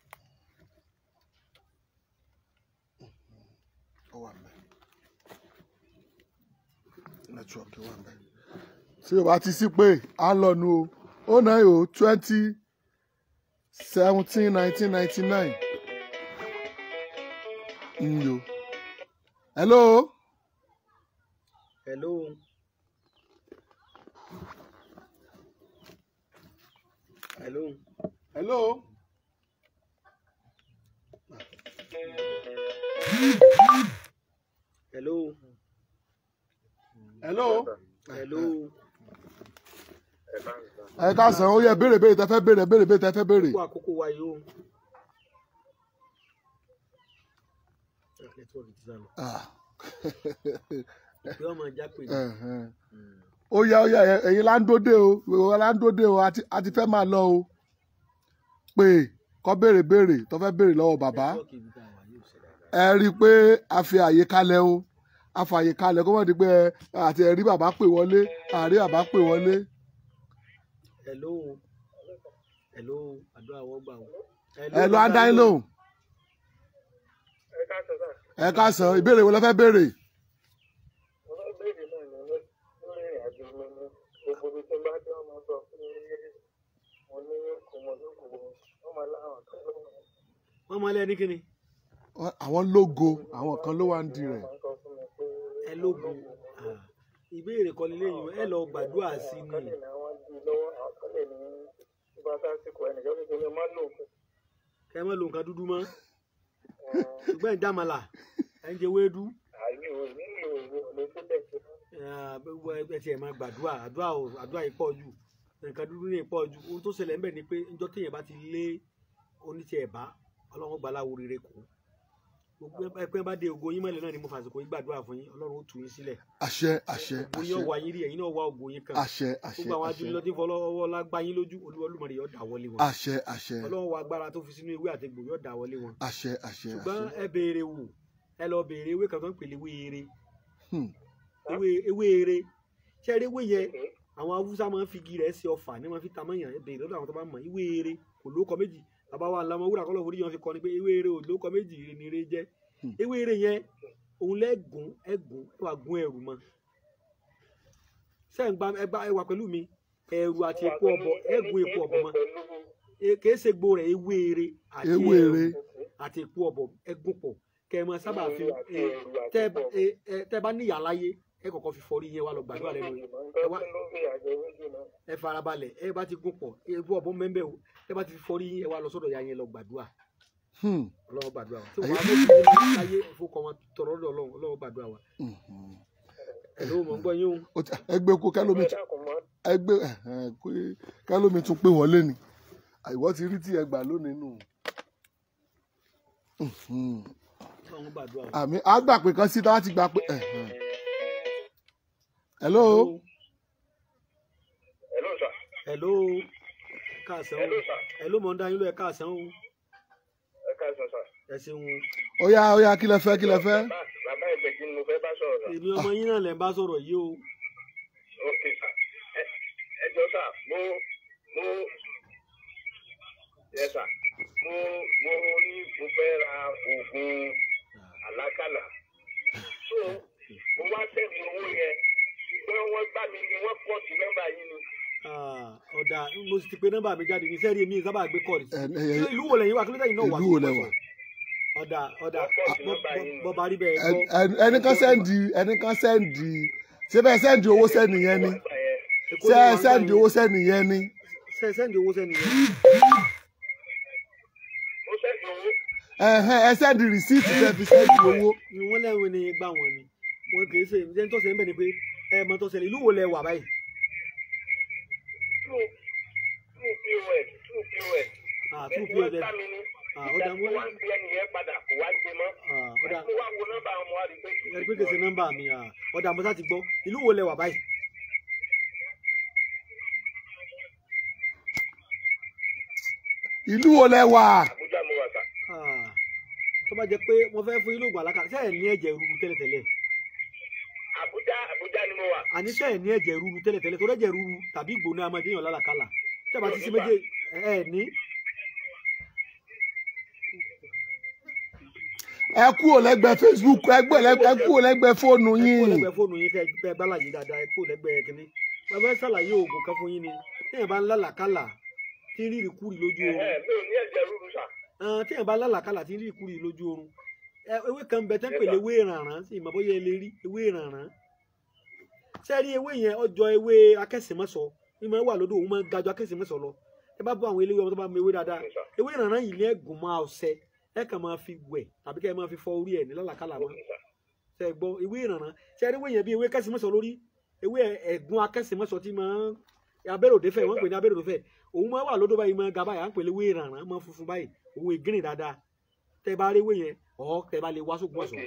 Ó wà ń bẹ, network wà ń bẹ. Tí o bá ti sí pé à ń lọ nu o, 090 20 17 19 99 n yo. Hello. Hello. Hello. Hello. Hello. Hello. Hello. Ẹ káàsán, ó yẹ béèrè béèrè tẹ fẹ́ béèrè, béèrè béèrè tẹ fẹ́ béèrè. Kó àkókò wa yìí o. Network ti sá lọ. Ah. Ìpè ọmọ ìjà pè ní. Ẹ̀hẹ̀n. Ó yá, ó yá, ẹ̀yin là ń dóde o, ìwọ là ń dóde o, a ti fẹ́ máa lọ o. Pé kọ́ béèrè béèrè tó fẹ́ béèrè lọ́wọ́ bàbá. Network ibi tá a wà yóò ṣe dáadáa. Ẹ rí i pé a fi àyè kalẹ̀ o, a fàyè kalẹ̀ kó mọ̀ di pé ẹ àti ẹ̀rí bàbá pè wọlé, àrí bàbá pè wọlé. Hello. Hello. Àdúrà wọ́n gbà o. Ẹ lọ á dá yín lóhùn. Ẹ káàsán sà. Ẹ káàsán, ìbéèrè wo lẹ fẹ́ béèrè? Mo fẹ́ béèrè náà ní lórí ìrìn àjò mi ní gbogbo ibi tí n bá dé, wọ́n máa sọ pé mo ní kò mọ̀ lóko, wọ́n máa láwọn kan ló wà. Wọ́n máa lé ní kíni. Àwọn lógo, àwọn kan ló wà ń di rẹ̀. Wọ́n máa ń sọ fún mi pé Ẹ lógo. Ìbéèrè kan nílé yìí, ẹ lọ gbàdúrà sí Àwọn kan ni. lè ní àwọn di lọ́wọ́, àwọn kan lè ní tó bá sásìkò ẹnìkan tó ti ní má lò ó. Ẹ má lo nǹkan dúdú mọ́, ṣùgbọ́n ẹ̀ ń dàmàlà, ẹ̀ ń jẹ wéédú. Àyè ò nílò ìwé ò lè sílẹ̀ sí. Ẹ tiẹ̀ máa gbàdúrà, àdúrà ò àdúrà yìí pọ̀ jù, nǹkan dúdú ní pọ̀ jù. Ohun tó ṣẹlẹ̀ ńbẹ̀ ni pé njọ́ téèyàn bá ti lé oníṣẹ́ ẹ̀bá, Ọlọ́run gbà láwo rere kù. Gbogbo ẹpẹ́ bá dé ògo yín mọ́lẹ̀ náà ni mo fàsìkò yín gbàdúrà fún yín, Ọlọ́run ó tú yín sílẹ̀. Àṣẹ, àṣẹ, Ògo yín àṣẹ. ọ̀wà yín rí, ẹ̀yin náà wá ògo yín kan. Àṣẹ, àṣẹ. Gbogbo àwọn Àṣẹ. ajínigbé tí ń fọlọ́wọ́ lágbá yín lójú, Olúwa Olódùmarè yóò dá wọlé wọn. Àṣẹ, àṣẹ. Ọlọ́run wa agbára tó fi sínú ewé àtegbò yóò dá wọlé wọn. Àṣẹ, àṣẹ. Ṣùgbọ́n Àṣẹ. ẹ béèrè wò, ẹ lọ béèrè ewé kan tó ń pè léwé eré. Ewé eré, ṣé eré ewé yẹn, àwọn Haúsá máa ń fi igi rẹ̀ ṣe ọfà ní wọ́n fi ta mọ́yàn. Ẹ béèrè lọ́dọ̀ àwọn tó bá mọ̀ ewé eré, kò lóko méjì. Bàbá wa ńlá ọmọ wúrà kọ́lọ́ forí yẹn fi kọ́ ni pé ewé eré ò lóko méjì, ire ni eré jẹ́. Ewé eré yẹn òun lẹ́gùn ẹ̀gùn, ẹ wà gún ẹrù mọ́. Ṣé ẹ ń gba ẹ gba ẹ wà pẹ̀lú mi? Ẹrù àti epo ọ̀bọ, ẹ̀gún epo ọ̀bọ mọ́. Kìí ṣe gbo rẹ̀, ewé eré àti Ewé ẹrù eré. àti epo ọ̀bọ ẹgún pọ̀ kẹ́ ẹ mọ sábà fi tẹ́ bá níyà láyé, ẹ kọ́kọ́ fi fọrí yẹn wá lọ gbàdúrà lẹ́nu yẹn. Ẹ wá ẹ farabalẹ̀, ẹ bá ti gún pọ̀ epo ọ̀bọ mẹ́mbẹ́ o, ẹ bá ti fi fọrí yín, ẹ wá lọ sọ́dọ̀ ya yẹn lọ gbàdúrà. Ọlọ́run gbàdúrà wa tí wọ́n á mọ̀ sí láyé fọkàn wọn tọrọ lọ́dọ̀ Ọlọ́run, Ọlọ́run gbàdúrà wa. Ẹ ló mọ̀ ń gbọ́ yín o. Ẹgbẹ́ kó kẹ́lómi ẹgbẹ́ kẹ́lómi tún pé wọlé ni ìwọ ti rí tí ẹ gbà lónìí nù. Ọlọ́run gbàdúrà wa. Àmì á gbà pé kan sí tá a ti gbà pé. Hello. Hello sir. Hello, káàsán o. Hello, mọ̀ ń dá yín ló, ẹ káàsán o. Ẹ káàsán sir. Ẹ ṣeun o. Ó yá, ó yá, kí lẹ fẹ́, kí lẹ fẹ́? Bàbá Ìgbẹ̀jì ni mo fẹ́ bá sọ̀rọ̀ sir. Èmi ọmọ yín náà lẹ̀ ń bá sọ̀rọ̀ yìí o. Ok sir. Ẹ jọ sir, mo yes sir, mo ní mo fẹ́ ra oògùn àlákàlà. So mo wá sẹ́ni owó yẹn, ṣùgbọ́n wọ́n gbà mí ni wọ́n pọ̀ sí nọ́mbà yín ni. Ọ̀dà, mo sì ti pe nọ́mbà mi jáde ní sẹ́ẹ̀rì mi sábà gbé kọ́ọ̀lì. Ìlú wo lẹ́yìn wà? Kí ló dé yìí náà wà? Ìlú wo lẹ wà? Ọ̀dà, ọ̀dà, bọ́ba rí bẹ́ẹ̀ gbọ́. Ẹni kan sẹ́ndì, ẹni kan sẹ́ndì, ṣé bẹ́ẹ̀ sẹ́ndì owó sẹ́ni yẹn ni? Ṣé ẹ sẹ́ndì owó sẹ́ni yẹn ni? Ṣé sẹ́ndì owó sẹ́ni yẹn? Mo sẹ́ndì owó. Ẹ sẹ́ndì rìsíìtì tẹ́ fi sẹ́ndì owó. Ni wọ́n lẹ́wọ̀n ni gbà wọ́n ni wọ́n kì í ṣe ẹni tó ṣe ń bẹ̀ ni pé ẹ mọ tó ṣẹlẹ̀. Ìlú wo lẹ wà báyìí? Two POS, two POS. Ah, two POS. Ah, ọ̀dà, mo wá ń bí ẹni yẹn padà, kò wá gbé mọ́. Ọ̀dà. Mo wá wo nọ́mbà àwọn ọmọ wa rí pé. Ẹ rí pé kèsì nọ́mbà mi. Ọ̀dà, mo sá ti gbọ́. Ìlú wo lẹ wà báyìí? Ìlú wo lẹ wà? Àbújá mo wà sà. Tó bá jẹ́ pé wọ́n fẹ́ fún yín lóògùn àlákà, ṣé ẹ̀ ní ẹ̀jẹ̀ rúru tẹ́lẹ̀tẹ́lẹ̀? Àbújá, Àbújá ni mo wà. Àní ṣé ẹ̀ ní ẹ̀jẹ̀ rúru tẹ́lẹ̀tẹ́lẹ̀? Tó rẹ́jẹ̀ rúru tàbí ìgbóná amadéyàn lálàkàlà tí a bá ti sí méjì ẹ̀ ní. Ẹ kúrò lẹ́gbẹ̀ẹ́ Facebook, ẹ kúrò lẹ́gbẹ̀ẹ́ fóònù Ẹ kúrò yín. lẹ́gbẹ̀ẹ́ fóònù yín, kẹ́ ẹ gbálàyé dáadáa. Ẹ kúrò lẹ́gbẹ̀ẹ́ kínní. Wọ́n fẹ́ ṣàlàyé oògùn kan fún yín ni. Téèyàn bá ń lálàkàlà tí ń rírì kúrì lójú oorun. Mi ò ní ẹ̀jẹ̀ rúru sà. Téèyàn bá lálàkàlà tí ń rírì kúrì lójú oorun, ewé kan bẹ tẹ́ ń pè léwé ìrànràn sí ìmọ̀ bóyá ẹ lè rí ewé ìrànràn. Ṣé rí ewé yẹn? Ọjọ́ ewé akẹ́sìmọ́sọ ìmọ̀ wà lódò, òun máa ń gajọ akẹ́sìmọ́sọ lọ. Ẹ bá bọ́ àwọn eléwé ọmọ tó bá mọ ewé dáadáa, ewé ìrànràn yìí ní ẹ̀gùn máa ọṣẹ, ẹ kàn máa fi wẹ̀ tàbí kẹ́ ẹ máa fi fọ orí ẹ̀ ní lálàkàlà mọ́. Ṣe gbọ́ ewé ìrànràn? Ṣe rí ewé yẹn bí ewé kẹ́sìmọ́sọ lórí, ewé ẹ̀gún akẹ́sìmọ́sọ tí máa ń abẹ́ròdéfẹ̀, wọ́n pè ní abẹ́ròdéfẹ̀. Òun máa wà lódò báyìí, máa ga báyìí, à ń pè léwé ìrànràn, máa funfun báyìí, òun ègírìn dáadáa. Tẹ́ bá rí ewé yẹn ọ̀ tẹ́ bá lè wá sógun ọ̀sán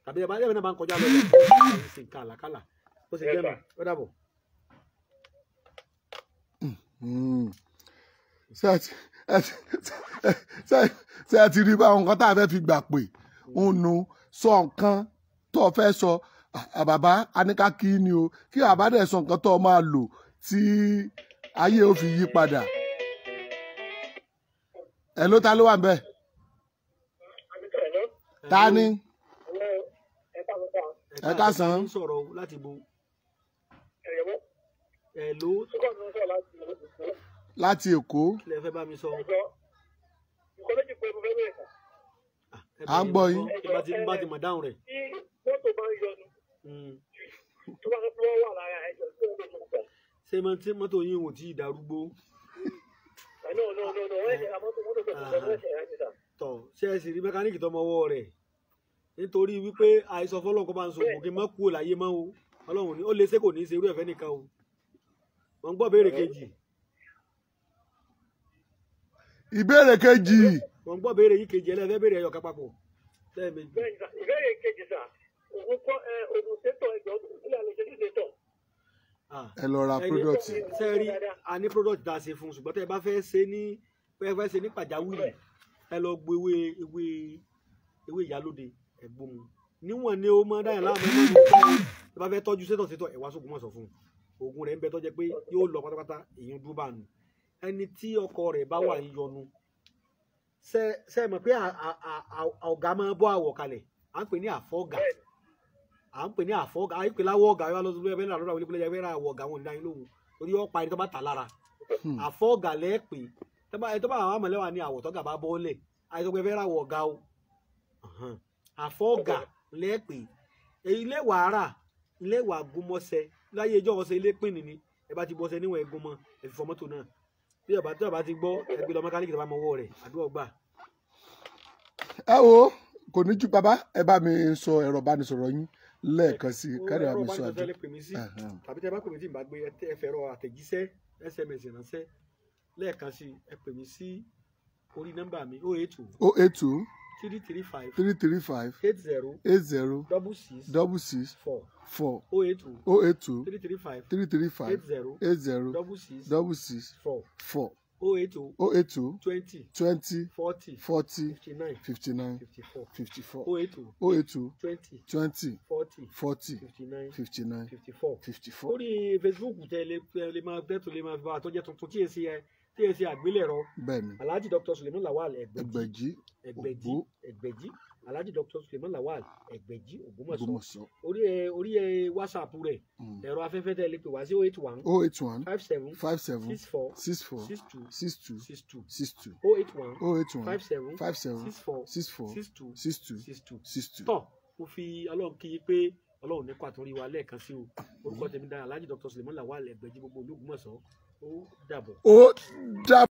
tàbí ẹ bá ẹ náà bá ń kọjá lọ ẹ̀ ṣe nǹkan àlàkálà ó sì jẹ́ nù. Ó dàbọ̀. Ṣé ẹ ti rí báwọn nǹkan tá a fẹ́ fi gbà pé ń nu sọ nǹkan tó o fẹ́ sọ? Bàbá aníká kí ni o, kí bàbá dẹ̀ sọ nǹkan tó o máa lò tí ayé ò fi yí padà. Ẹ ló ta ló wà ń bẹ̀? Ta ni? Ẹ káàsán. Sọ̀rọ̀ láti bo. Ẹ ló. Láti Èkó. Kí lẹ fẹ́ bá mi sọ? À ń gbọ́ yín. Bá ti mọ̀ dáhùn rẹ̀. Tí mọ́tò bá ń yọnu, tó bá fẹ́ wà Ṣé mọ́tò yín ò tí ì darúgbó? No no no no, wọ́n ṣe ra mọ́tò tó wọ́n ṣe ra ní sà. Tọ̀, ṣé ẹ sì rí mẹkáníìkì tó mọwọ́ rẹ̀? Nítorí wípé àìsàn fọlọ́n kó bá ń sọ ògùn kí n má kúrò láyé mọ́ o. Ọlọ́run ní ó lè ṣe kò ní í ṣe irú ẹ̀fẹ́ nìkan o. Mo ń gbọ́ béèrè kejì. Ìbéèrè kejì. Mo ń gbọ́ béèrè yìí kejì, ẹlẹ́fẹ́ béèrè ẹyọ kan papọ̀ lẹ́ẹ̀mejì. Bẹ́ẹ̀ni sà, ìbéèrè kejì sà, ògùn kọ́ ẹ ògùn sétọ̀ ẹ̀jọ̀ ìpínlẹ̀ àlejò ní sétọ̀. Ẹ lọ ra product. Ṣe rí, a ní product tá a ṣe fún un, ṣùgbọ́n tẹ́ ẹ bá fẹ́ ṣe ní fẹ́ ṣe ní pàjáwìrì, ẹ lọ gbé ewé ewé ewé ìyálóde ẹ gbóhun níwọ̀n ni ó mọ dáyà láàmú ẹ mọ́. Ẹ bá fẹ́ tọ́jú sétọ̀ sétọ̀ ẹ wá sóògùn mọ̀ sọ fún un. Oògùn rẹ̀ ń bẹ tó jẹ́ pé yóò lọ pátápátá, èyí ń dúró bá nù. Ẹni tí ọkọ rẹ̀ bá wà ń yọnu, ṣe mọ̀ pé ọ̀gá máa bọ́ àwọ̀ kalẹ̀, à ń pè ní àfọ́gà, à ń pè ní àfọ́gà, à ń pè láwọ̀ ọ̀gá, yóò lọ sí ẹgbẹ́ náà lọ́dọ̀ àwọn ilé ẹgbẹ́ náà àwọ̀ ọ̀gá wọn ò ní dá yín lóhùn torí ó pa ẹni tó bá tà lára. Àfọ́gà lẹ́ẹ̀pẹ́ ẹni tó bá àwọn àmọ̀lẹ́wà ní àwọ̀ tọ́gà bá bọ́ọ̀lẹ̀, àìsàn pé fẹ́ ra àwọ̀ ọ̀gá o. Àfọ́gà lẹ́ẹ̀pẹ́ ilé wàhálà ilé wà gúnmọ́sẹ̀ láyé ẹjọ́ ọ̀sẹ̀ ilé pín ní ẹ bá ti bọ́sẹ̀ níwọ̀n ẹ̀gún mọ́ ẹ fi fọ mọ́tò náà. Bí ọba tí ọba ti gbọ́ ẹgbẹ́ lọ mẹkáníìkì tó bá mọ ọwọ́ rẹ̀, àdúrà gbà. Ẹ wo, kò ní ju bàbá, ẹ bá mi sọ ẹ̀rọ ìbánisọ̀rọ̀ yín lẹ́ẹ̀kan sí i, kárí àmì sọ àdúrà. Tàbí tẹ bá pè mí tí n bá gbé, ẹ fẹ̀rọ àtẹ̀jíṣẹ́ SMS ránṣẹ́ lẹ́ẹ̀kan sí i, ẹ pè mí sí orí nọ́mbà mi 082 082 335 335 80 80 66 66 4 4 082 082 335 335 80 80 66 66 4 4 080 080 20 20 40 40 59 59 54 54 080 080 20 20 40 40 59 59 54. 54. Orí Facebook tẹ lè máa tẹ́tù lè máa bá àtọ́jẹ́ tuntun tí èsì ẹ tí èsì àgbélẹ̀rọ. Bẹ́ẹ̀ni. Alhaji Dr. Suleiman Lawal Ẹgbẹ̀jì Ẹgbẹ̀jì Ẹgbẹ̀jì Alhaji Dr. Suleiman Lawal Ẹgbẹ̀jì Ògbómọ̀ṣọ́. Ògbómọ̀ṣọ́. Orí ẹ WhatsApp rẹ̀, ẹ̀rọ afẹ́fẹ́ tẹ́ lè pè wá sí 081 081 57 57 64 64 62 62 62 62 081 081 57 57 64 64 62 62 62. 62. Tọ́, mo fi Ọlọ́run kí i pé Ọlọ́run ní kó àtúnrí wa lẹ́ẹ̀kan sí o. Orúkọ tèmi dára Alhaji Dr. Suleiman Lawal Ẹgbẹ̀jì gbogbo Ológbòmọ̀ṣọ́. Ó dàbọ̀. Ó dàbọ̀.